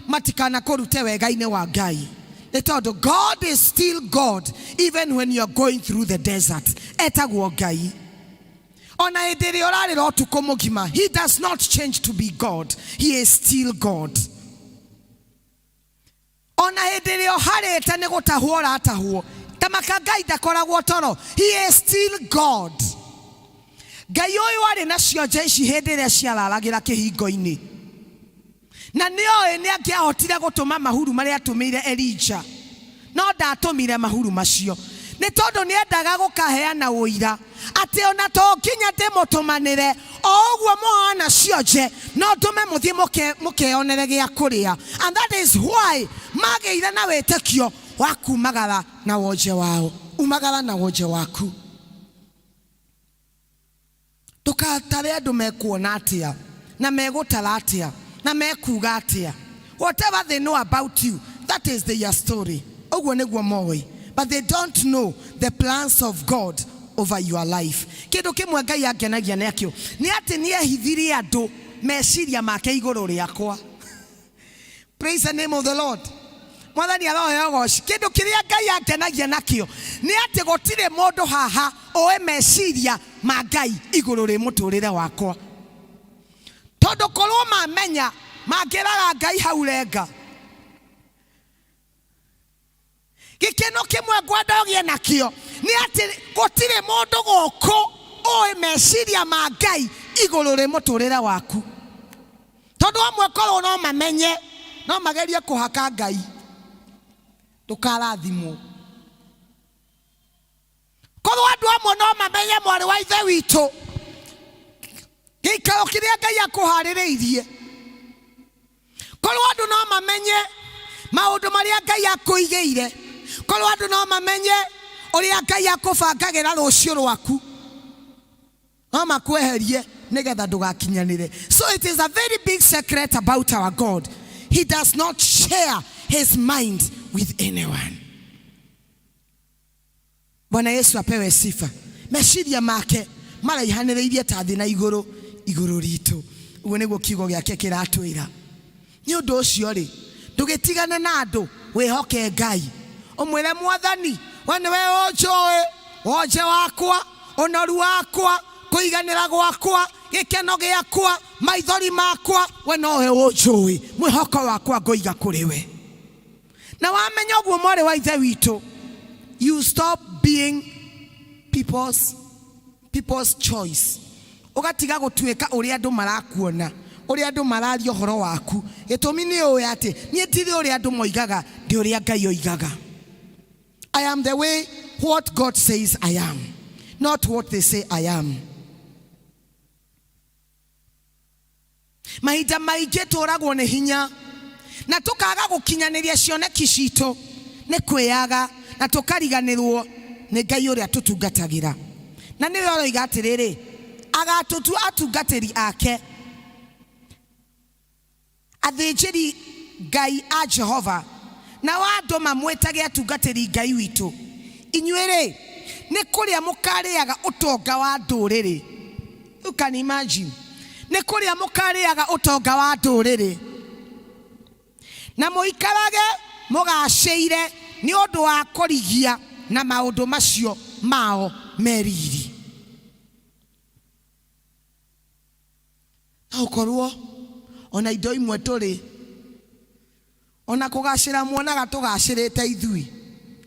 matikanakũrute wega-inĩ wa Ngai. Nĩ tondũ God is still God even when you are going through the desert. Etagwo Ngai. Ona hĩndĩ ĩrĩa ũrarĩra ũtukũ mũgima, he does not change to be God. He is still God. Ona hĩndĩ ĩrĩa ũharĩte nĩ gũtahwo ũratahwo, ta maka Ngai ndakoragwo toro. He is still God. Ngai ũyũ arĩ na cionje ici hĩndĩ ĩrĩa ciararagĩra kĩhingo-inĩ, na nĩ oĩ nĩ angĩahotire gũtũma mahuru marĩa atũmĩire Elija, no ndatũmire mahuru macio nĩ tondũ nĩ endaga gũkaheana ũira atĩ ona to nginya ndĩmũtũmanĩre o ũguo mũhana cionje, no ndũme mũthiĩ mũkeyonere gĩa kũrĩa. And that is why magĩire na wĩtĩkio wa kumagara na wonje wao. Umagara na wonje waku. Ndũgatare andũ mekuona atĩa, na megũtara atĩa, na mekuga atĩa. Whatever they know about you, that is their story. Ũguo nĩguo moĩ. But they don't know the plans of God over your life. Kĩndũ kĩmwe Ngai angenagia nakĩo nĩ atĩ nĩ ehithirie andũ meciria make igũrũ rĩakwa. Praise the name of the Lord. Mwathani aroheo goci. Kĩndũ kĩrĩa Ngai angenagia nakĩo nĩ atĩ gũtirĩ mũndũ haha ũĩ meciria ma Ngai igũrũ rĩ mũtũrĩre wakwa. Tondũ korwo mamenya mangĩraga Ngai hau renga. Gĩkeno kĩmwe ngwenda ũgĩe nakĩo nĩ atĩ gũtirĩ mũndũ gũkũ ũĩ meciria ma Ngai igũrũ rĩ mũtũrĩre waku. Tondũ amwe korwo no mamenye, no magerie kũhaka Ngai, ndũkarathimwo. Korwo andũ amwe no mamenye mwarĩ wa ithe witũ, gĩikaro kĩrĩa Ngai akũharĩrĩirie. Korwo andũ no mamenye maũndũ marĩa Ngai akũigĩire. Korwo andũ no mamenye ũrĩa Ngai akũbangagĩra rũciũ rwaku, no makweherie nĩgetha ndũgakinyanĩre. So it is a very big secret about our God. He does not share his mind with anyone. Bwana Yesu apewe sifa. Meciria make maraihanĩrĩirie ta thĩ na igũrũ, igũrũ ritũ. Ũguo nĩguo kiugo gĩake kĩratwĩra. Nĩ ũndũ ũcio rĩ, ndũgĩtigane na andũ, wĩhoke Ngai. Ũmwĩre Mwathani, we nĩwe ũnjũĩ, wonje wakwa, ũnoru wakwa, kũiganĩra gwakwa, gĩkeno gĩakwa, maithori makwa, we nowe ũnjũĩ. Mwĩhoko wakwa ngũiga kũrĩ we. Na wamenya ũguo mwarĩ wa ithe witũ, you stop being people's choice. Ũgatiga gũtuĩka ũrĩa andũ marakuona, ũrĩa andũ mararia ũhoro waku. Gĩtũmi nĩ ũĩ atĩ niĩ ndirĩ ũrĩa andũ moigaga, ndĩ ũrĩa Ngai oigaga. I am the way what God says I am, not what they say I am. Mahinda maingĩ tũragwo nĩ hinya na tũkaga gũkinyanĩria cioneki citũ nĩ kwĩyaga na tũkariganĩrwo nĩ Ngai ũrĩa tũtungatagĩra. Na nĩwe ũroiga atĩrĩrĩ, agatũtua atungatĩri ake, athĩnjĩri Ngai a Jehova, nao andũ mamwĩtage atungatĩri Ngai witũ. Inyuĩ-rĩ, nĩ kũrĩa mũkarĩaga ũtonga wa ndũrĩrĩ. You can imagine. Nĩ kũrĩa mũkarĩaga ũtonga wa ndũrĩrĩ. Na mũikarage mũgacĩire nĩ ũndũ wa kũrigia na maũndũ macio mao me riri. No ũkorwo ona indo imwe tũrĩ ona kũgacĩra muonaga tũgacĩrĩte ithuĩ,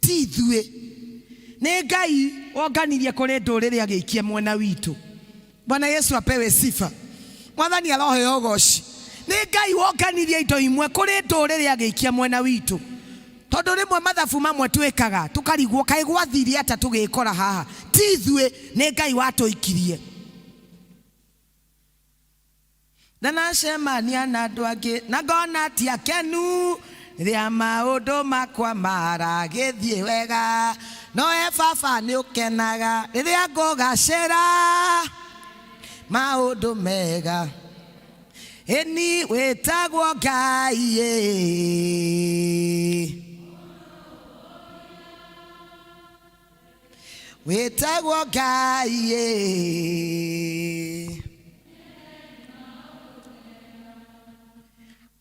ti ithuĩ, nĩ Ngai wonganirie kũrĩ ndũrĩrĩ agĩikia mwena witũ. Bwana Yesu apewe sifa. Mwathani aroheo ũgoci. Nĩ Ngai wonganirie indo imwe kũrĩ ndũrĩrĩ agĩikia mwena witũ. Tondũ rĩmwe mathabu mamwe twĩkaga tũkarigwo kaĩ gwathire atĩa tũgĩkora haha. Ti ithuĩ, nĩ Ngai watũikirie. Ndanacemania na andũ angĩ na ngona ti akenu rĩrĩa maũndũ makwa maragĩthiĩ wega, no we baba nĩ ũkenaga rĩrĩa ngũgacĩra maũndũ mega. Ĩni wĩtagwo Ngai ĩ. Wĩtagwo Ngai ĩ.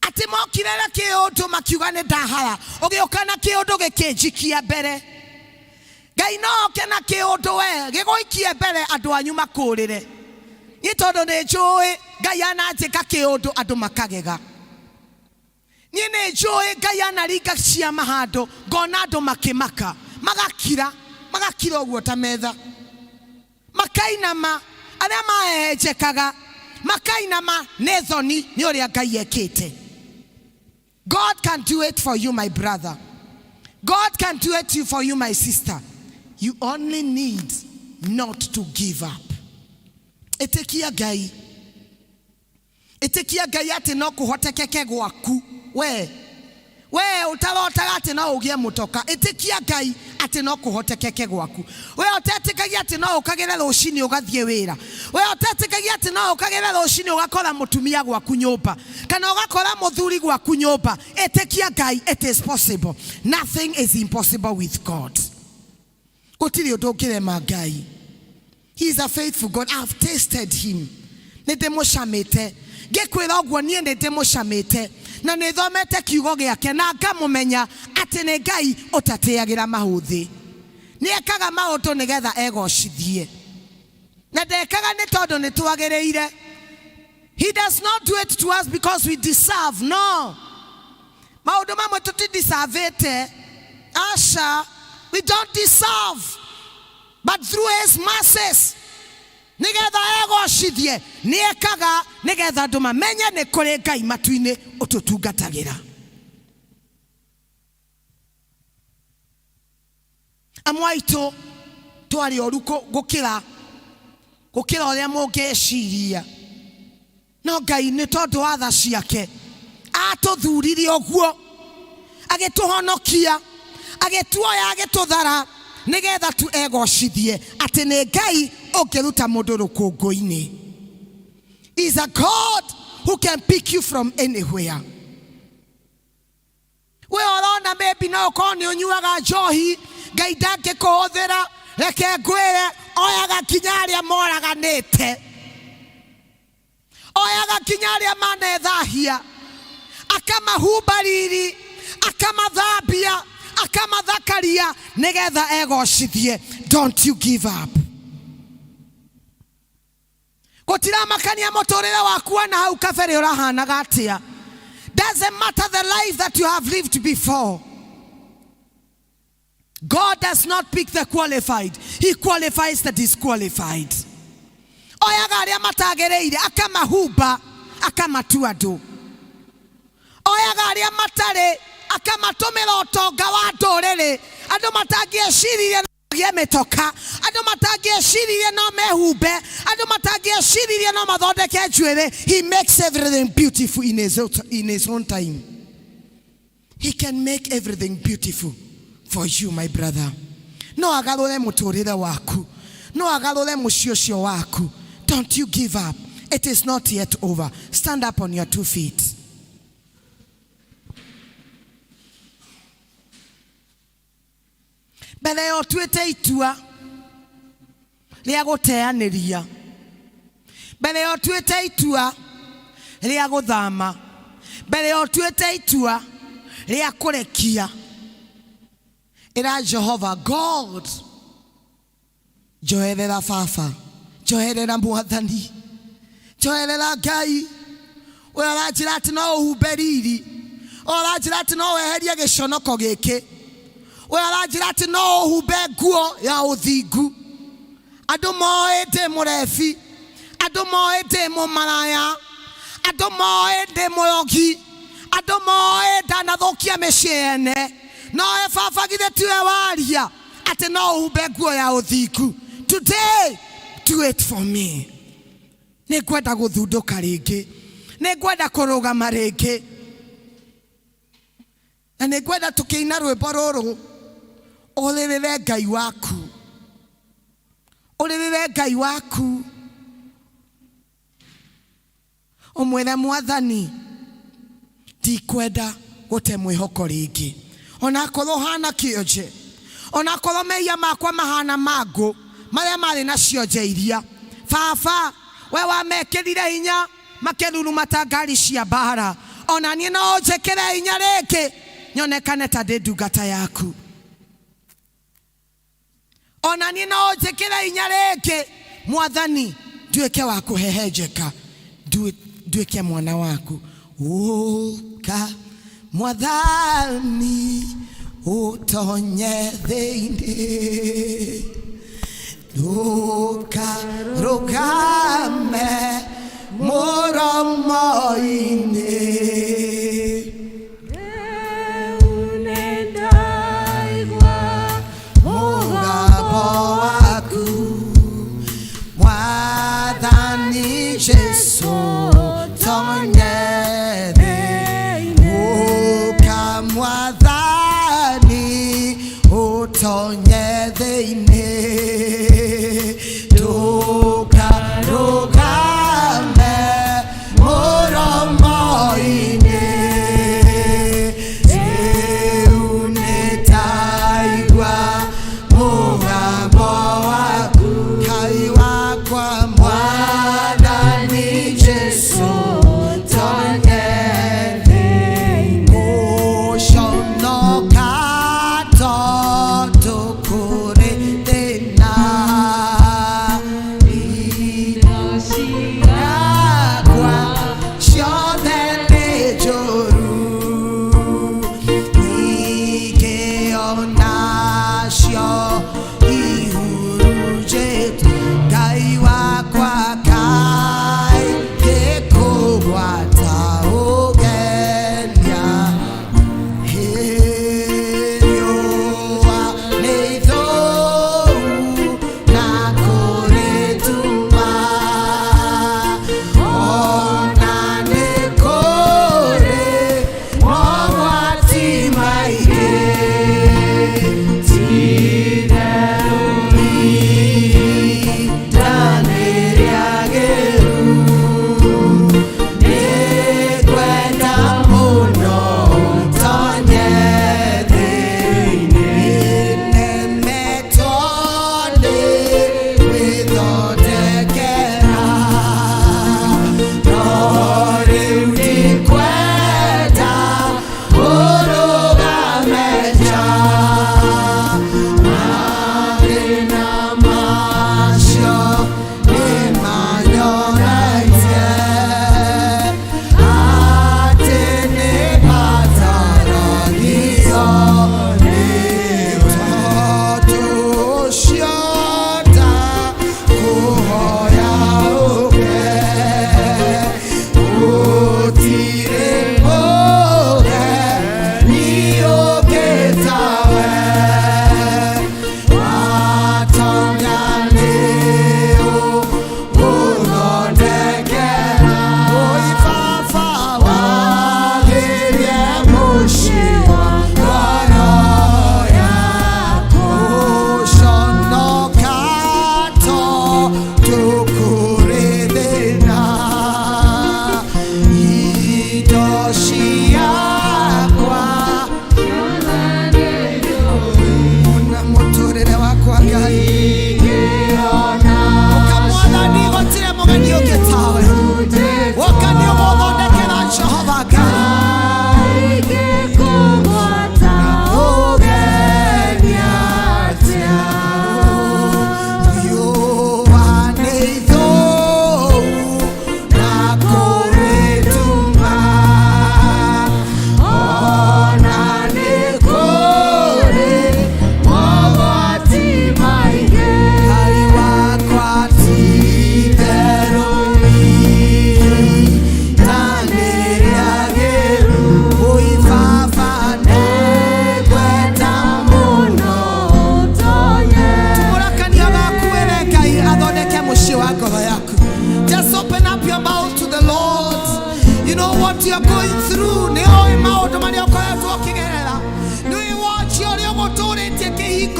Atĩ mokire na kĩũndũ makiuga nĩ ndahara, ũgĩũka na kĩũndũ gĩkĩnjikia mbere. Ngai no oke na kĩũndũ we gĩgũikie mbere andũ anyu makũrĩre. Niĩ tondũ nĩ njũĩ Ngai ananjĩka kĩũndũ andũ makagega. Niĩ nĩ njũĩ Ngai anaringa ciama handũ ngona andũ makĩmaka, magakira, magakira ũguo ta metha, makainama, arĩa mahehenjekaga makainama nĩ thoni nĩ ũrĩa Ngai ekĩte. God can do it for you my brother. God can do it for you my sister. You only need not to give up. Ĩtĩkia Ngai. Ĩtĩkia Ngai atĩ no kũhotekeke gwaku wee. Wee ũtarotaga atĩ no ũgĩe mũtoka, ĩtĩkia Ngai atĩ no kũhotekeke gwaku. Wee ũtetĩkagia atĩ no ũkagĩre rũcinĩ ũgathiĩ wĩra. Wee ũtetĩkagia atĩ no ũkagĩre rũcinĩ ũgakora mũtumia gwaku nyũmba kana ũgakora mũthuri gwaku nyũmba, ĩtĩkia Ngai, it is possible. Nothing is impossible with God. Gũtirĩ ũndũ ũngĩrema Ngai. He is a faithful God. I've tasted him. Nĩ ndĩmũcamĩte. Ngĩkwĩra ũguo niĩ nĩ ndĩmũcamĩte. Na nĩ thomete kiugo gĩake na ngamũmenya atĩ nĩ Ngai ũtatĩagĩra mahũthĩ. Nĩ ekaga maũndũ nĩgetha egocithie. Na ndekaga nĩ tondũ nĩ twagĩrĩire. He does not do it to us because we deserve. No. Maũndũ mamwe tũtideservĩte. Aca. We don't deserve. But through his mercies, nĩgetha egocithie, nĩ ekaga nĩgetha andũ mamenye nĩ kũrĩ Ngai matu-inĩ ũtũtungatagĩra. Amwe aitũ twarĩ oru gũkĩra gũkĩra ũrĩa mũngĩciria. No Ngai nĩ tondũ wa tha ciake atũthurire ũguo, agĩtũhonokia, agĩtuoya, agĩtũthara nĩgetha tu egocithie atĩ nĩ Ngai ũngĩruta mũndũ rũkũngũ-inĩ. Is a God who can pick you from anywhere. We ũrona maybe no ũkorwo nĩ ũnyuaga njohi, Ngai ndangĩkũhũthĩra. Reke ngwĩre, oyaga nginya arĩa moraganĩte, oyaga nginya arĩa manethahia, akamahumba riri, akamathambia, akamathakaria nĩgetha egocithie. Don't you give up. Gũtiramakania mũtũrĩre waku wa na hau kabere ũrahanaga atĩa. Doesn't matter the life that you have lived before. God does not pick the qualified. He qualifies the disqualified. Oyaga arĩa matagĩrĩire akamahumba akamatua andũ. Oyaga arĩa matarĩ akamatũmĩra ũtonga wa ndũrĩrĩ. Andũ matangĩeciririe magĩe mĩtoka, andũ matangĩeciririe no mehumbe, andũ matangĩeciririe no mathondeke njuĩrĩ. He makes everything beautiful in his, in his own time. He can make everything beautiful for you my brother. No agarũre mũtũrĩre waku, no agarũre mũciĩ ũcio waku. Don't you give up. It is not yet over. Stand up on your two feet. Mbere ya ũtuĩte itua rĩa gũteanĩria, mbere ya ũtuĩte itua rĩa gũthama, mbere ya ũtuĩte itua Rĩa kũrekia. Ĩra Jehova God, njoherera baba, njoherera mwathani, njoherera Ngai. Ũyũ aranjĩra atĩ no ũhumbe riri, ũyũ aranjĩra atĩ no weherie gĩconoko gĩkĩ, ũyũ aranjĩra atĩ no ũhumbe nguo ya ũthingu. Andũ moĩ ndĩ mũrebi, andũ moĩ ndĩ mũmaraya, andũ moĩ ndĩ mũrogi, andũ moĩ ndanathũkia mĩciĩ yene. Nowe baba githĩ tiwe waria atĩ no ũhumbe nguo ya ũthingu. Today do it for me. Nĩ ngwenda gũthundũka rĩngĩ, nĩ ngwenda kũrũgama rĩngĩ, na nĩ ngwenda tũkĩina rwĩmbo rũrũ ũrĩrĩre Ngai waku, ũrĩrĩre Ngai waku, ũmwĩre mwathani ndikwenda gũte mwĩhoko rĩngĩ, onakorwo hana kĩonje, onakorwo mehia makwa mahana mangũ marĩa marĩ na cionje iria baba we wamekĩrire hinya makĩruruma ta ngari cia mbara, ona niĩ no ũnjĩkĩre hinya rĩngĩ nyonekane ta ndĩ ndungata yaku. Ona niĩ no ũnjĩkĩre hinya rĩngĩ mwathani, nduĩke wa kũhehenjeka, nduĩke mwana waku. Ũka mwathani ũtonye thĩinĩ, ndũkarũgame mũromo-inĩ. Mũgambo waku mwathani Jesu tonye thĩinĩ, ũka mwathani ũtonye thĩinĩ, ndũkarũgame mũromo-inĩ. Rĩu nĩndaigua mũgambo waku, Ngai wakwa mwathani Jesu tonye thĩinĩ, gũconoka tondũ kũrĩ thĩna, indo ciakwa ciothe nĩ njũru, ningĩ onacio ihurunjĩtwo. Ngai wakwa kaĩ ngĩkũgwata ũgenia, riũa nĩ ithũu na kũrĩ nduma, ona nĩ kũrĩ mogwati maingĩ, ti-itherũ ihinda nĩ rĩagĩru, nĩngwenda mũno ũtonye thĩinĩ, nĩnemetwo nĩ gwĩthondekera, no rĩu ndikwenda ũrũgame nja, mathĩna macio nĩmanyonetie atĩ nĩbataragio nĩwe. Tondũ ũcio ndakũhoya ũke, gũtirĩ mũgeni ũngĩ tawe.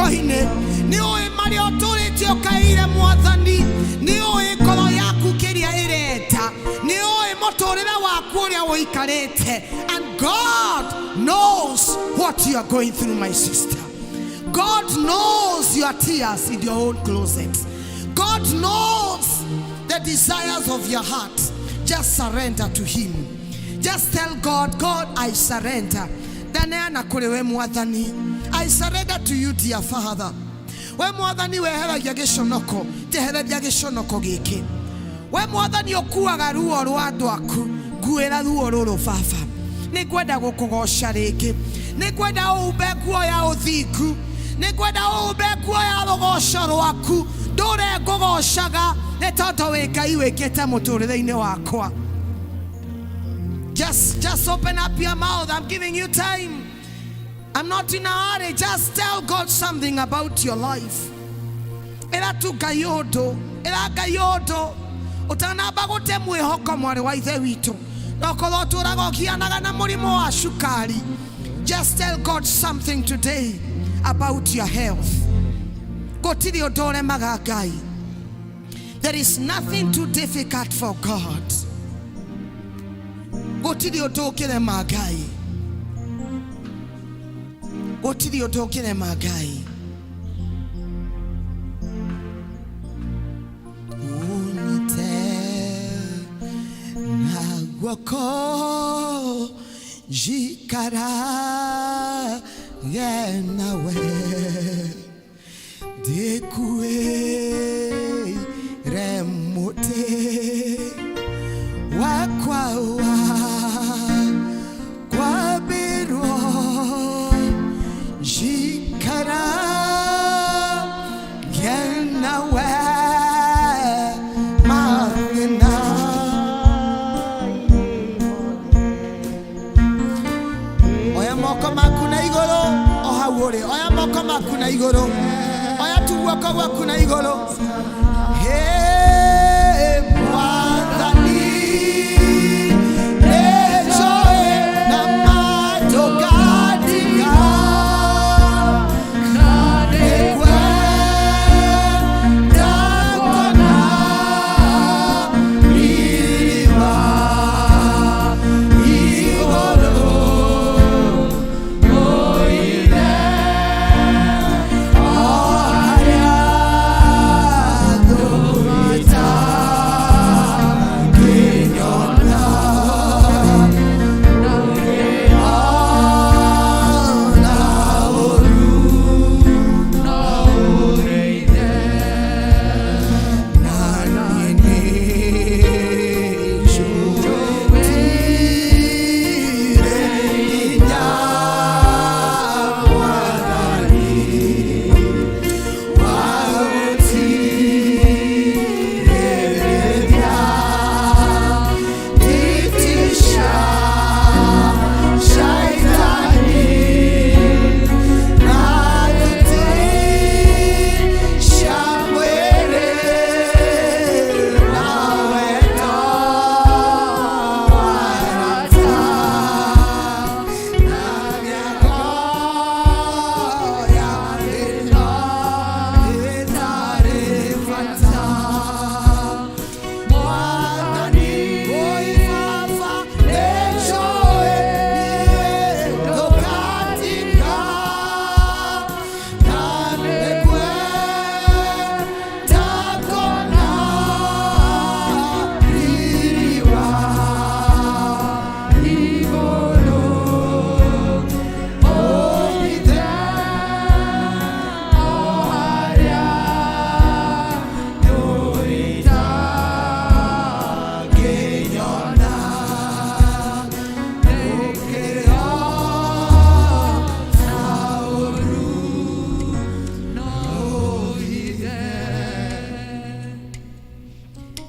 kĩhiko-inĩ, nĩ ũĩ marĩa ũtũrĩte ũkaĩire Mwathani, nĩ ũĩ ngoro yaku kĩrĩa ĩrenda, nĩ ũĩ mũtũrĩre waku ũrĩa ũikarĩte. And God knows what you are going through, my sister. God knows your tears in your own closet. God knows the desires of your heart. Just surrender to Him. Just tell God, God, I surrender. Ndaneana kũrĩ we Mwathani. I surrender to you, dear Father. We Mwathani weheragia gĩconoko, njehereria gĩconoko gĩkĩ. We Mwathani ũkuaga ruo rwa andũ aku, nguĩra ruo rũrũ baba. Nĩ ngwenda gũkũgoca rĩngĩ. Nĩ ngwenda ũhumbe nguo ya ũthingu. Nĩ ngwenda ũhumbe nguo ya rũgoco rwaku. Ndũre ngũgocaga nĩ tondũ wĩ Ngai wĩkĩte mũtũrĩre-inĩ wakwa. Just open up your mouth. I'm giving you time. I'm not in a hurry. Just tell God something about your life. Ĩra tu Ngai ũndũ, ĩra Ngai ũndũ. Ũtanamba gũte mwĩhoko mwarĩ wa ithe witũ. No korwo ũtũraga ũgianaga na mũrimũ wa cukari. Just tell God something today about your health. Gũtirĩ ũndũ ũremaga Ngai. There is nothing too difficult for God. Gũtirĩ ũndũ ũngĩrema Ngai. Gũtirĩ ũndũ ũngĩrema Ngai. Ũnyite na guoko njikarage nawe ndĩkuĩre mũtĩ wakwa wa kwambĩrwo njikarage nawe mathĩna. Oya moko maku na igũrũ o hau ũrĩ, oya moko maku na igũrũ, oya tu guoko gwaku na igũrũ. Hey, Mwathani, nĩnjũĩ na ma ndũkandiga, nĩngwenda kuona riri wa igũrũ.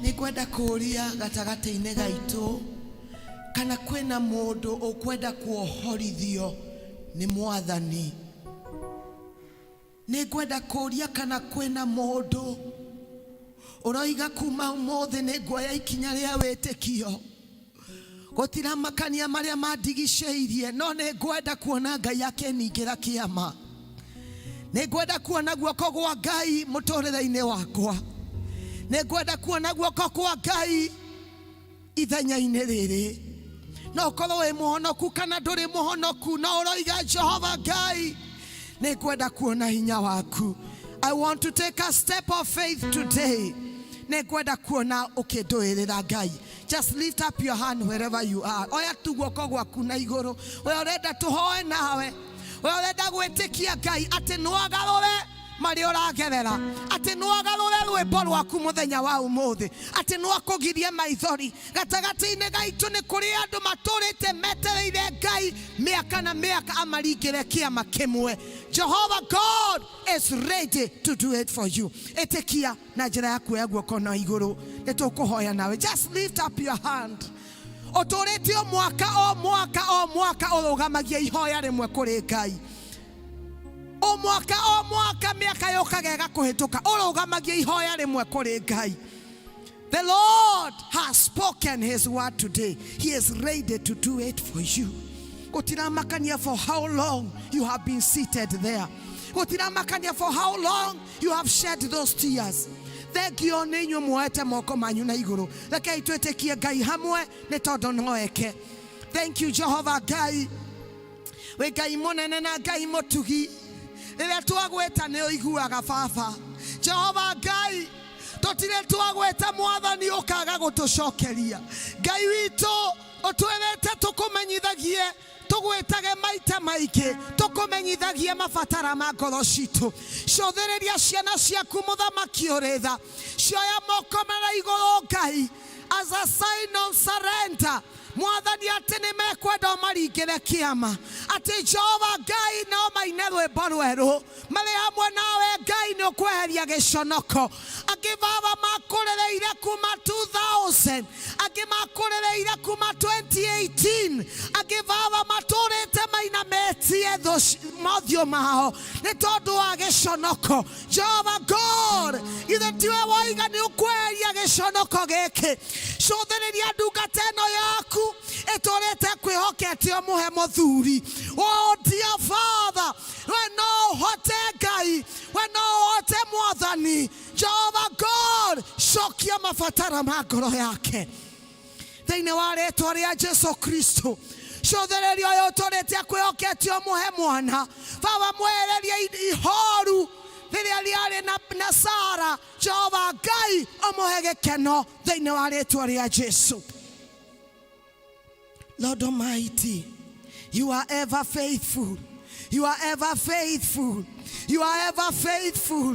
Nĩngwenda kũũria gatagatĩ-inĩ gaitũ kana kwĩna mũndũ ũkwenda kuohorithio nĩ Mwathani. Nĩngwenda kũũria kana kwĩna mũndũ ũroiga kuma ũmũthĩ nĩnguoya ikinya rĩa wĩtĩkio. Gũtiramakania marĩa mandigicĩirie, no nĩngwenda kuona Ngai akĩningĩra kĩama. Nĩ ngwenda kuona guoko gwa Ngai mũtũrĩre-inĩ wakwa. Nĩ ngwenda kuona guoko kwa Ngai ithenya-inĩ rĩrĩ. No ũkorwo wĩ mũhonoku kana ndũrĩ mũhonoku, no ũroiga Jehova Ngai, nĩ ngwenda kuona hinya waku. I want to take a step of faith today. Nĩ ngwenda kuona ũkĩndũĩrĩra Ngai. Just lift up your hand wherever you are. Oya tu guoko gwaku na igũrũ. We ũrenda tũhoe nawe. We ũrenda gwĩtĩkia Ngai atĩ no agarũre marĩa ũragerera, atĩ no agarũre rwĩmbo rwaku mũthenya wa ũmũthĩ, atĩ no akũgirie maithori. Gatagatĩ-inĩ gaitũ nĩ kũrĩ andũ matũrĩte metereire Ngai mĩaka na mĩaka amaringĩre kĩama kĩmwe. Jehovah God is ready to do it for you. Ĩtĩkia na njĩra ya kuoya guoko na igũrũ, nĩ tũkũhoya nawe. Just lift up your hand. Ũtũrĩte o mwaka o mwaka o mwaka ũrũgamagia ihoya rĩmwe kũrĩ Ngai. O mwaka o mwaka mĩaka yũkaga ĩgakũhĩtũka, ũrũgamagia ihoya rĩmwe kũrĩ Ngai. The Lord has spoken his word today. He is ready to do it for you. Gũtiramakania for how long you have been seated there. Gũtiramakania for how long you have shed those tears. Thengio nĩ inyuĩ muoete moko manyu na igũrũ. Rekei twĩtĩkie Ngai hamwe nĩ tondũ no eke. Thank you Jehovah Ngai. Wĩ Ngai mũnene na Ngai mũtugi. Rĩrĩa twagwĩta nĩ ũiguaga baba. Jehova Ngai, tũtirĩ twagwĩta mwathani ũkaga gũtũcokeria. Ngai witũ, ũtwĩrĩte tũkũmenyithagie, tũgwĩtage maita maingĩ, tũkũmenyithagie mabatara ma ngoro citũ. Cũthĩrĩria ciana ciaku mũthamaki ũrĩ tha. Cioya moko mara igũrũ Ngai, as a sign of surrender. Mwathani atĩ nĩ mekwenda ũmaringĩre kĩama, atĩ Jehova Ngai no maine rwĩmbo rwerũ marĩ hamwe nawe. Ngai nĩ ũkweheria gĩconoko. Angĩ baba makũrĩrĩire kuma 2000, angĩ makũrĩrĩire kuma 2018, angĩ baba matũrĩte mainamĩtie mothiũ mao nĩ tondũ wa gĩconoko. Jehova God, githĩ tiwe woiga nĩ ũkweheria gĩconoko gĩkĩ? Cũthĩrĩria ndungata ĩno yaku ĩtũrĩte kwĩhokete ũmũhe mũthuri. Oh dear Father, we no ũhote Ngai, we no ũhote Mwathani. Jehova God, cokia mabatara ma ngoro yake thĩinĩ wa rĩtwa rĩa Jesu Kristo. Cũthĩrĩria ũyũ ũtũrĩte akwĩhokete ũmũhe mwana. Baba, mwehererie ihoru rĩrĩa rĩarĩ na Sara. Jehova Ngai, ũmũhe gĩkeno thĩinĩ wa rĩtwa rĩa Jesu. Lord Almighty, you are ever faithful. You are ever faithful. You are ever faithful.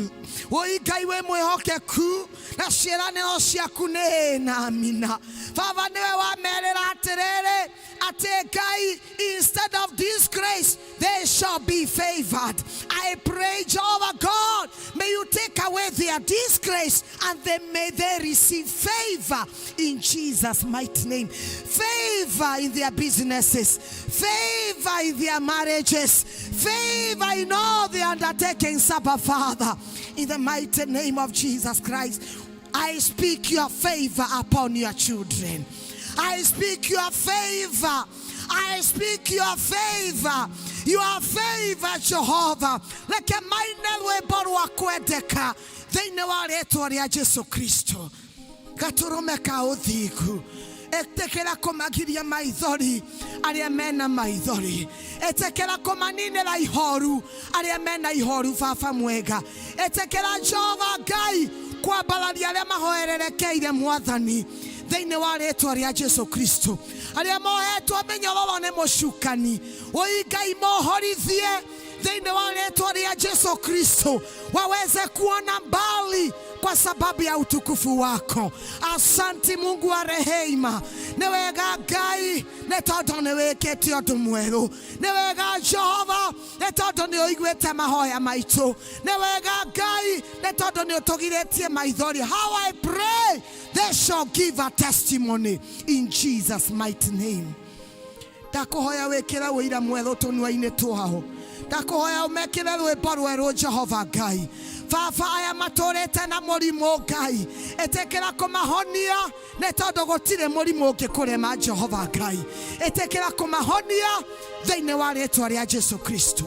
Woi Ngai wĩ mwĩhokeku na ciĩranĩro ciaku nĩ ĩĩ na amina. Baba, nĩwe wamerĩra atĩrĩrĩ, atĩ Ngai, instead of disgrace they shall be favored. I pray, Jehovah God, may you take away their disgrace and may they receive favor in Jesus' mighty name. Favor in their businesses, favor in their marriages, favor in all their undertakings, Abba Father. In the mighty name of Jesus Christ, I speak your favor upon your children. I speak your favor. I speak your favor. Your favor, Jehovah. Reke maine rwĩmbo rwa kwendeka thĩinĩ wa rĩtwa rĩa Jesu Kristo. Gatũrũme ka ũthingu, ĩtĩkĩra kũmagiria maithori arĩa mena maithori, ĩtĩkĩra kũmaninĩra ihoru arĩa mena ihoru. Baba mwega, ĩtĩkĩra Jehova Ngai kwambararia arĩa mahoererekeire Mwathani thĩinĩ wa rĩtwa rĩa Jesu Kristo. Arĩa mohetwo mĩnyororo nĩ mũcukani, ũi Ngai mohorithie thĩinĩ wa rĩtwa rĩa Jesu Kristo, waweze kuona mbali kwa sababu ya utukufu wako. Asanti Mungu wa rehema, nĩ wega Ngai nĩ tondũ nĩ wĩkĩte ũndũ mwerũ. Nĩ wega Jehova nĩ tondũ nĩ ũiguĩte mahoya maitũ. Nĩ wega Ngai nĩ tondũ nĩ ũtũgirĩtie maithori. How I pray they shall give a testimony in Jesus' mighty name. Ndakũhoya wĩkĩre ũira mwerũ tũnua-inĩ twao. Ndakũhoya ũmekĩre rwĩmbo rwerũ Jehova Ngai. Baba, aya matũrĩte na mũrimũ Ngai, ĩtĩkĩra kũmahonia nĩ tondũ gũtirĩ mũrimũ ũngĩkũrema Jehova Ngai. Ĩtĩkĩra kũmahonia thĩinĩ wa rĩtwa rĩa Jesu Kristo.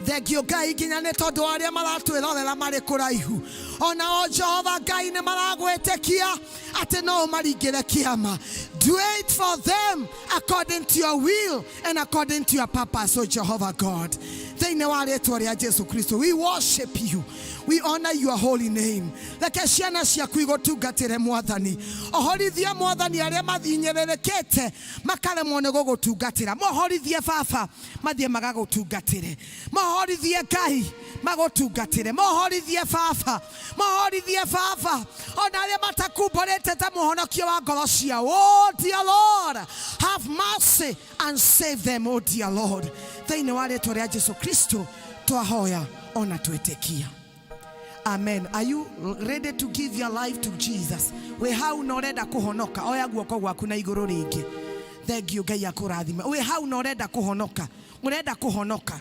Thengio Ngai nginya nĩ tondũ wa arĩa maratwĩrorera marĩ kũraihu, onao Jehova Ngai nĩ maragwĩtĩkia atĩ no ũmaringĩre kĩama. Do it for them according to your will and according to your purpose, O Jehovah God. Thĩinĩ wa rĩtwa rĩa Jesu Kristo, we worship you, we honor your holy name. Reke ciana ciaku igũtungatĩre Mwathani. Ohorithie Mwathani arĩa mathinyĩrĩrĩkĩte makaremwo nĩ gũgũtungatĩra. Mohorithie Baba mathiĩ magagũtungatĩre. Mohorithie Ngai magũtungatĩre. Mohorithie Baba, mohorithie Baba ona arĩa matakumbũrĩte ta mũhonokio wa ngoro ciao. Oh dear Lord, have mercy and save them, oh dear Lord. Thĩinĩ wa rĩtwa rĩa Jesu Kristo twahoya ona twĩtĩkia. Amen. Are you ready to give your life to Jesus? Wĩ hau na ũrenda kũhonoka, oya guoko gwaku na igũrũ rĩngĩ. Thank you, Ngai akũrathime. Wĩ hau na ũrenda kũhonoka, ũrenda kũhonoka,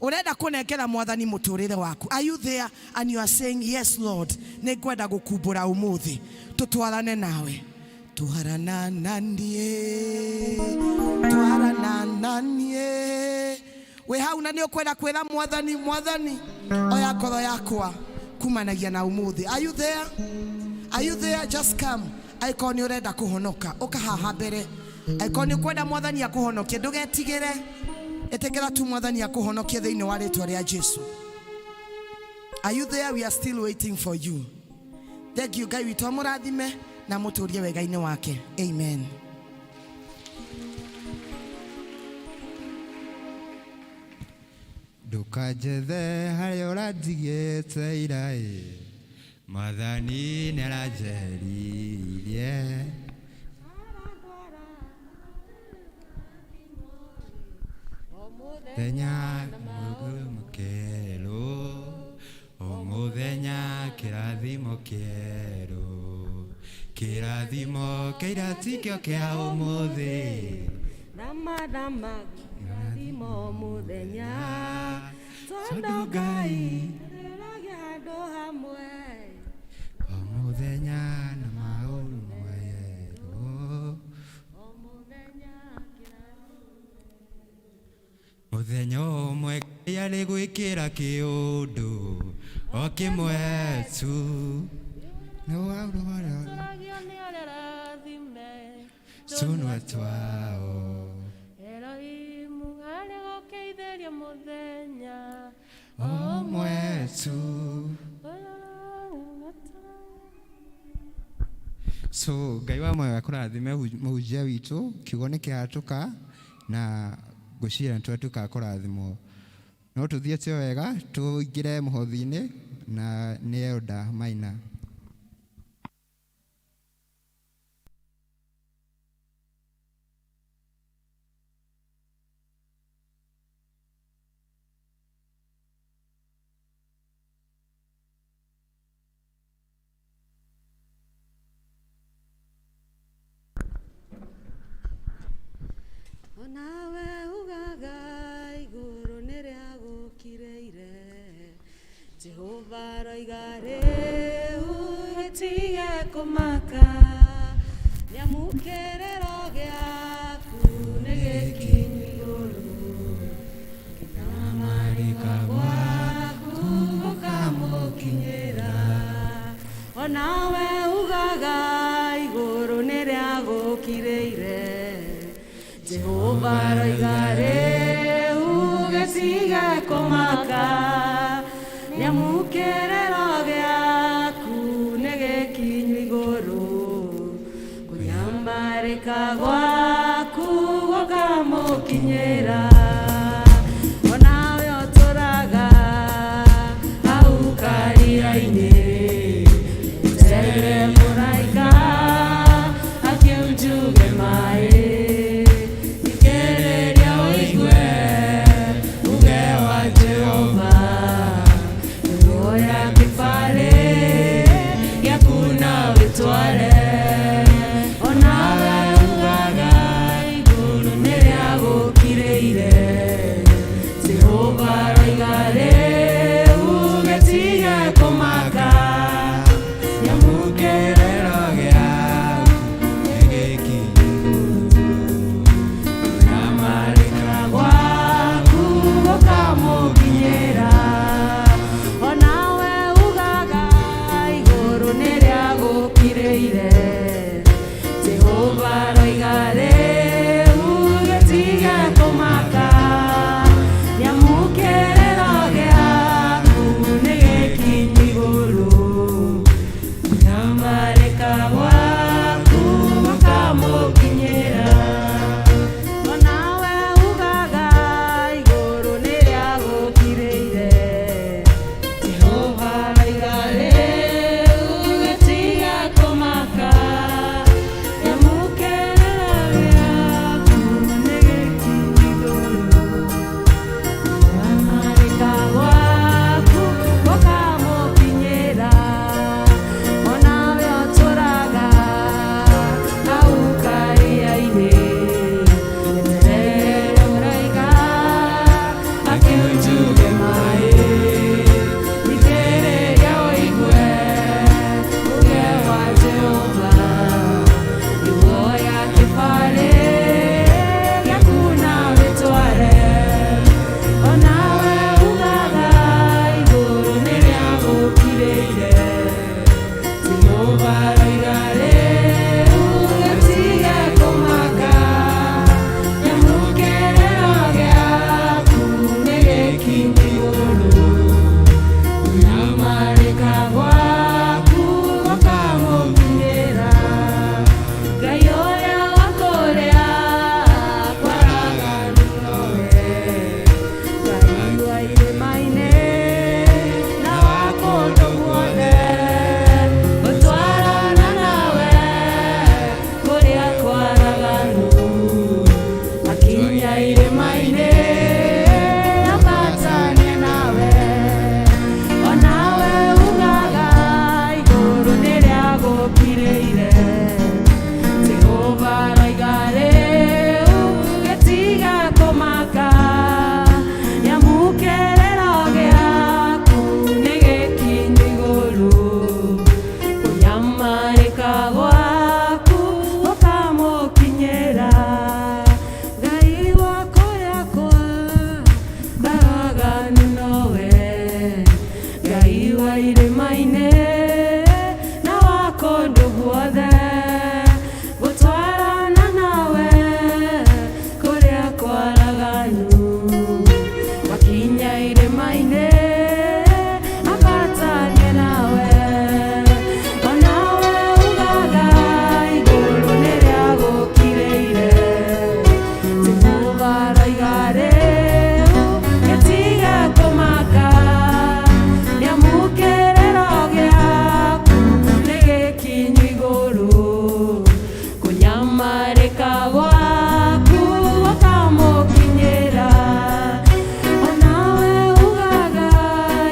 ũrenda kũnengera Mwathani mũtũrĩre waku. Are you there and you are saying, yes Lord, nĩ ngwenda gũkumbũra ũmũthĩ, tũtwarane nawe. Twarana na niĩ, twarana na niĩ. Wĩ hau na nĩ ũkwenda kwĩra Mwathani, Mwathani, oya ngoro yakwa kumanagia na ũmũthĩ. Are you there? Are you there? Just come. Angĩkorwo nĩ ũrenda kũhonoka, ũka haha mbere. Angĩkorwo nĩ ũkwenda Mwathani akũhonokie, ndũgetigĩre. Ĩtĩkĩra tu Mwathani akũhonokie thĩinĩ wa rĩtwa rĩa Jesu. Are you there? We are still waiting for you. Thank you. Ngai witũ amũrathime na amũtũrie wega-inĩ wake. Amen. Ndũkanjethe harĩa ũranjigĩte iraĩ, Mwathani nĩaranjeheririe. Mũthenya kĩerũ, o mũthenya kĩrathimo kĩerũ, kĩrathimo kĩa tikĩo kĩa ũmũthĩ. Thama thama kĩrathimo mũthenya, tondũ Ngai ndĩragia handũ hamwe. O mũthenya na maũndũ merũ. Mũthenya ũmwe Ngai arĩ gwĩkĩra kĩũndũ o kĩmwe tu. Tũragio nĩ arĩa arathime, Tũnua twao. Elohimu arĩ gũkĩithĩria mũthenya ũmwe tu. So Ngai wa muoyo akũrathime mũhunjia witũ, kiugo nĩ kĩhatũka na ngwĩciria nĩ twatuĩka kũrathimwo. No tũthiĩte wega tũingĩre mũhothi-inĩ na nĩ Elder Maina. Onawe ugaga igũrũ nĩ rĩagũkirĩire, Jehova aroiga rĩu gĩtige kũmaka, nĩamu kĩrĩro gĩaku nĩ gĩkinyu igũrũ, kĩnyamarĩka gwaku gũkamũkinyĩra. Onawe ugaga igũrũ nĩ rĩagũkirĩire, Jehova aroiga rĩu gĩtige kũmaka, nĩamu kĩrĩro gĩaku nĩ gĩkinyu igũrũ, kũnyamarĩka gwaku gũkamũkinyĩra. Onawe ũtũraga hau karia-inĩ, eterere mũraika akĩunjuge maĩ, thikĩrĩria ũigue uge wa Jehova, nĩwoya kĩbarĩ gĩaku na wĩtware. Onawe ugaga igũrũ nĩ rĩagũkirĩire, Jehova aroiga rĩu gĩtige kũmaka, nĩamu kĩrĩro gĩaku nĩ gĩkinyu igũrũ, kũnyamarĩka gwaku gũkamũkinyĩra. gĩkinyu igũrũ Kũnyamarĩka gwaku gũkamũkinyĩra Ngai ũrĩa wa kũrĩa kwaraganu nowe Ngai wa irĩma-inĩ na wa kũndũ guothe gũtwarana nawe kũrĩa kwaraganu makinya irĩma-inĩ ambatane nawe onawe ugaga igũrũ nĩrĩagũkirĩire Jehova aroiga rĩu gĩtiga kũmaka nĩamu kĩrĩro gĩaku nĩ gĩkinyu igũrũ kũnyamarĩka gwaku gũkamũkinyĩra Ngai wa kũrĩa kwaraganu nowe Ngai wa irĩma-inĩ na wa kũndũ guothe gũtwarana nawe kũrĩa kwaraganu makinya irĩma-inĩ ambatane nawe onawe ugaga igũrũ nĩrĩagũkirĩire Jehova aroiga rĩu gĩtige kũmaka nĩamu kĩrĩro gĩaku nĩ gĩkinyu igũrũ kũnyamarĩka gwaku gũkamũkinyĩra onawe ugaga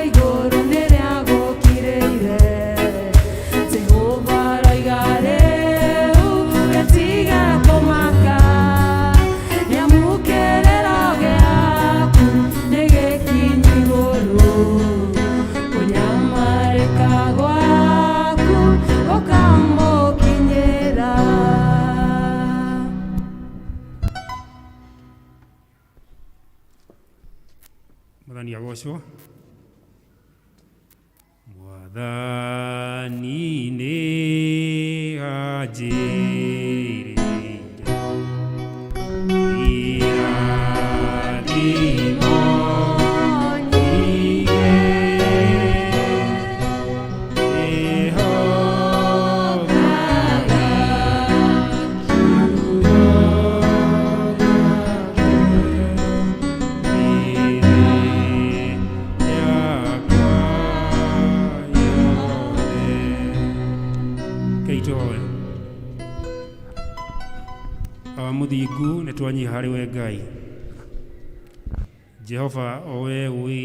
igũrũ nĩrĩagũkirĩire Jehova aroiga rĩu gĩtiga kũmaka nĩamu kĩrĩro gĩaku nĩ gĩkinyu igũrũ kũnyamarĩka gwaku gũkamũkinyĩra Mwathani agocwo Mwathani nĩ anjĩrĩire irathimo nyingĩ ĩhokaga kiugo gĩake yakwa yothe. Rekei tũhoe. Awa mũthingu nĩ twanyiha harĩ we Ngai Jehova o we ũĩ